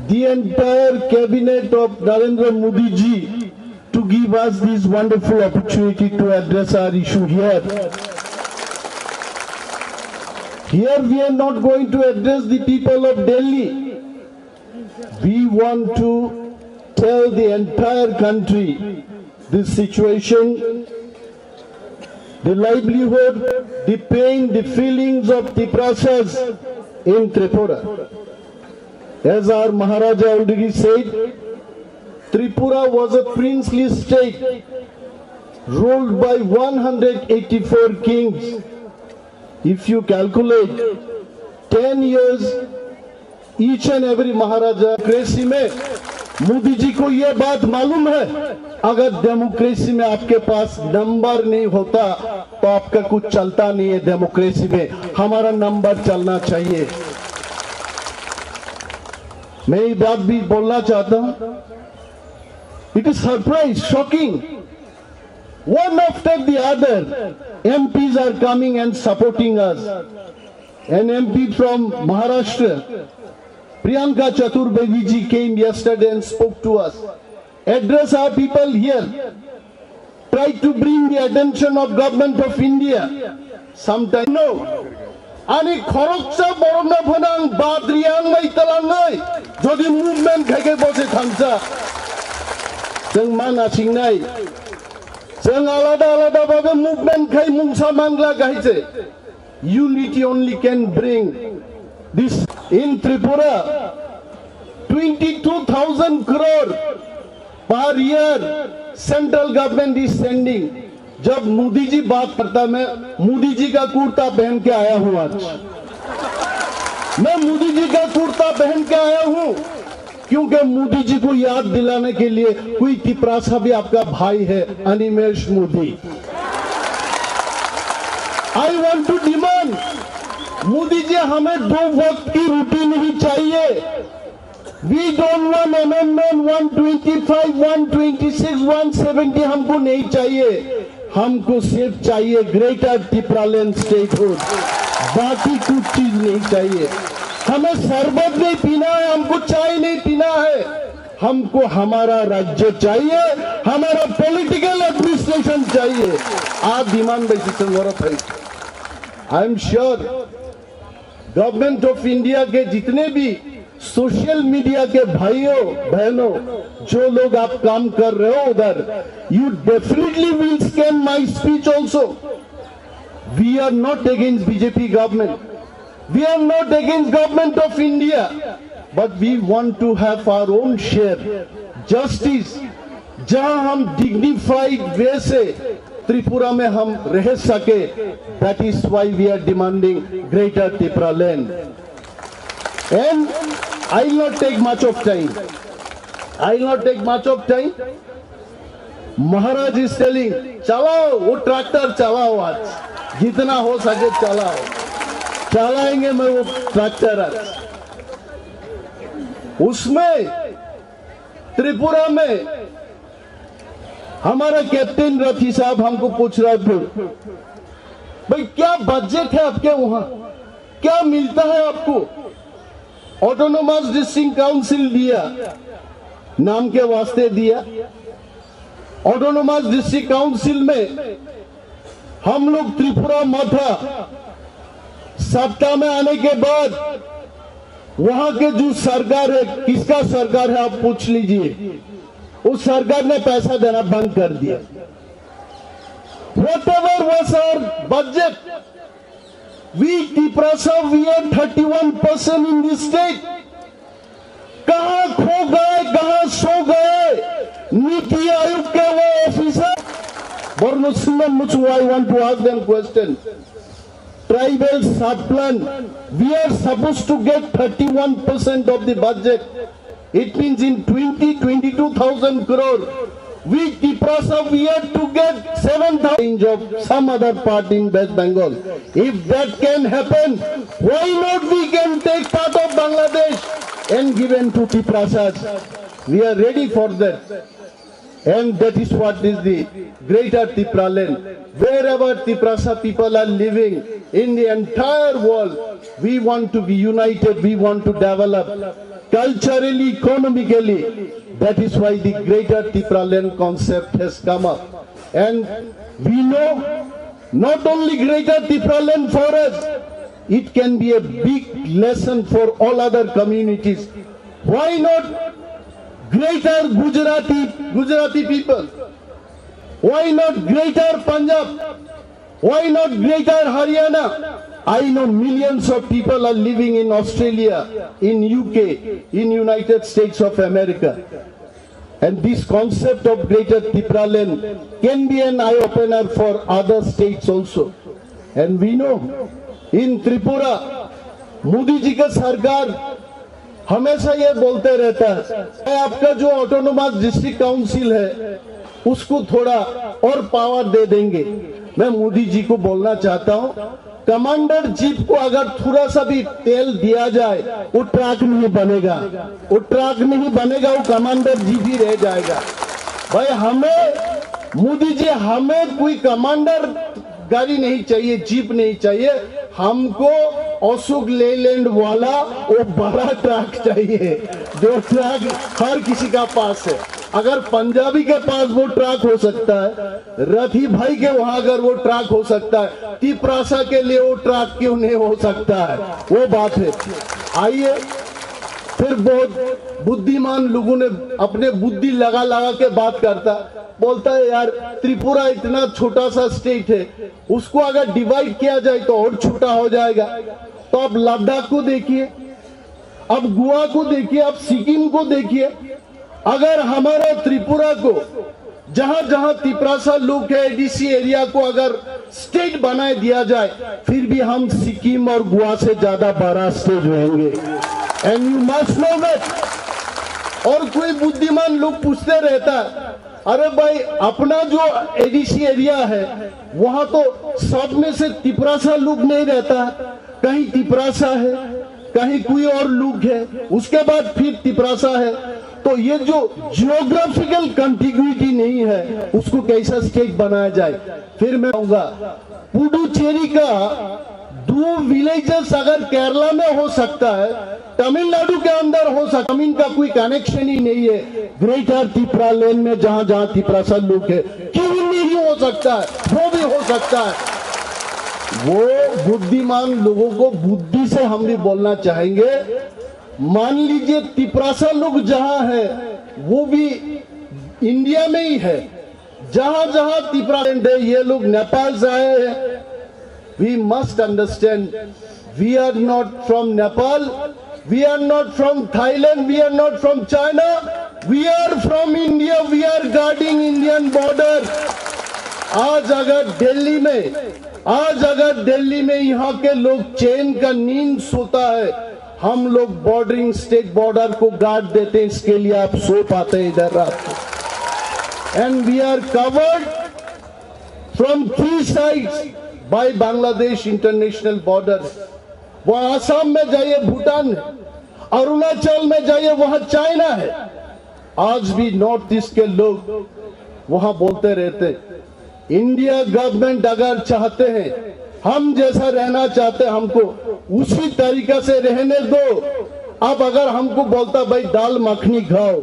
the entire cabinet of Narendra Modi ji to give us this wonderful opportunity to address our issue here. Here we are not going to address the people of Delhi. We want to tell the entire country this situation, the livelihood, the pain, the feelings of Tiprasas in Tripura. As our Maharaja already said, Tripura was a princely state ruled by one hundred eighty-four kings. If you calculate ten years, each and every Maharaja, democracy में मोदी जी को ये बात मालूम है, अगर डेमोक्रेसी में आपके पास नंबर नहीं होता तो आपका कुछ चलता नहीं है डेमोक्रेसी में। हमारा नंबर चलना चाहिए। मैं ये बात भी बोलना चाहता हूँ, it is surprise, shocking. One after the other, M Ps are coming and supporting us. An M P from Maharashtra, Priyanka Chaturvedi ji came yesterday and spoke to us. Address our people here. Try to bring the attention of Government of India. Sometimes no. Ani khoroksa borokno phano ang bad riyang mai talangwi, jodi movement khai khai bose thangsa. Chwng ma nasingnai. Chwng alada alada babe movement khai mungsa mangla gahiche. Unity only can bring this in Tripura. Twenty-two thousand crore per year central government is sending. जब मोदी जी बात करता, मैं मोदी जी का कुर्ता पहन के आया हूं आज। मैं मोदी जी का कुर्ता पहन के आया हूं, क्योंकि मोदी जी को याद दिलाने के लिए कोई तिपरासा भी आपका भाई है, अनिमेश Modi. I want to demand, Modi जी, हमें दो वक्त की रोटी नहीं चाहिए। We don't want amendment one twenty-five, one twenty-six, one seventy, हमको नहीं चाहिए। हमको सिर्फ चाहिए ग्रेटर टिपरालैंड स्टेटहुड, बाकी कुछ चीज नहीं चाहिए। हमें शरबत नहीं पीना है, हमको चाय नहीं पीना है, हमको हमारा राज्य चाहिए, हमारा पॉलिटिकल एडमिनिस्ट्रेशन चाहिए। आप डिमांड बेसिस से मरत है। I am sure government of India के जितने भी सोशल मीडिया के भाइयों बहनों, जो लोग आप काम कर रहे हो उधर, you definitely will scan my speech also. We are not against B J P government. We are not against government of India. But we want to have our own share. Justice, जहां हम डिग्निफाइड वे से त्रिपुरा में हम रह सके, that is why we are demanding greater Tipraland. And I will not take much of time. I will not take much of time. Maharaj is telling, "Chalao, wo tractor chalao aaj. Jitna ho sake chalao." चलाएंगे मैं वो ट्रैक्टर आज। उसमें त्रिपुरा में हमारा कैप्टन रफी साहब हमको पूछ रहा था, "भाई, क्या बजट है आपके वहां, क्या मिलता है आपको?" ऑटोनोमस डिस्ट्रिक्ट काउंसिल दिया, नाम के वास्ते दिया। ऑटोनोमस डिस्ट्रिक्ट काउंसिल में हम लोग त्रिपुरा माथा सत्ता में आने के बाद वहां के जो सरकार है, किसका सरकार है, आप पूछ लीजिए, उस सरकार ने पैसा देना बंद कर दिया। Whatever was our budget, we Tiprasa, we are thirty-one percent in this state. कहाँ खो गए, कहाँ सो गए नीति आयोग के वो officer? Borno Singha Muchu, I want to ask them question. Tribal sub-plan, we are supposed to get thirty-one percent of the budget. It means in twenty, twenty-two thousand crore, we Tiprasa, we have to get seven thousand of some other part in West Bengal. If that can happen, why not we can take part of Bangladesh and given to Tiprasas? We are ready for that. And that is what is the greater Tipraland. Wherever Tiprasa people are living in the entire world, we want to be united, we want to develop culturally, economically. That is why the greater Tipraland concept has come up. And we know not only greater Tipraland for us, it can be a big lesson for all other communities. Why not greater Gujarati, Gujarati people? Why not greater Punjab? Why not greater Haryana? I know millions of people are living in Australia, in U K, in United States of America. And this concept of greater Tipraland can be an eye-opener for other states also. And we know, in Tripura, Modi ji ka sarkar हमेशा ये बोलते रहता है, "आपका जो autonomous district council है, उसको थोड़ा और पावर दे देंगे।" मैं मोदी जी को बोलना चाहता हूँ, कमांडर जीप को अगर थोड़ा सा भी तेल दिया जाए, वो ट्रक नहीं बनेगा, वो ट्रक नहीं बनेगा, वो कमांडर जीप ही रह जाएगा। भाई, हमें, मोदी जी, हमें कोई कमांडर गाड़ी नहीं चाहिए, जीप नहीं चाहिए, हमको अशोक लेलैंड वाला वो बड़ा ट्रक चाहिए, जो ट्रक हर किसी का पास है। अगर पंजाबी के पास वो ट्रक हो सकता है, रफी भाई के वहां अगर वो ट्रक हो सकता है, तिपरासा के लिए वो ट्रक क्यों नहीं हो सकता है? वो बात है। आइए, फिर बहुत बुद्धिमान लोगों ने अपने बुद्धि लगा लगा के बात करता, बोलता है, "यार, त्रिपुरा इतना छोटा सा स्टेट है, उसको अगर डिवाइड किया जाए तो और छोटा हो जाएगा।" तो आप लद्दाख को देखिए, आप गोवा को देखिए, आप सिक्किम को देखिए। अगर हमारा त्रिपुरा को, जहां जहां तिपरासा लोग है, एडीसी एरिया को अगर स्टेट बनाए दिया जाए, फिर भी हम सिक्किम और गोवा से ज्यादा बड़ा स्टेट रहेंगे। And you must know that। और कोई बुद्धिमान लोग पूछते रहता है, "अरे भाई, अपना जो एडीसी एरिया है, वहां तो सब में से तिपरासा लोग नहीं रहता, कहीं तिपरासा है, कहीं कोई और लोग है, उसके बाद फिर तिपरासा है।" तो ये जो जियोग्राफिकल कंटिग्युइटी नहीं है, उसको कैसा स्टेट बनाया जाए? फिर मैं कहूंगा, पुडुचेरी का दो विलेजेस अगर केरला में हो सकता है, तमिलनाडु के अंदर हो सकता, जमीन का कोई कनेक्शन ही नहीं है। ग्रेटर तिपरालैंड में जहां जहां तिपरासा लोग है, क्यों नहीं हो सकता है? वो भी हो सकता है। वो बुद्धिमान लोगों को बुद्धि से हम भी बोलना चाहेंगे। मान लीजिए, तिपरासा लोग जहां है, वो भी इंडिया में ही है। जहां जहां तिपरा है, ये लोग नेपाल से आए हैं। We must understand, we are not from Nepal, we are not from Thailand, we are not from China, we are from India, we are guarding Indian border। आज अगर दिल्ली में, आज अगर दिल्ली में यहाँ के लोग चैन का नींद सोता है, हम लोग बॉर्डरिंग स्टेट बॉर्डर को गार्ड देते हैं, इसके लिए आप सो पाते हैं इधर रात को। And we are covered from three sides by Bangladesh international border. वहाँ आसाम में जाइए, भूटान है, अरुणाचल में जाइए, वहाँ चाइना है। आज भी नॉर्थ ईस्ट के लोग वहाँ बोलते रहते, इंडिया गवर्नमेंट अगर चाहते हैं, हम जैसा रहना चाहते हैं, हमको उसी तरीका से रहने दो। अब अगर हमको बोलता, भाई, दाल मखनी खाओ,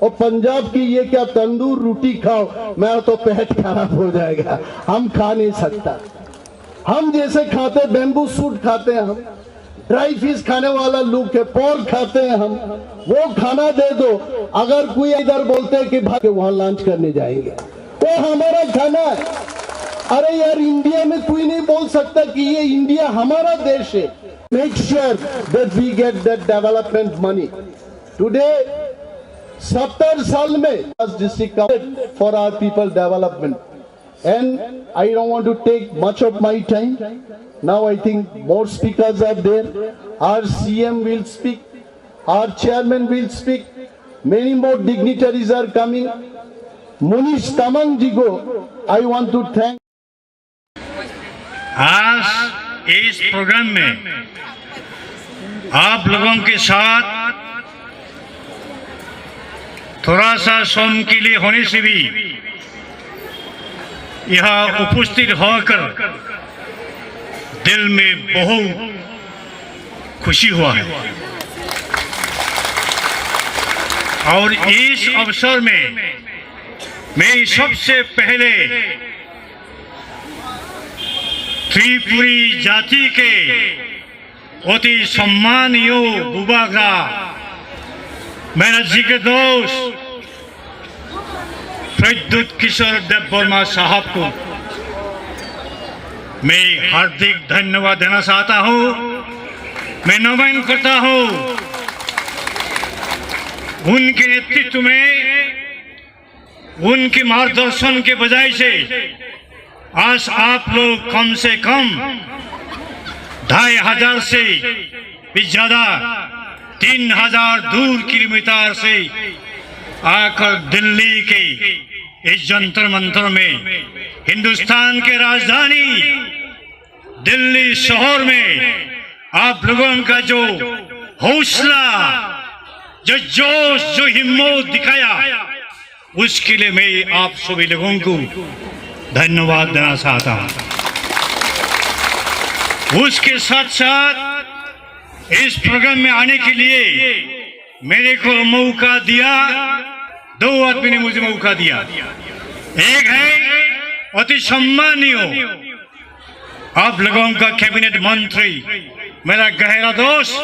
और पंजाब की ये क्या तंदूर रोटी खाओ, मेरा तो पेट खराब हो जाएगा, हम खा नहीं सकता। हम जैसे खाते, बैम्बू शूट खाते हैं हम, ड्राई फिश खाने वाला लोग है, पोर्क खाते हैं हम, वो खाना दे दो। अगर कोई इधर बोलते हैं कि भाई, वहाँ लंच करने जाएंगे, वो हमारा खाना है। अरे यार, इंडिया में कोई नहीं बोल सकता कि ये इंडिया हमारा देश है। Make sure that we get that development money. Today, सत्तर साल में district for our people development. And I don't want to take much of my time. Now I think more speakers are there. Our C M will speak. Our chairman will speak. Many more dignitaries are coming. Munish Tamang ji ko I want to thank. आज इस प्रोग्राम में आप लोगों के साथ थोड़ा सा समय के लिए होने से भी यहाँ उपस्थित होकर दिल में बहुत खुशी हुआ है। और इस अवसर में मैं सबसे पहले त्रिपुरी जाति के अति सम्मानीय बुबाग्रा, मेरा जिगर दोस्त प्रद्युत किशोर देबबर्मा साहब को मैं हार्दिक धन्यवाद देना चाहता हूँ। मैं नमन करता हूँ। उनके नेतृत्व में, उनके मार्गदर्शन के वजह से आज आप लोग कम से कम ढाई हजार से भी ज्यादा, तीन हजार दूर किलोमीटर से आकर दिल्ली के इस जंतर मंतर में, हिंदुस्तान के राजधानी दिल्ली शहर में आप लोगों का जो हौसला, जो जोश, जो हिम्मत दिखाया, उसके लिए मैं आप सभी लोगों को धन्यवाद देना चाहता हूँ। उसके साथ साथ इस प्रोग्राम में आने के लिए मेरे को मौका दिया, दो आदमी ने मुझे मौका दिया। एक है अति सम्मानीय आप लोगों का कैबिनेट मंत्री, मेरा गहरा दोस्त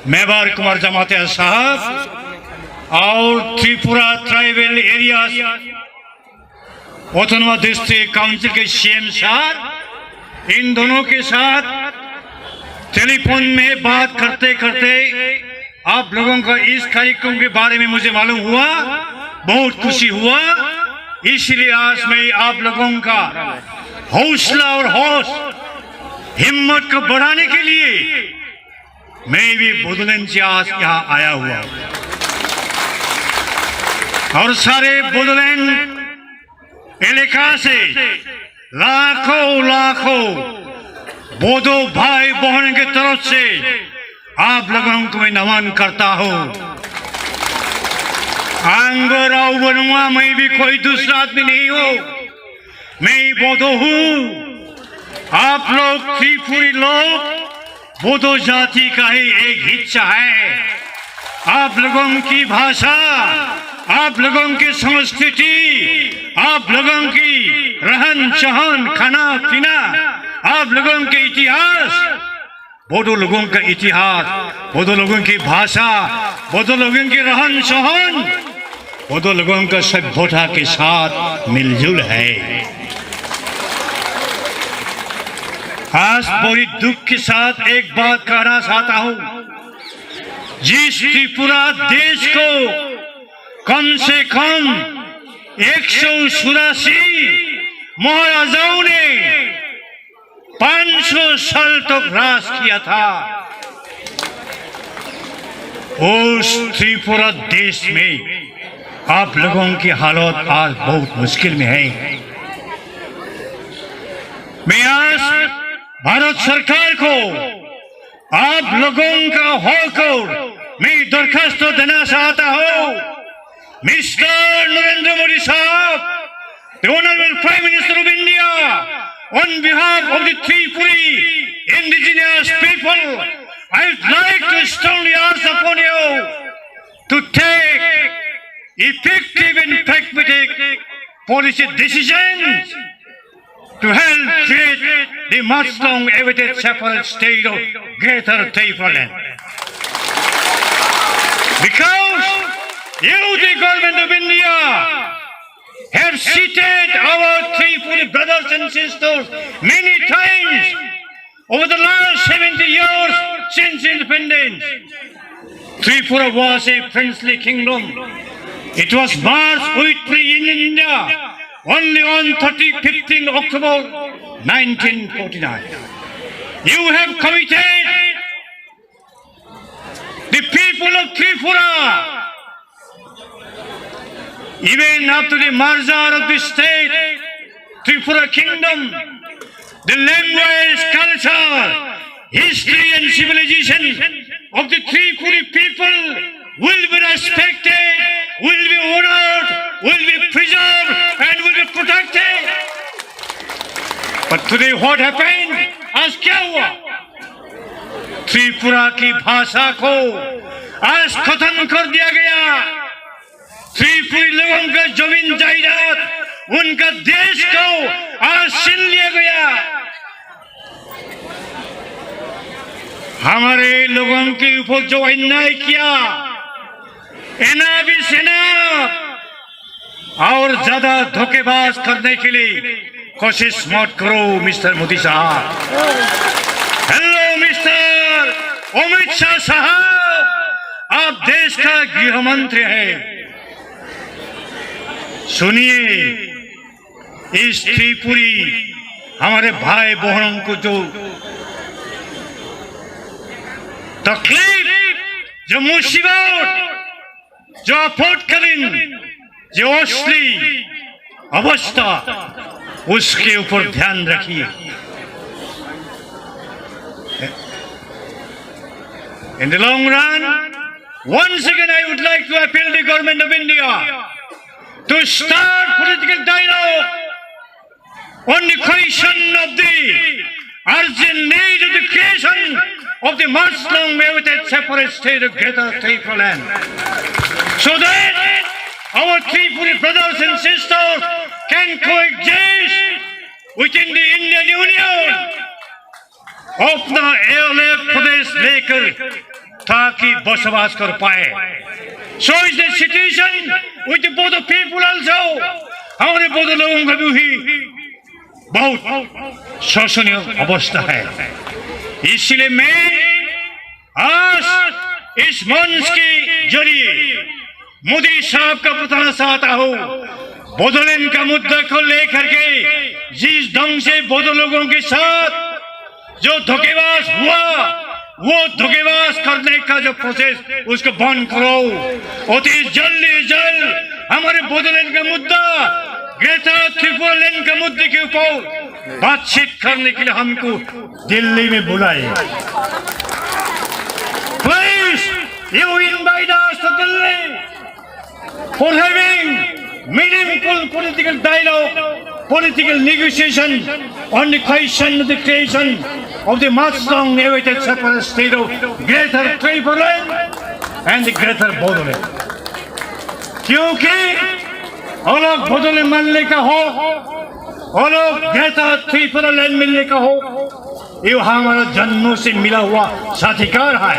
मेवार कुमार जमातिया साहब और Tripura tribal area autonomous district council के सीएम साहब, इन दोनों के साथ टेलीफोन में बात करते करते आप लोगों का इस कार्यक्रम के बारे में मुझे मालूम हुआ, बहुत खुशी हुआ। इसलिए आज मैं आप लोगों का हौसला और हौस, हिम्मत को बढ़ाने के लिए मैं भी बोडोलैंड से आज यहाँ आया हुआ हूँ। और सारे बोडोलैंड इलाका से लाखों लाखों बोडो भाई बहन की तरफ से आप लोगों को मैं नमन करता हूँ। आंगो राव बनूंगा, मैं भी कोई दूसरा आदमी नहीं हूँ, मैं बोडो हूँ। आप लोग त्रिपुरी लोग बोडो जाति का ही एक हिस्सा है। आप लोगों की भाषा, आप लोगों की संस्कृति, आप लोगों की रहन सहन, खाना पीना, आप लोगों के इतिहास, बोडो लोगों का इतिहास, बोडो लोगों की भाषा, बोडो लोगों की रहन सहन, बोडो लोगों का सभ्यता के साथ मिलजुल है। आज बड़ी दुख के साथ एक बात कहना चाहता हूँ, जिस त्रिपुरा देश को कम से कम एक सौ चौरासी महाराजाओं ने पाँच सौ साल तक राज किया था। उस त्रिपुरा देश में आप लोगों की हालत आज बहुत मुश्किल में है। मैं आज भारत सरकार को आप लोगों का होकर मैं दरखास्त देना चाहता हूँ, मिस्टर नरेंद्र मोदी साहब, the Honorable Prime Minister of India, on behalf of the Tripuri indigenous people, I would like to strongly urge upon you to take effective and pragmatic policy decisions to help create the much long awaited separate state of Greater Tipraland. Because you, the Government of India, have cheated our Tripuri brothers and sisters many times over the last seventy years since independence. Tripura was a princely kingdom. It was merged with India only on thirty, fifteen October nineteen forty-nine. You have committed the people of Tripura, even after the merger of the state, Tripura Kingdom, the language, culture, history and civilization of the Tripuri people will be respected, will be honored, will be preserved and will be protected. But today what happened? आज क्या हुआ? त्रिपुरा की भाषा को आज खत्म कर दिया गया। त्रिपुरी लोगों का जमीन जायदाद, उनका देश को आज छीन लिया गया। हमारे लोगों के ऊपर जो अन्याय किया, enough is enough। और ज्यादा धोखेबाज करने के लिए कोशिश मत करो, मिस्टर मोदी साहब। हेलो, मिस्टर अमित शाह साहब, आप देश का गृह मंत्री हैं। सुनिए, इस त्रिपुरी हमारे भाई बहनों को जो तकलीफ, जो मुसीबत, जो आपातकालीन, जो असली अवस्था, उसके ऊपर ध्यान रखिए। In the long run, once again I would like to appeal the Government of India to start political dialogue on the question of the urgent need of the creation of the much long awaited separate state of Greater Tipraland, so that our Tripuri brothers and sisters can coexist within the Indian Union of the L F Pradesh lekar, ताकि बसोबास कर पाए। So is the situation with the Bodo people also। हमारे बोडो लोगों का भी बहुत शोषणीय अवस्था है। इसलिए मैं आज इस मंच के जरिए मोदी साहब का बताना चाहता हूँ, बोडोलैंड का मुद्दा को लेकर के जिस ढंग से बोडो लोगों के साथ जो धोखेबाज हुआ, वो धोखेबाज करने का जो प्रोसेस, उसको बंद करो। अति जल्दी जल्द हमारे बोडोलैंड का मुद्दा, ग्रेटर त्रिपुरा लैंड का मुद्दे के ऊपर बातचीत करने के लिए हमको दिल्ली में बुलाए। Please, you invite us to Delhi for having meaningful political dialogue, political negotiation on the question of the creation of the much long awaited separate state of Greater Tipraland and the Greater Bodoland. क्योंकि अलग बोडोलैंड मिलने का हक, अलग ग्रेटर त्रिपुरा लैंड मिलने का हक, ये हमारा जन्मों से मिला हुआ साझीकार है।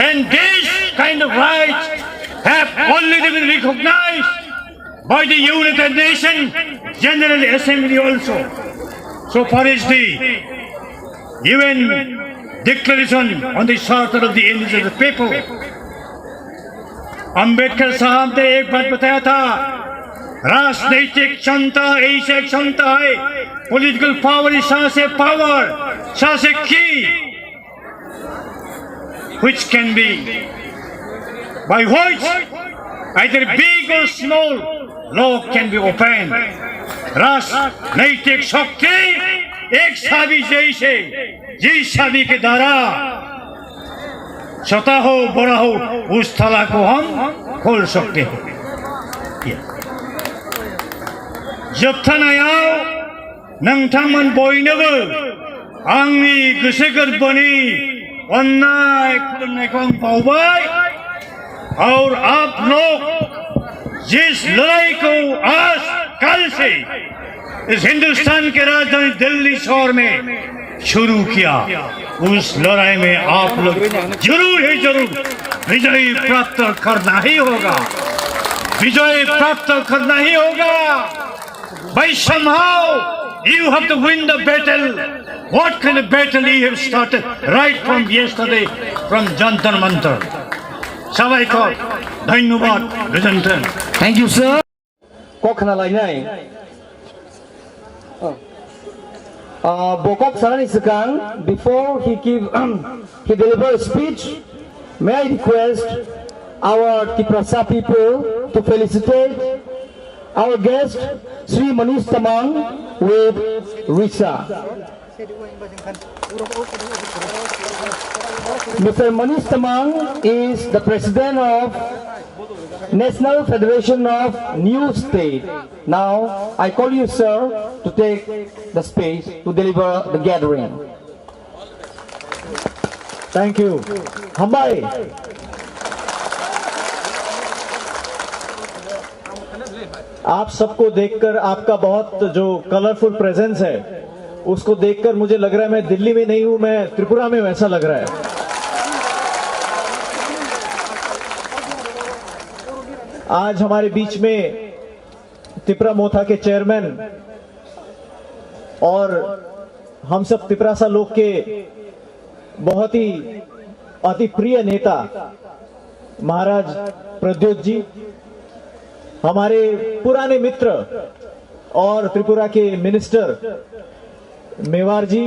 And this kind of rights have already been recognized by the United Nations General Assembly also. So far is the U N Declaration on the Charter of the Indigenous People. Ambedkar साहब ने एक बात बताया था, राजनीतिक क्षमता ऐसी एक क्षमता है, पॉलिटिकल पावर इज सच ए पावर, सच ए की, which can be By which either big or small lock can be opened. राजनैतिक शक्ति एक चाबी जैसे, जिस चाबी के द्वारा छोटा हो बड़ा हो उस ताला को हम खोल सकते हैं। जोबथानायाव नोंथांमोन बयनोबो आंनि गोसो गोरबोनि अननाय खुलुमनायखौ आं बावबाय। और आप लोग जिस लड़ाई को आज कल से इस हिंदुस्तान के राजधानी दिल्ली शहर में शुरू किया, उस लड़ाई में आप लोग जरूर ही जरूर विजय प्राप्त करना ही होगा, विजय प्राप्त करना ही होगा। By somehow you have to win the battle. What kind of battle you have started right from yesterday from Jantar Mantar? Sabaikor, dhanyobad, Rizantan. Thank you, sir. Kok khna lainai. Uh, bokok sarani swkang, before he give, he deliver speech, may I request our Tiprasa people to felicitate our guest, Shri Manish Tamang, with Risa. Mister Manish Tamang is the president of National Federation of New State. Now, I call you, sir, to take the space to deliver the gathering. Thank you. Hambai. आप सबको देखकर, आपका बहुत जो colourful presence है, उसको देखकर मुझे लग रहा है मैं दिल्ली में नहीं हूं, मैं त्रिपुरा में हूं, ऐसा लग रहा है। आज हमारे बीच में तिपरा मोथा के चेयरमैन और हम सब तिपरासा लोग के बहुत ही अति प्रिय नेता महाराज प्रद्योत जी, हमारे पुराने मित्र और त्रिपुरा के मिनिस्टर मेवार जी,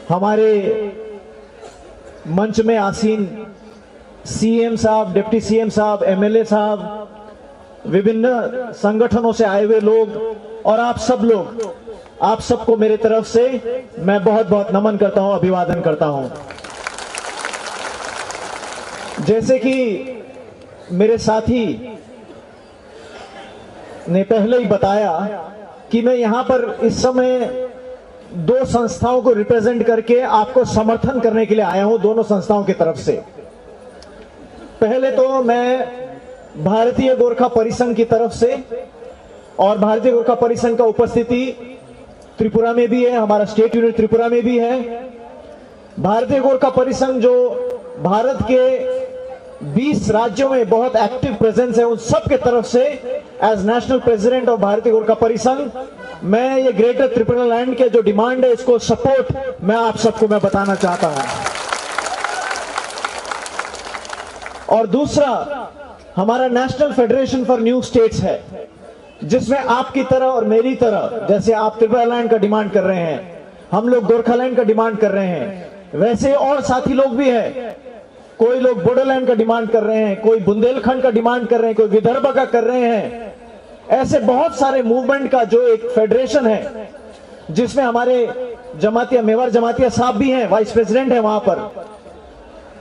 हमारे मंच में आसीन सीएम साहब, डिप्टी सीएम साहब, एमएलए साहब, विभिन्न संगठनों से आए हुए लोग और आप सब लोग, आप सबको मेरे तरफ से मैं बहुत बहुत नमन करता हूं, अभिवादन करता हूं। जैसे कि मेरे साथी ने पहले ही बताया कि मैं यहां पर इस समय दो संस्थाओं को रिप्रेजेंट करके आपको समर्थन करने के लिए आया हूं, दोनों संस्थाओं की तरफ से। पहले तो मैं भारतीय गोरखा परिसंघ की तरफ से, और भारतीय गोरखा परिसंघ का उपस्थिति त्रिपुरा में भी है, हमारा स्टेट यूनिट त्रिपुरा में भी है। भारतीय गोरखा परिसंघ जो भारत के बीस राज्यों में बहुत एक्टिव प्रेजेंस है, उन सब के तरफ से, एज नेशनल प्रेसिडेंट ऑफ भारतीय गोरखा परिसंघ, मैं ये ग्रेटर त्रिपुरा लैंड के जो डिमांड है, इसको सपोर्ट मैं आप सबको मैं बताना चाहता हूं। और दूसरा, हमारा national federation for new states है, जिसमें आपकी तरह और मेरी तरह, जैसे आप त्रिपुरा लैंड का डिमांड कर रहे हैं, हम लोग गोरखालैंड का डिमांड कर रहे हैं, वैसे और साथी लोग भी हैं। कोई लोग बोडोलैंड का डिमांड कर रहे हैं, कोई बुंदेलखंड का डिमांड कर रहे हैं, कोई विदर्भ का कर रहे हैं। ऐसे बहुत सारे मूवमेंट का जो एक फेडरेशन है, जिसमें हमारे जमातिया, मेवार जमातिया साहब भी हैं, वाइस प्रेसिडेंट हैं वहां पर।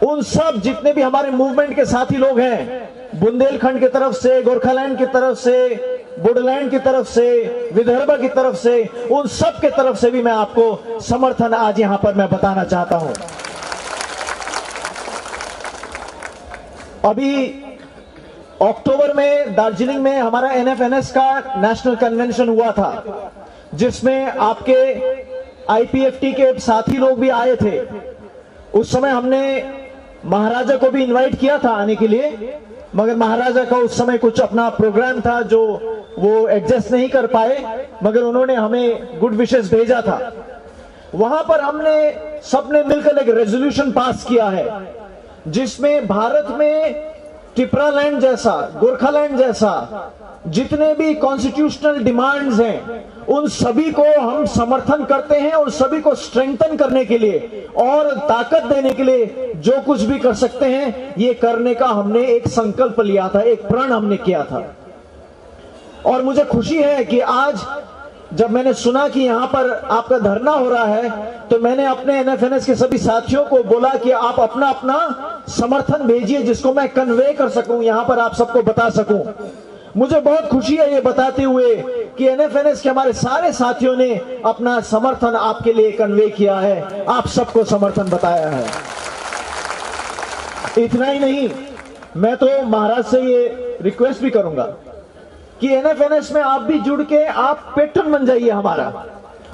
उन सब जितने भी हमारे मूवमेंट के साथी लोग हैं, बुंदेलखंड की तरफ से, गोरखालैंड की तरफ से, बोडोलैंड की तरफ से, विदर्भ की तरफ से, उन सब के तरफ से भी मैं आपको समर्थन आज यहां पर मैं बताना चाहता हूं। अभी अक्टूबर में दार्जिलिंग में हमारा एनएफएनएस का नेशनल कन्वेंशन हुआ था, जिसमें आपके आईपीएफटी के साथी लोग भी आए थे। उस समय हमने महाराजा को भी इनवाइट किया था आने के लिए, मगर महाराजा का उस समय कुछ अपना प्रोग्राम था जो वो एडजस्ट नहीं कर पाए, मगर उन्होंने हमें गुड विशेस भेजा था। वहां पर हमने सबने मिलकर एक रेजोल्यूशन पास किया है, जिसमें भारत में टिपरालैंड जैसा, गोरखालैंड जैसा, जितने भी कॉन्स्टिट्यूशनल डिमांड्स हैं, उन सभी को हम समर्थन करते हैं और सभी को स्ट्रेंथन करने के लिए और ताकत देने के लिए जो कुछ भी कर सकते हैं, ये करने का हमने एक संकल्प लिया था, एक प्रण हमने किया था। और मुझे खुशी है कि आज जब मैंने सुना कि यहाँ पर आपका धरना हो रहा है, तो मैंने अपने एनएफएनएस के सभी साथियों को बोला कि आप अपना अपना समर्थन भेजिए, जिसको मैं कन्वे कर सकूं, यहाँ पर आप सबको बता सकूं। मुझे बहुत खुशी है ये बताते हुए कि एनएफएनएस के हमारे सारे साथियों ने अपना समर्थन आपके लिए कन्वे किया है। आप सबको समर्थन बताया है। इतना ही नहीं, मैं तो महाराज से ये रिक्वेस्ट भी करूंगा कि एनएफएनएस में आप भी जुड़ के आप पेट्रन बन जाइए हमारा,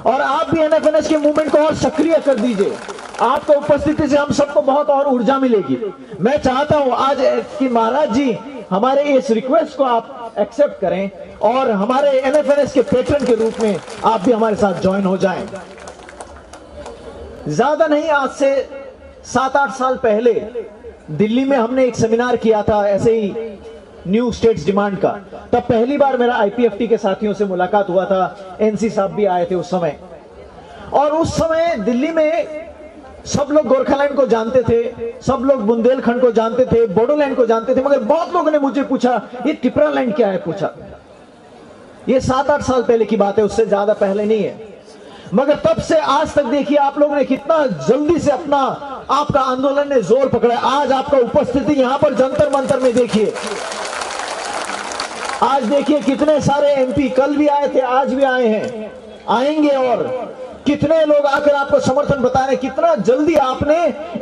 और आप भी एनएफएनएस के मूवमेंट को और सक्रिय कर दीजिए। आपका उपस्थिति से हम सबको बहुत और ऊर्जा मिलेगी। मैं चाहता हूं आज कि महाराज जी, हमारे इस रिक्वेस्ट को आप एक्सेप्ट करें और हमारे एनएफएनएस के पेट्रन के रूप में आप भी हमारे साथ ज्वाइन हो जाएं। ज्यादा नहीं, आज से सात आठ साल पहले दिल्ली में हमने एक सेमिनार किया था ऐसे ही न्यू स्टेट्स डिमांड का। तब पहली बार मेरा आईपीएफटी के साथियों से मुलाकात हुआ था, एनसी साहब भी आए थे उस समय। और उस समय दिल्ली में सब लोग गोरखालैंड को जानते थे, सब लोग बुंदेलखंड को जानते थे, बोडोलैंड को जानते थे, मगर बहुत लोगों ने मुझे पूछा, "ये टिपरालैंड क्या है?" पूछा। ये सात आठ साल पहले की बात है, उससे ज्यादा पहले नहीं है। मगर तब से आज तक देखिए, आप लोगों ने कितना जल्दी से अपना, आपका आंदोलन ने जोर पकड़ा है। आज आपका उपस्थिति यहाँ पर जंतर मंतर में देखिए, आज देखिए कितने सारे एमपी कल भी आए थे, आज भी आए हैं, आएंगे, और कितने लोग आकर आपको समर्थन बता रहे हैं। कितना जल्दी आपने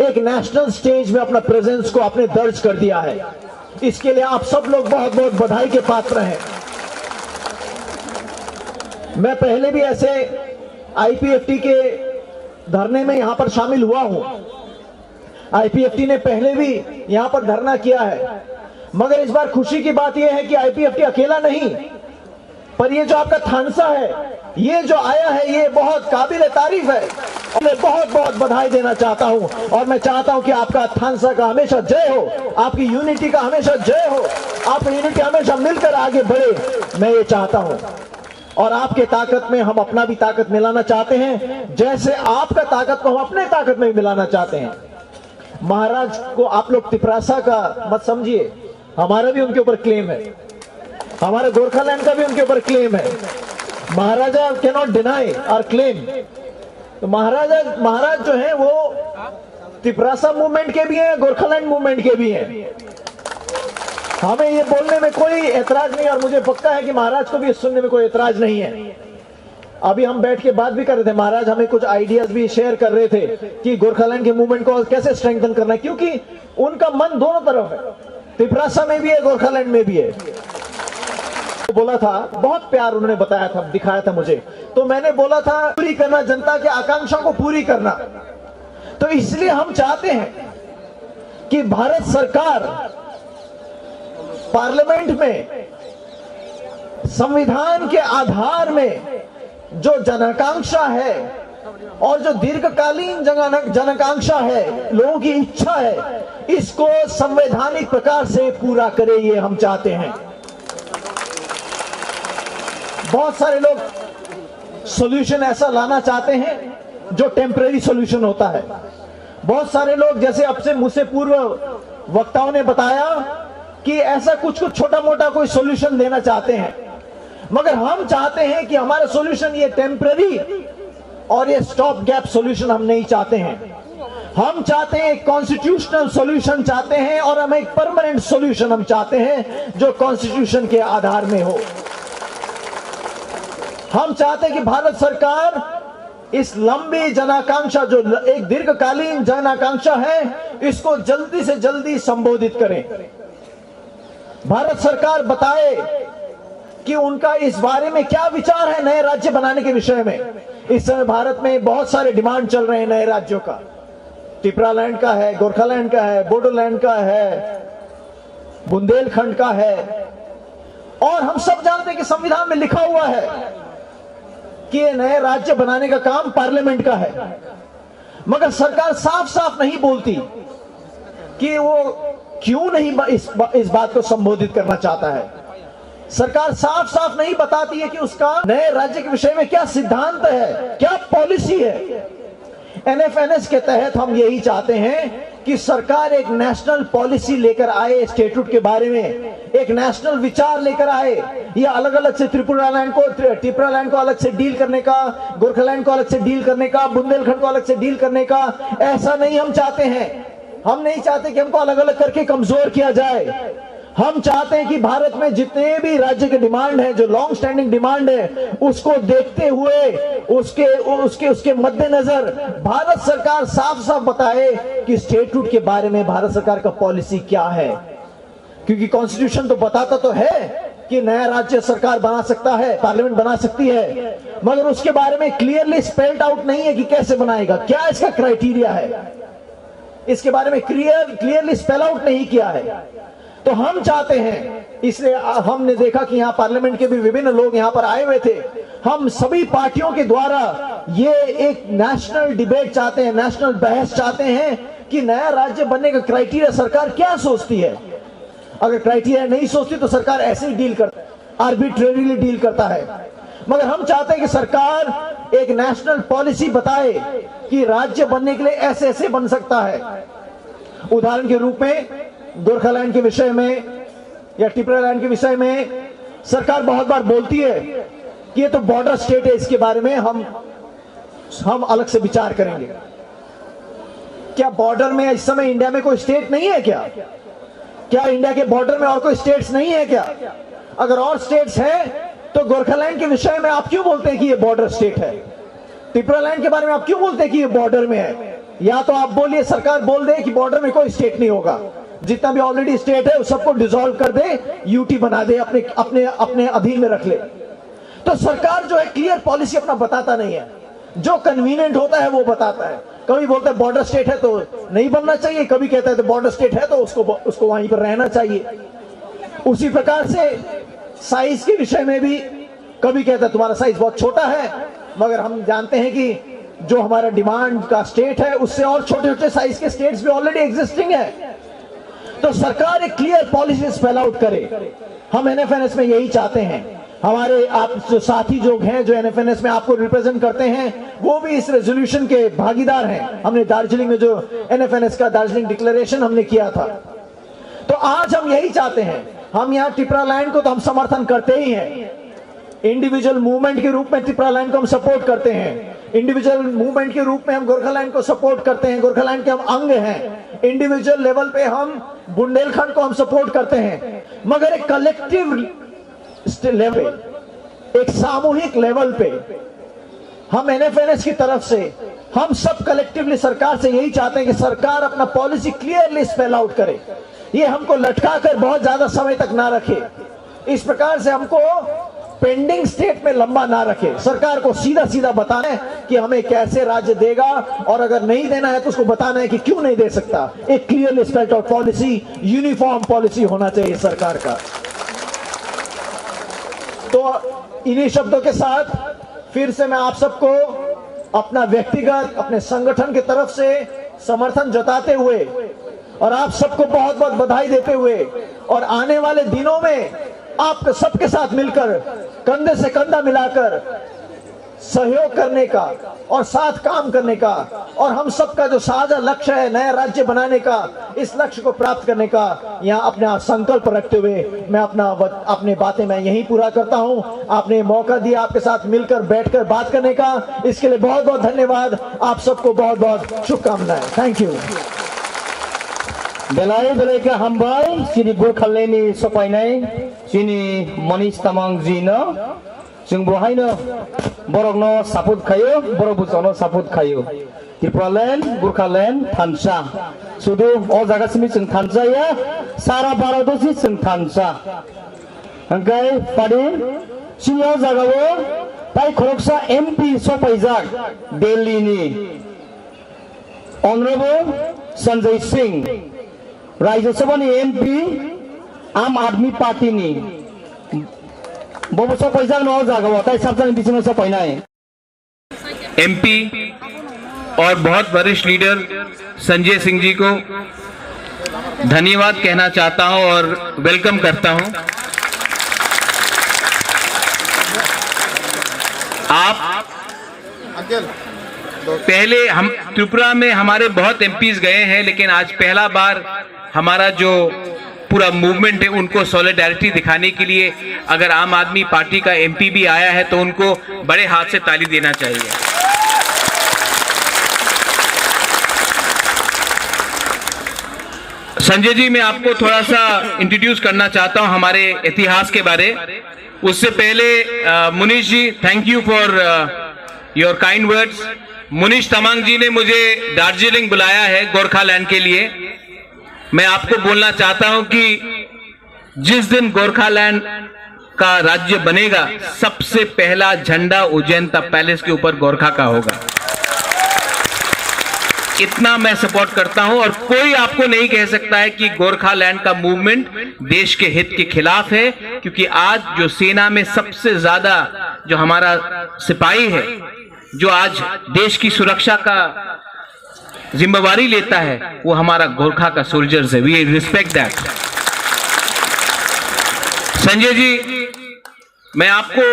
एक नेशनल स्टेज में अपना प्रेजेंस को आपने दर्ज कर दिया है, इसके लिए आप सब लोग बहुत बहुत बधाई के पात्र हैं। मैं पहले भी ऐसे आईपीएफटी के धरने में यहाँ पर शामिल हुआ हूँ। आईपीएफटी ने पहले भी यहाँ पर धरना किया है, मगर इस बार खुशी की बात यह है कि आईपीएफटी अकेला नहीं, पर ये जो आपका थानसा है, ये जो आया है, ये बहुत काबिल तारीफ है। मैं बहुत बहुत बधाई देना चाहता हूँ और मैं चाहता हूँ कि आपका थानसा का हमेशा जय हो, आपकी यूनिटी का हमेशा जय हो, आपकी यूनिटी हमेशा मिलकर आगे बढ़े, मैं ये चाहता हूँ। और आपके ताकत में हम अपना भी ताकत मिलाना चाहते हैं, जैसे आपका ताकत को हम अपने ताकत में मिलाना चाहते हैं। महाराज को आप लोग तिपरासा का मत समझिए, हमारा भी उनके ऊपर क्लेम है, हमारे गोरखालैंड का भी उनके ऊपर क्लेम है। महाराजा cannot deny our claim। तो महाराजा, महाराज जो है वो तिपरासा मूवमेंट के भी हैं, गोरखालैंड मूवमेंट के भी हैं। हमें ये बोलने में कोई एतराज नहीं, और मुझे पक्का है कि महाराज को भी सुनने में कोई एतराज नहीं है। अभी हम बैठ के बात भी कर रहे थे, महाराज हमें कुछ आइडियाज भी शेयर कर रहे थे कि गोरखालैंड के मूवमेंट को कैसे स्ट्रेंथन करना है, क्योंकि उनका मन दोनों तरफ है, तिपरासा में भी है, गोरखालैंड में भी है। बोला था, बहुत प्यार उन्होंने बताया था, दिखाया था मुझे। तो मैंने बोला था, पूरी करना, जनता की आकांक्षा को पूरी करना। तो इसलिए हम चाहते हैं कि भारत सरकार पार्लियामेंट में संविधान के आधार में जो जनाकांक्षा है और जो दीर्घकालीन जनाना-, जनाकांक्षा है, लोगों की इच्छा है, इसको संवैधानिक प्रकार से पूरा करे, ये हम चाहते हैं। बहुत सारे लोग सॉल्यूशन ऐसा लाना चाहते हैं जो टेम्परेरी सॉल्यूशन होता है। बहुत सारे लोग, जैसे अब से मुझसे पूर्व वक्ताओं ने बताया, कि ऐसा कुछ कुछ छोटा मोटा कोई सॉल्यूशन देना चाहते हैं, मगर हम चाहते हैं कि हमारा सॉल्यूशन ये टेम्परेरी और ये स्टॉप गैप सॉल्यूशन हम नहीं चाहते हैं। हम चाहते हैं एक कॉन्स्टिट्यूशनल सॉल्यूशन चाहते हैं और हम एक परमानेंट सॉल्यूशन हम चाहते हैं जो कॉन्स्टिट्यूशन के आधार में हो। हम चाहते हैं कि भारत सरकार इस लंबी जनाकांक्षा, जो ल-, एक दीर्घकालीन जनाकांक्षा है, इसको जल्दी से जल्दी संबोधित करें। भारत सरकार बताए कि उनका इस बारे में क्या विचार है नए राज्य बनाने के विषय में। इस समय भारत में बहुत सारे डिमांड चल रहे हैं नए राज्यों का। टिपरालैंड का है, गोरखालैंड का है, बोडोलैंड का है, बुंदेलखंड का है। और हम सब जानते हैं कि संविधान में लिखा हुआ है कि ये नए राज्य बनाने का काम पार्लियामेंट का है, मगर सरकार साफ साफ नहीं बोलती कि वो क्यों नहीं ब-, इस, ब-, इस बात को संबोधित करना चाहता है? सरकार साफ साफ नहीं बताती है कि उसका नए राज्य के विषय में क्या सिद्धांत है, क्या पॉलिसी है। एनएफएनएस के तहत हम यही चाहते हैं कि सरकार एक नेशनल पॉलिसी लेकर आए, स्टेटूट के बारे में एक नेशनल विचार लेकर आए। ये अलग अलग से त्रिपुरा लैंड को, त्रि-, त्रिपुरा लैंड को अलग से डील करने का, गोरखालैंड को अलग से डील करने का, बुंदेलखंड को अलग से डील करने का, ऐसा नहीं हम चाहते हैं। हम नहीं चाहते कि हमको अलग अलग करके कमजोर किया जाए। हम चाहते हैं कि भारत में जितने भी राज्य के डिमांड है, जो लॉन्ग स्टैंडिंग डिमांड है, उसको देखते हुए, उसके उसके उसके मद्देनजर भारत सरकार साफ साफ बताए कि स्टेटूट के बारे में भारत सरकार का पॉलिसी क्या है। क्योंकि कॉन्स्टिट्यूशन तो बताता तो है कि नया राज्य सरकार बना सकता है, पार्लियामेंट बना सकती है, मगर उसके बारे में क्लियरली स्पेल्ड आउट नहीं है कि कैसे बनाएगा, क्या इसका क्राइटेरिया है। इसके बारे में क्लियर क्लियरली स्पेल आउट नहीं किया है। तो हम चाहते हैं, इसलिए आ, हमने देखा कि यहाँ पार्लियामेंट के भी विभिन्न लोग यहाँ पर आए हुए थे। हम सभी पार्टियों के द्वारा ये एक नेशनल डिबेट चाहते हैं, नेशनल बहस चाहते हैं कि नया राज्य बनने का क्राइटेरिया सरकार क्या सोचती है। अगर क्राइटेरिया नहीं सोचती तो सरकार ऐसे ही डील करती, आर्बिट्रेरीली डील करता है। मगर हम चाहते हैं कि सरकार एक नेशनल पॉलिसी बताए कि राज्य बनने के लिए ऐसे ऐसे बन सकता है। उदाहरण के रूप में गोरखालैंड के विषय में या टिपरालैंड के विषय में सरकार बहुत बार बोलती है कि ये तो बॉर्डर स्टेट है, इसके बारे में हम हम अलग से विचार करेंगे। क्या बॉर्डर में इस समय इंडिया में कोई स्टेट नहीं है क्या? क्या इंडिया के बॉर्डर में और कोई स्टेट्स नहीं है क्या? अगर और स्टेट्स है तो गोरखालैंड के विषय में आप क्यों बोलते हैं कि ये बॉर्डर स्टेट है? टिपरालैंड के बारे में आप क्यों बोलते हैं कि ये बॉर्डर में है? या तो आप बोलिए, सरकार बोल दे कि बॉर्डर में कोई स्टेट नहीं होगा, जितना भी ऑलरेडी स्टेट है उस सबको डिसॉल्व कर दे, यूटी बना दे, अपने अपने अपने अधीन में रख ले। तो सरकार जो है क्लियर पॉलिसी अपना बताता नहीं है, जो कन्वीनियंट होता है वो बताता है। कभी बोलता है बॉर्डर स्टेट है तो नहीं बनना चाहिए, कभी कहता है तो बॉर्डर स्टेट है तो उसको उसको वहीं पर रहना चाहिए। उसी प्रकार से साइज के विषय में भी कभी कहता है तुम्हारा साइज बहुत छोटा है, मगर हम जानते हैं कि जो हमारा डिमांड का स्टेट है उससे और छोटे छोटे साइज के स्टेट्स भी ऑलरेडी एग्जिस्टिंग है। तो सरकार एक क्लियर पॉलिसी स्पेल आउट करे। हम एनएफएनएस में यही चाहते हैं। हमारे आप जो साथी जो हैं, जो एनएफएनएस में आपको रिप्रेजेंट करते हैं, वो भी इस रेजोल्यूशन के भागीदार हैं। हमने दार्जिलिंग में जो एनएफएनएस का दार्जिलिंग डिक्लेरेशन हमने किया था, तो आज हम यही चाहते हैं। हम यहाँ टिपरा लैंड को तो हम समर्थन करते ही हैं, इंडिविजुअल मूवमेंट के रूप में टिपरा लैंड को हम सपोर्ट करते हैं, इंडिविजुअल मूवमेंट के रूप में हम गोरखालैंड को सपोर्ट करते हैं, गोरखालैंड के हम अंग हैं, इंडिविजुअल लेवल पे हम बुंदेलखंड को हम सपोर्ट करते हैं, मगर एक कलेक्टिव लेवल, एक सामूहिक लेवल पे हम एनएफएनएस की तरफ से हम सब कलेक्टिवली सरकार से यही चाहते हैं कि सरकार अपना पॉलिसी क्लियरली स्पेल आउट करे। ये हमको लटका कर बहुत ज्यादा समय तक ना रखे। इस प्रकार से हमको पेंडिंग स्टेट में लंबा ना रखे। सरकार को सीधा सीधा बताना है कि हमें कैसे राज्य देगा, और अगर नहीं देना है तो उसको बताना है कि क्यों नहीं दे सकता। एक clearly spelled out policy, uniform policy होना चाहिए सरकार का। तो इन्हीं शब्दों के साथ फिर से मैं आप सबको अपना व्यक्तिगत, अपने संगठन की तरफ से समर्थन जताते हुए और आप सबको बहुत बहुत बधाई देते हुए और आने वाले दिनों में आप सबके साथ मिलकर, कंधे से कंधा मिलाकर सहयोग करने का और साथ काम करने का और हम सबका जो साझा लक्ष्य है नया राज्य बनाने का, इस लक्ष्य को प्राप्त करने का यहाँ अपना संकल्प रखते हुए मैं अपना वत-, अपनी बातें मैं यहीं पूरा करता हूँ। आपने मौका दिया आपके साथ मिलकर बैठकर बात करने का, इसके लिए बहुत बहुत धन्यवाद। आप सबको बहुत बहुत शुभकामनाएं। Thank you. Belai belai khe hambai chini Burkhaleni sopainai chini Manish Tamang ji no. Chwng bo haino borokno support khaio, borok bo chwngno support khaio. Tipraland, Gurkhaland thansa. Sudu o jaga simi chwng thansa ya, sara Bharat o si chwng thansa. Hwnkhe padi chini o jaga o tai khoroksa M P sopaijak Delhi ni. Honorable Sanjay Singh, Rajya Sabha ni M P, Aam Aadmi Party ni. Bobo sopaijak no o jaga o, tai sabjani bisingo sopainai. MP और बहुत वरिष्ठ लीडर संजय सिंह जी को धन्यवाद कहना चाहता हूं और वेलकम करता हूं। आप पहले हम त्रिपुरा में हमारे बहुत एमपीज गए हैं, लेकिन आज पहला बार हमारा जो पूरा मूवमेंट है उनको सॉलिडारिटी दिखाने के लिए अगर आम आदमी पार्टी का एमपी भी आया है तो उनको बड़े हाथ से ताली देना चाहिए। संजय जी, मैं आपको थोड़ा सा इंट्रोड्यूस करना चाहता हूं हमारे इतिहास के बारे। उससे पहले, अ, मुनीश जी, thank you for your kind words। Munish तमांग जी ने मुझे दार्जिलिंग बुलाया है गोरखालैंड के लिए। मैं आपको बोलना चाहता हूं कि जिस दिन गोरखालैंड का राज्य बनेगा, सबसे पहला झंडा उज्जैन का पैलेस के ऊपर गोरखा का होगा। इतना मैं सपोर्ट करता हूं और कोई आपको नहीं कह सकता है कि गोरखालैंड का मूवमेंट देश के हित के खिलाफ है, क्योंकि आज जो सेना में सबसे ज्यादा जो हमारा सिपाही है, जो आज देश की सुरक्षा का जिम्मेवारी लेता है, वो हमारा गोरखा का सोल्जर्स है। We respect that। संजय जी, मैं आपको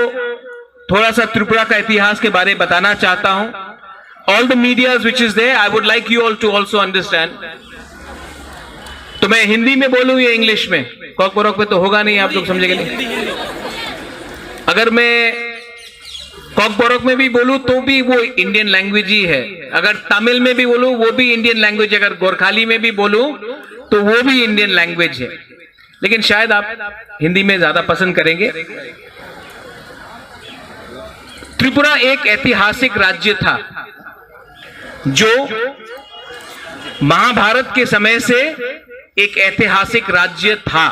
थोड़ा सा त्रिपुरा का इतिहास के बारे में बताना चाहता हूं। All the medias which is there, I would like you all to also understand। तो मैं हिंदी में बोलूं या इंग्लिश में? कॉकबरक में तो होगा नहीं, आप लोग समझेंगे नहीं। अगर मैं कॉकबरक में भी बोलूं तो भी वो इंडियन लैंग्वेज ही है, अगर तमिल में भी बोलूं वो भी इंडियन लैंग्वेज, अगर गोरखाली में भी बोलूं तो वो भी इंडियन लैंग्वेज है, लेकिन शायद आप हिंदी में ज्यादा पसंद करेंगे। त्रिपुरा एक ऐतिहासिक राज्य था जो महाभारत के समय से एक ऐतिहासिक राज्य था।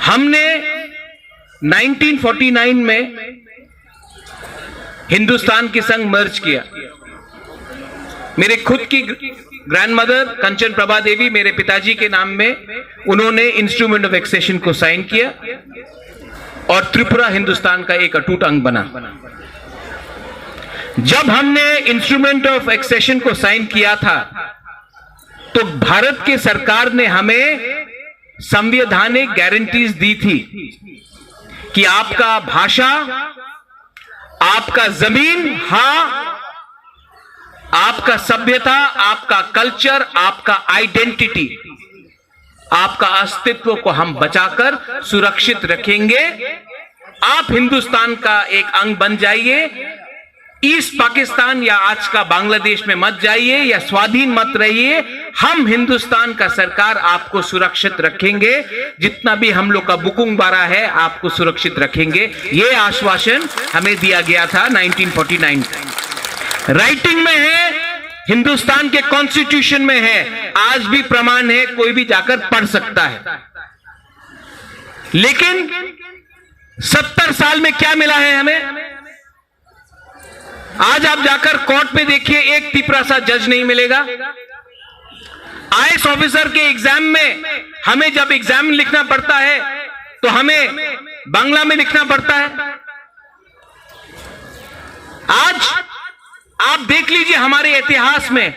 हमने नाइनटीन फ़ोर्टी नाइन में हिंदुस्तान के संग मर्ज किया। मेरे खुद की ग्रैंडमदर कंचन प्रभा देवी मेरे पिताजी के नाम में, उन्होंने इंस्ट्रूमेंट ऑफ एक्सेशन को साइन किया और त्रिपुरा हिंदुस्तान का एक अटूट अंग बना। जब हमने इंस्ट्रूमेंट ऑफ एक्सेशन को साइन किया था, तो भारत के सरकार ने हमें संवैधानिक गारंटीज दी थी कि आपका भाषा, आपका जमीन, हाँ, आपका सभ्यता, आपका कल्चर, आपका आइडेंटिटी, आपका अस्तित्व को हम बचाकर सुरक्षित रखेंगे। आप हिंदुस्तान का एक अंग बन जाइए। ईस्ट पाकिस्तान या आज का बांग्लादेश में मत जाइए या स्वाधीन मत रहिए। हम हिंदुस्तान का सरकार आपको सुरक्षित रखेंगे। जितना भी हम लोग का बुकुंग बारा है, आपको सुरक्षित रखेंगे। ये आश्वासन हमें दिया गया था नाइनटीन फ़ोर्टी नाइन। राइटिंग में है, हिंदुस्तान के कॉन्स्टिट्यूशन में है, आज भी प्रमाण है, कोई भी जाकर पढ़ सकता है। लेकिन सत्तर साल में क्या मिला है हमें? आज आप जाकर कोर्ट में देखिए, एक तिपरा सा जज नहीं मिलेगा। आईएएस ऑफिसर के एग्जाम में हमें जब एग्जाम लिखना पड़ता है तो हमें बांग्ला में लिखना पड़ता है। आज आप देख लीजिए, हमारे इतिहास में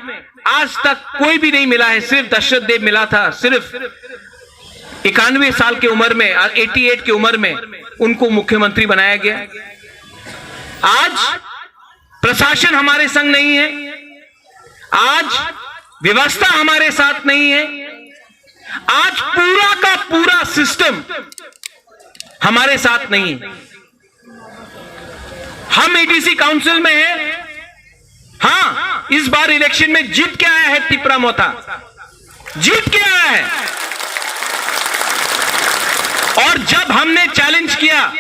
आज तक कोई भी नहीं मिला है, सिर्फ दशरथ देव मिला था, सिर्फ इक्यानवे साल की उम्र में, एटी एट की उम्र में उनको मुख्यमंत्री बनाया गया। आज प्रशासन हमारे संग नहीं है, आज व्यवस्था हमारे साथ नहीं है, आज पूरा का पूरा सिस्टम हमारे साथ नहीं है। हम एडीसी काउंसिल में हैं। हाँ, इस बार इलेक्शन में जीत के आया है तिपरा मोथा, जीत के आया है। और जब हमने चैलेंज किया,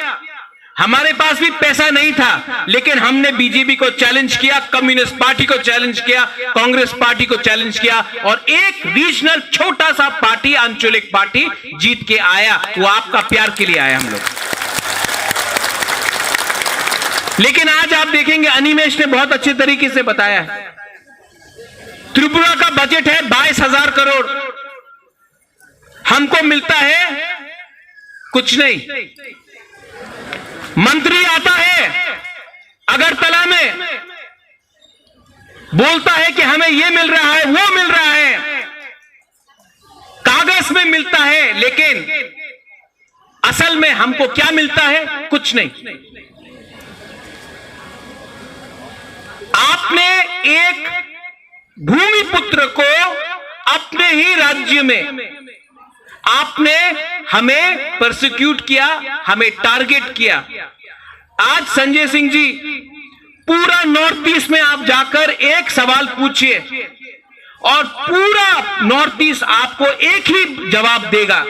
हमारे पास भी पैसा नहीं था, लेकिन हमने बीजेपी को चैलेंज किया, कम्युनिस्ट पार्टी को चैलेंज किया, कांग्रेस पार्टी को चैलेंज किया और एक रीजनल छोटा सा पार्टी, आंचलिक पार्टी जीत के आया। वो आपका प्यार के लिए आया हम लोग। लेकिन आज आप देखेंगे, अनिमेश ने बहुत अच्छे तरीके से बताया है, त्रिपुरा का बजट है बाईस हजार करोड़, हमको मिलता है कुछ नहीं। मंत्री आता है अगरतला में, बोलता है कि हमें ये मिल रहा है, वो मिल रहा है, में मिलता है, लेकिन असल में हमको क्या मिलता है? कुछ नहीं। आपने एक भूमिपुत्र को अपने ही राज्य में आपने हमें परसिक्यूट किया, हमें टारगेट किया। आज संजय सिंह जी, पूरा नॉर्थ ईस्ट में आप जाकर एक सवाल पूछिए और पूरा नॉर्थ ईस्ट आपको एक ही जवाब देगा,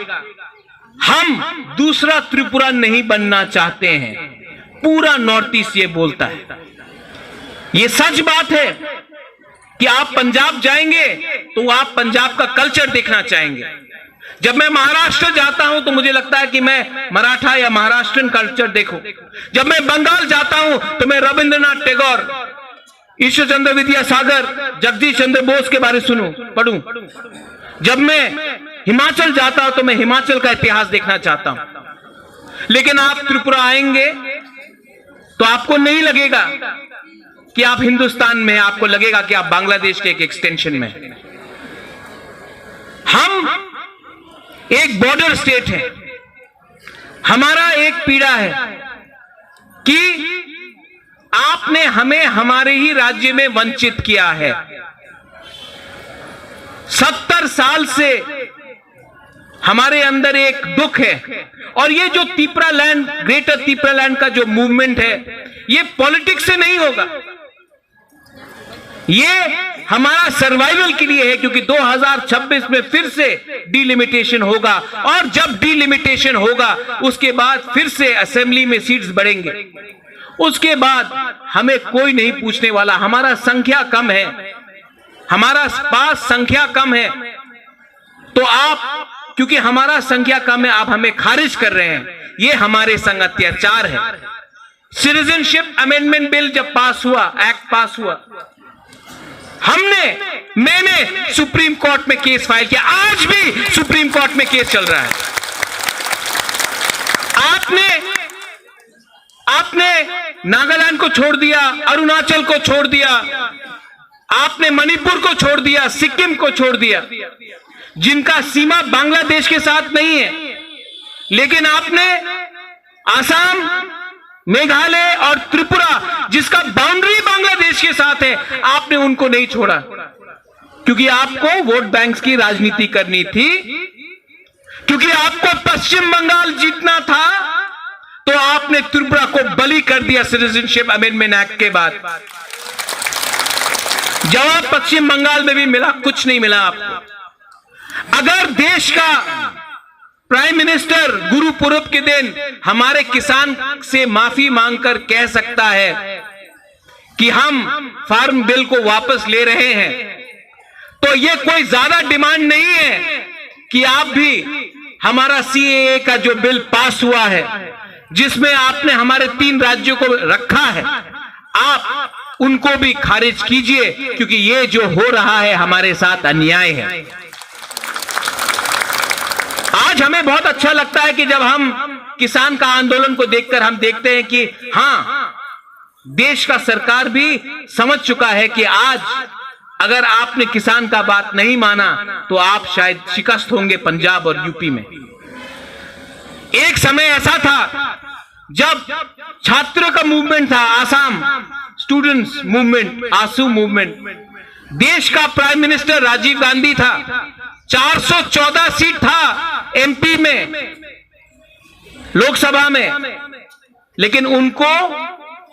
हम दूसरा त्रिपुरा नहीं बनना चाहते हैं। पूरा नॉर्थ ईस्ट ये बोलता है। ये सच बात है कि आप पंजाब जाएंगे तो आप पंजाब का कल्चर देखना चाहेंगे। जब मैं महाराष्ट्र जाता हूं तो मुझे लगता है कि मैं मराठा या महाराष्ट्रन कल्चर देखूं। जब मैं बंगाल जाता हूं तो मैं रविंद्रनाथ टैगोर, ईश्वर चंद्र विद्यासागर, जगदीश चंद्र बोस के बारे सुनूं, पढ़ूं। जब मैं हिमाचल जाता हूं तो मैं हिमाचल का इतिहास देखना चाहता हूं। लेकिन आप त्रिपुरा आएंगे तो आपको नहीं लगेगा कि आप हिंदुस्तान में, आपको लगेगा कि आप बांग्लादेश के एक एक्सटेंशन में हैं। हम एक बॉर्डर स्टेट हैं। हमारा एक पीड़ा है कि आपने हमें हमारे ही राज्य में वंचित किया है। सत्तर साल से हमारे अंदर एक दुख है, और ये जो तिपरा लैंड, ग्रेटर तिपरा लैंड का जो मूवमेंट है, ये पॉलिटिक्स से नहीं होगा। ये हमारा सर्वाइवल के लिए है, क्योंकि दो हज़ार छब्बीस में फिर से डिलिमिटेशन होगा, और जब डिलिमिटेशन होगा, उसके बाद फिर से असेंबली में सीट्स बढ़ेंगे। उसके बाद हमें कोई नहीं पूछने वाला। हमारा संख्या कम है, हमारा पास संख्या कम है, तो आप, क्योंकि हमारा संख्या कम है, आप हमें खारिज कर रहे हैं, ये हमारे संग अत्याचार है। सिटीजनशिप अमेंडमेंट बिल जब पास हुआ, एक्ट पास हुआ, हमने, मैंने सुप्रीम कोर्ट में केस फाइल किया, आज भी सुप्रीम कोर्ट में केस चल रहा है। आपने, आपने नागालैंड को छोड़ दिया, अरुणाचल को छोड़ दिया, आपने मणिपुर को छोड़ दिया, सिक्किम को छोड़ दिया, जिनका सीमा बांग्लादेश के साथ नहीं है, लेकिन आपने आसाम, मेघालय और त्रिपुरा, जिसका बाउंड्री बांग्लादेश के साथ है, आपने उनको नहीं छोड़ा, क्योंकि आपको वोट बैंक्स की राजनीति करनी थी, क्योंकि आपको पश्चिम बंगाल जीतना था, तो आपने त्रिपुरा को बलि कर दिया सिटीजनशिप अमेंडमेंट एक्ट के बाद। जवाब पश्चिम बंगाल में भी मिला, कुछ नहीं मिला आपको। अगर देश का प्राइम मिनिस्टर गुरु पूरब के दिन हमारे किसान से माफी मांगकर कह सकता है कि हम फार्म बिल को वापस ले रहे हैं, तो ये कोई ज्यादा डिमांड नहीं है कि आप भी हमारा सीएए का जो बिल पास हुआ है, जिसमें आपने हमारे तीन राज्यों को रखा है, आप उनको भी खारिज कीजिए, क्योंकि ये जो हो रहा है हमारे साथ अन्याय है। आज हमें बहुत अच्छा लगता है कि जब हम किसान का आंदोलन को देखकर हम देखते हैं कि हाँ, देश का सरकार भी समझ चुका है कि आज अगर आपने किसान का बात नहीं माना तो आप शायद शिकस्त होंगे पंजाब और यूपी में। एक समय ऐसा था जब छात्रों का मूवमेंट था, आसाम स्टूडेंट्स मूवमेंट, आसू मूवमेंट, देश का प्राइम मिनिस्टर राजीव गांधी था, चार सौ चौदह सीट था एमपी में, लोकसभा में, लेकिन उनको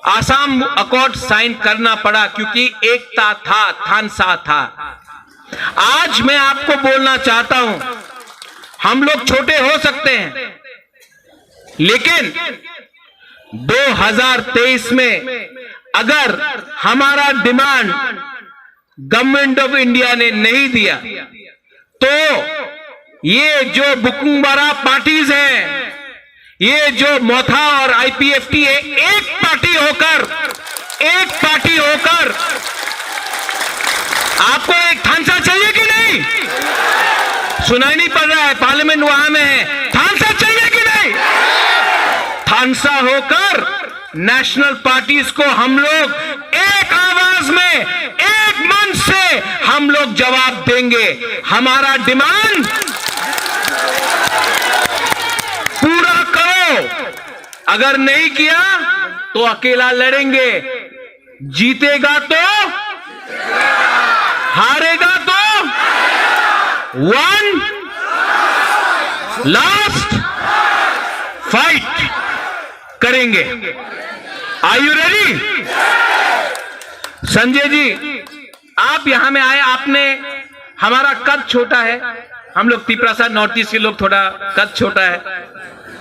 आसाम अकॉर्ड साइन करना पड़ा क्योंकि एकता था, थानसा था। आज मैं आपको बोलना चाहता हूं, हम लोग छोटे हो सकते हैं, लेकिन दो हज़ार तेईस में अगर हमारा डिमांड गवर्नमेंट ऑफ इंडिया ने नहीं दिया, तो ये जो बुकुंगबारा पार्टीज हैं, ये जो मोथा और आईपीएफटी है, एक पार्टी होकर, एक पार्टी होकर आपको एक थानसा चाहिए कि नहीं? सुनाई नहीं पड़ रहा है, पार्लियामेंट वहां में है। थानसा चाहिए कि नहीं? थानसा होकर नेशनल पार्टीज को हम लोग एक आवाज में, एक मंच से हम लोग जवाब देंगे। हमारा डिमांड अगर नहीं किया तो अकेला लड़ेंगे, जीतेगा तो, हारेगा तो, वन लास्ट फाइट करेंगे। Are you ready? संजय जी, आप यहाँ में आए, आपने, हमारा कद छोटा है, हम लोग तिपरासा, नॉर्थ ईस्ट के लोग, थोड़ा कद छोटा है,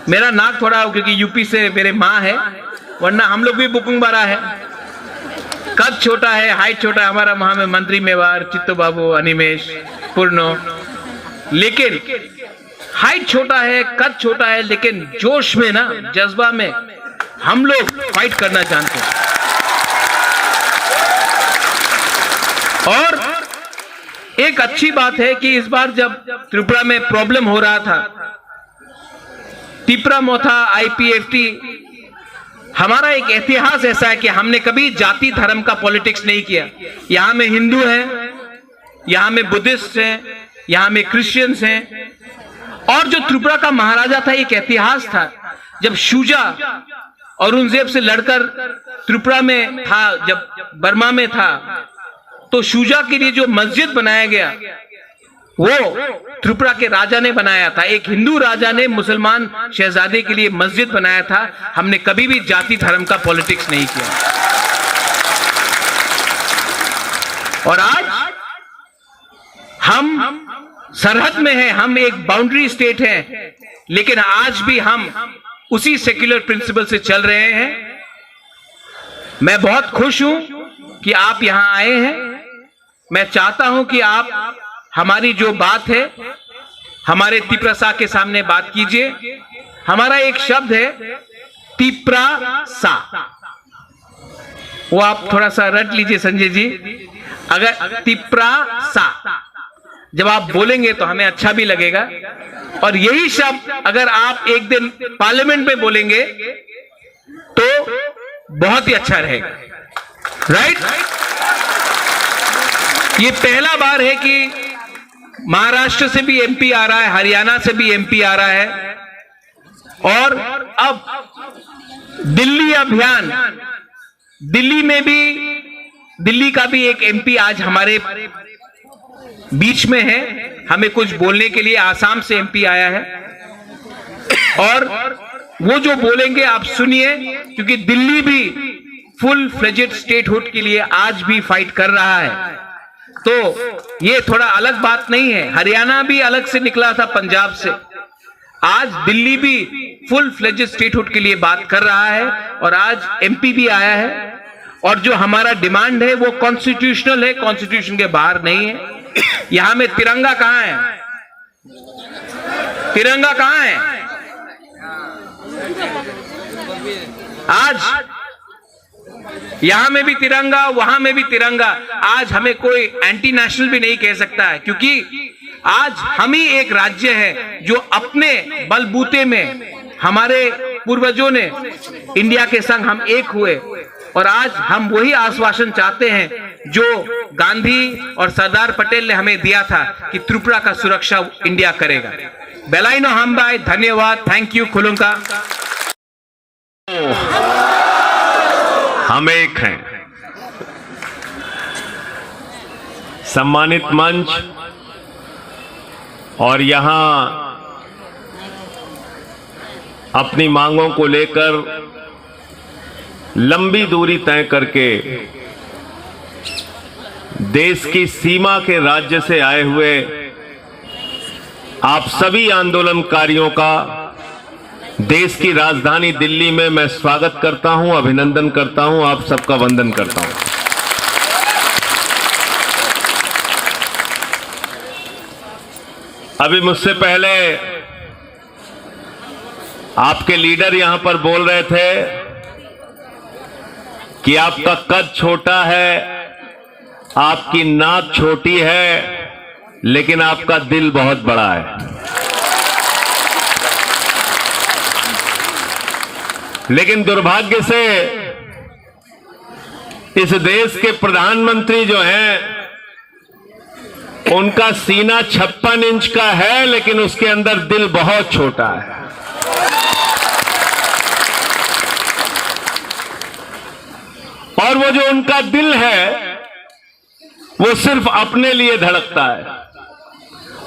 मेरा नाक थोड़ा हो, क्योंकि यूपी से मेरे माँ है, वरना हम लोग भी बुकुंग बारा है। कद छोटा है, हाइट छोटा है, हमारा वहाँ में मंत्री मेवार, चित्तो बाबू, अनिमेश, पूर्णो, लेकिन हाइट छोटा है, कद छोटा है, लेकिन जोश में ना, जज्बा में हम लोग फाइट करना जानते हैं। और एक अच्छी बात है कि इस बार जब त्रिपुरा में प्रॉब्लम हो रहा था, तिपरा मोथा, आईपीएफटी, हमारा एक इतिहास ऐसा है कि हमने कभी जाति धर्म का पॉलिटिक्स नहीं किया। यहाँ में हिंदू हैं, यहाँ में बुद्धिस्ट हैं, यहाँ में क्रिश्चियंस हैं। और जो त्रिपुरा का महाराजा था, एक इतिहास था, जब शुजा औरंगजेब से लड़कर त्रिपुरा में था, जब बर्मा में था, तो शुजा के लिए जो मस्जिद बनाया गया, वो त्रिपुरा के राजा ने बनाया था। एक हिंदू राजा ने मुसलमान शहजादे के लिए मस्जिद बनाया था। हमने कभी भी जाति धर्म का पॉलिटिक्स नहीं किया। और आज हम सरहद में हैं, हम एक बाउंड्री स्टेट हैं, लेकिन आज भी हम उसी सेक्युलर प्रिंसिपल से चल रहे हैं। मैं बहुत खुश हूं कि आप यहां आए हैं। मैं चाहता हूं कि आप हमारी जो बात है, हमारे तिपरासा के सामने बात कीजिए। हमारा एक शब्द है, तिपरासा। वो आप थोड़ा सा रट लीजिए, संजय जी। अगर तिपरासा जब आप बोलेंगे तो हमें अच्छा भी लगेगा, और यही शब्द अगर आप एक दिन पार्लियामेंट में बोलेंगे तो बहुत ही अच्छा रहेगा। राइट? ये पहला बार है कि महाराष्ट्र से भी एमपी आ रहा है, हरियाणा से भी एमपी आ रहा है, और अब दिल्ली अभियान, दिल्ली में भी, दिल्ली का भी एक एमपी आज हमारे बीच में है, हमें कुछ बोलने के लिए आसाम से एमपी आया है, और वो जो बोलेंगे आप सुनिए, क्योंकि दिल्ली भी फुल फ्लेजेड स्टेटहुड के लिए आज भी फाइट कर रहा है। तो ये थोड़ा अलग बात नहीं है, हरियाणा भी अलग से निकला था पंजाब से, आज दिल्ली भी फुल फ्लेजेड स्टेटहुड के लिए बात कर रहा है, और आज एमपी भी आया है। और जो हमारा डिमांड है वो कॉन्स्टिट्यूशनल है, कॉन्स्टिट्यूशन के बाहर नहीं है। यहाँ में तिरंगा कहाँ है? तिरंगा कहाँ है? आज यहाँ में भी तिरंगा, वहां में भी तिरंगा। आज हमें कोई एंटी नेशनल भी नहीं कह सकता है, क्योंकि आज हम ही एक राज्य है जो अपने बलबूते में, हमारे पूर्वजों ने इंडिया के संग हम एक हुए, और आज हम वही आश्वासन चाहते हैं जो गांधी और सरदार पटेल ने हमें दिया था कि त्रिपुरा का सुरक्षा इंडिया करेगा। Belai no hambai, धन्यवाद, thank you, खुलुमखा। हम एक हैं। सम्मानित मंच, और यहाँ अपनी मांगों को लेकर लंबी दूरी तय करके देश की सीमा के राज्य से आए हुए आप सभी आंदोलनकारियों का देश की राजधानी दिल्ली में मैं स्वागत करता हूं, अभिनंदन करता हूं, आप सबका वंदन करता हूं। अभी मुझसे पहले आपके लीडर यहां पर बोल रहे थे कि आपका कद छोटा है, आपकी नाक छोटी है, लेकिन आपका दिल बहुत बड़ा है। लेकिन दुर्भाग्य से इस देश के प्रधानमंत्री जो हैं, उनका सीना छप्पन इंच का है, लेकिन उसके अंदर दिल बहुत छोटा है। जो उनका दिल है, वो सिर्फ अपने लिए धड़कता है।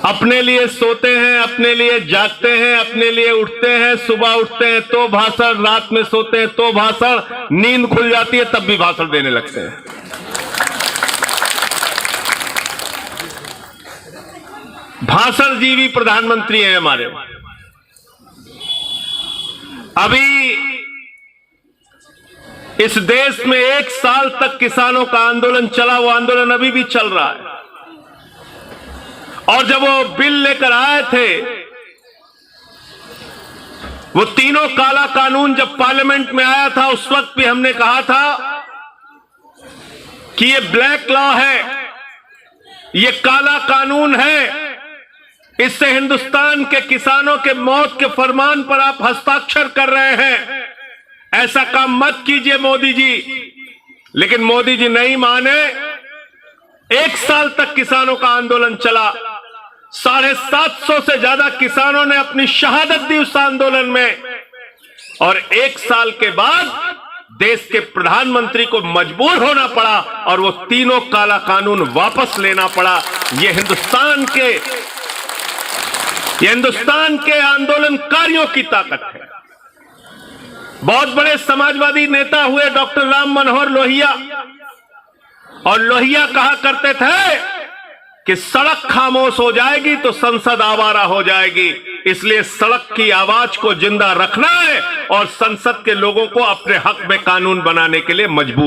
अपने लिए सोते हैं, अपने लिए जागते हैं, अपने लिए उठते हैं। सुबह उठते हैं तो भाषण, रात में सोते हैं तो भाषण, नींद खुल जाती है तब भी भाषण देने लगते हैं। भाषण जीवी प्रधानमंत्री हैं हमारे। अभी इस देश में एक साल तक किसानों का आंदोलन चला, वो आंदोलन अभी भी चल रहा है। और जब वो बिल लेकर आए थे, वो तीनों काला कानून जब पार्लियामेंट में आया था, उस वक्त भी हमने कहा था कि ये ब्लैक लॉ है, ये काला कानून है, इससे हिंदुस्तान के किसानों के मौत के फरमान पर आप हस्ताक्षर कर रहे हैं, ऐसा काम मत कीजिए मोदी जी। लेकिन मोदी जी नहीं माने। एक साल तक किसानों का आंदोलन चला, साढ़े सात सौ से ज्यादा किसानों ने अपनी शहादत दी उस आंदोलन में। और एक साल के बाद देश के प्रधानमंत्री को मजबूर होना पड़ा और वो तीनों काला कानून वापस लेना पड़ा। ये हिंदुस्तान के, ये हिंदुस्तान के आंदोलनकारियों की ताकत है। बहुत बड़े समाजवादी नेता हुए डॉक्टर राम मनोहर लोहिया, और लोहिया कहा करते थे कि सड़क खामोश हो जाएगी तो संसद आवारा हो जाएगी, इसलिए सड़क की आवाज को जिंदा रखना है और संसद के लोगों को अपने हक में कानून बनाने के लिए मजबूर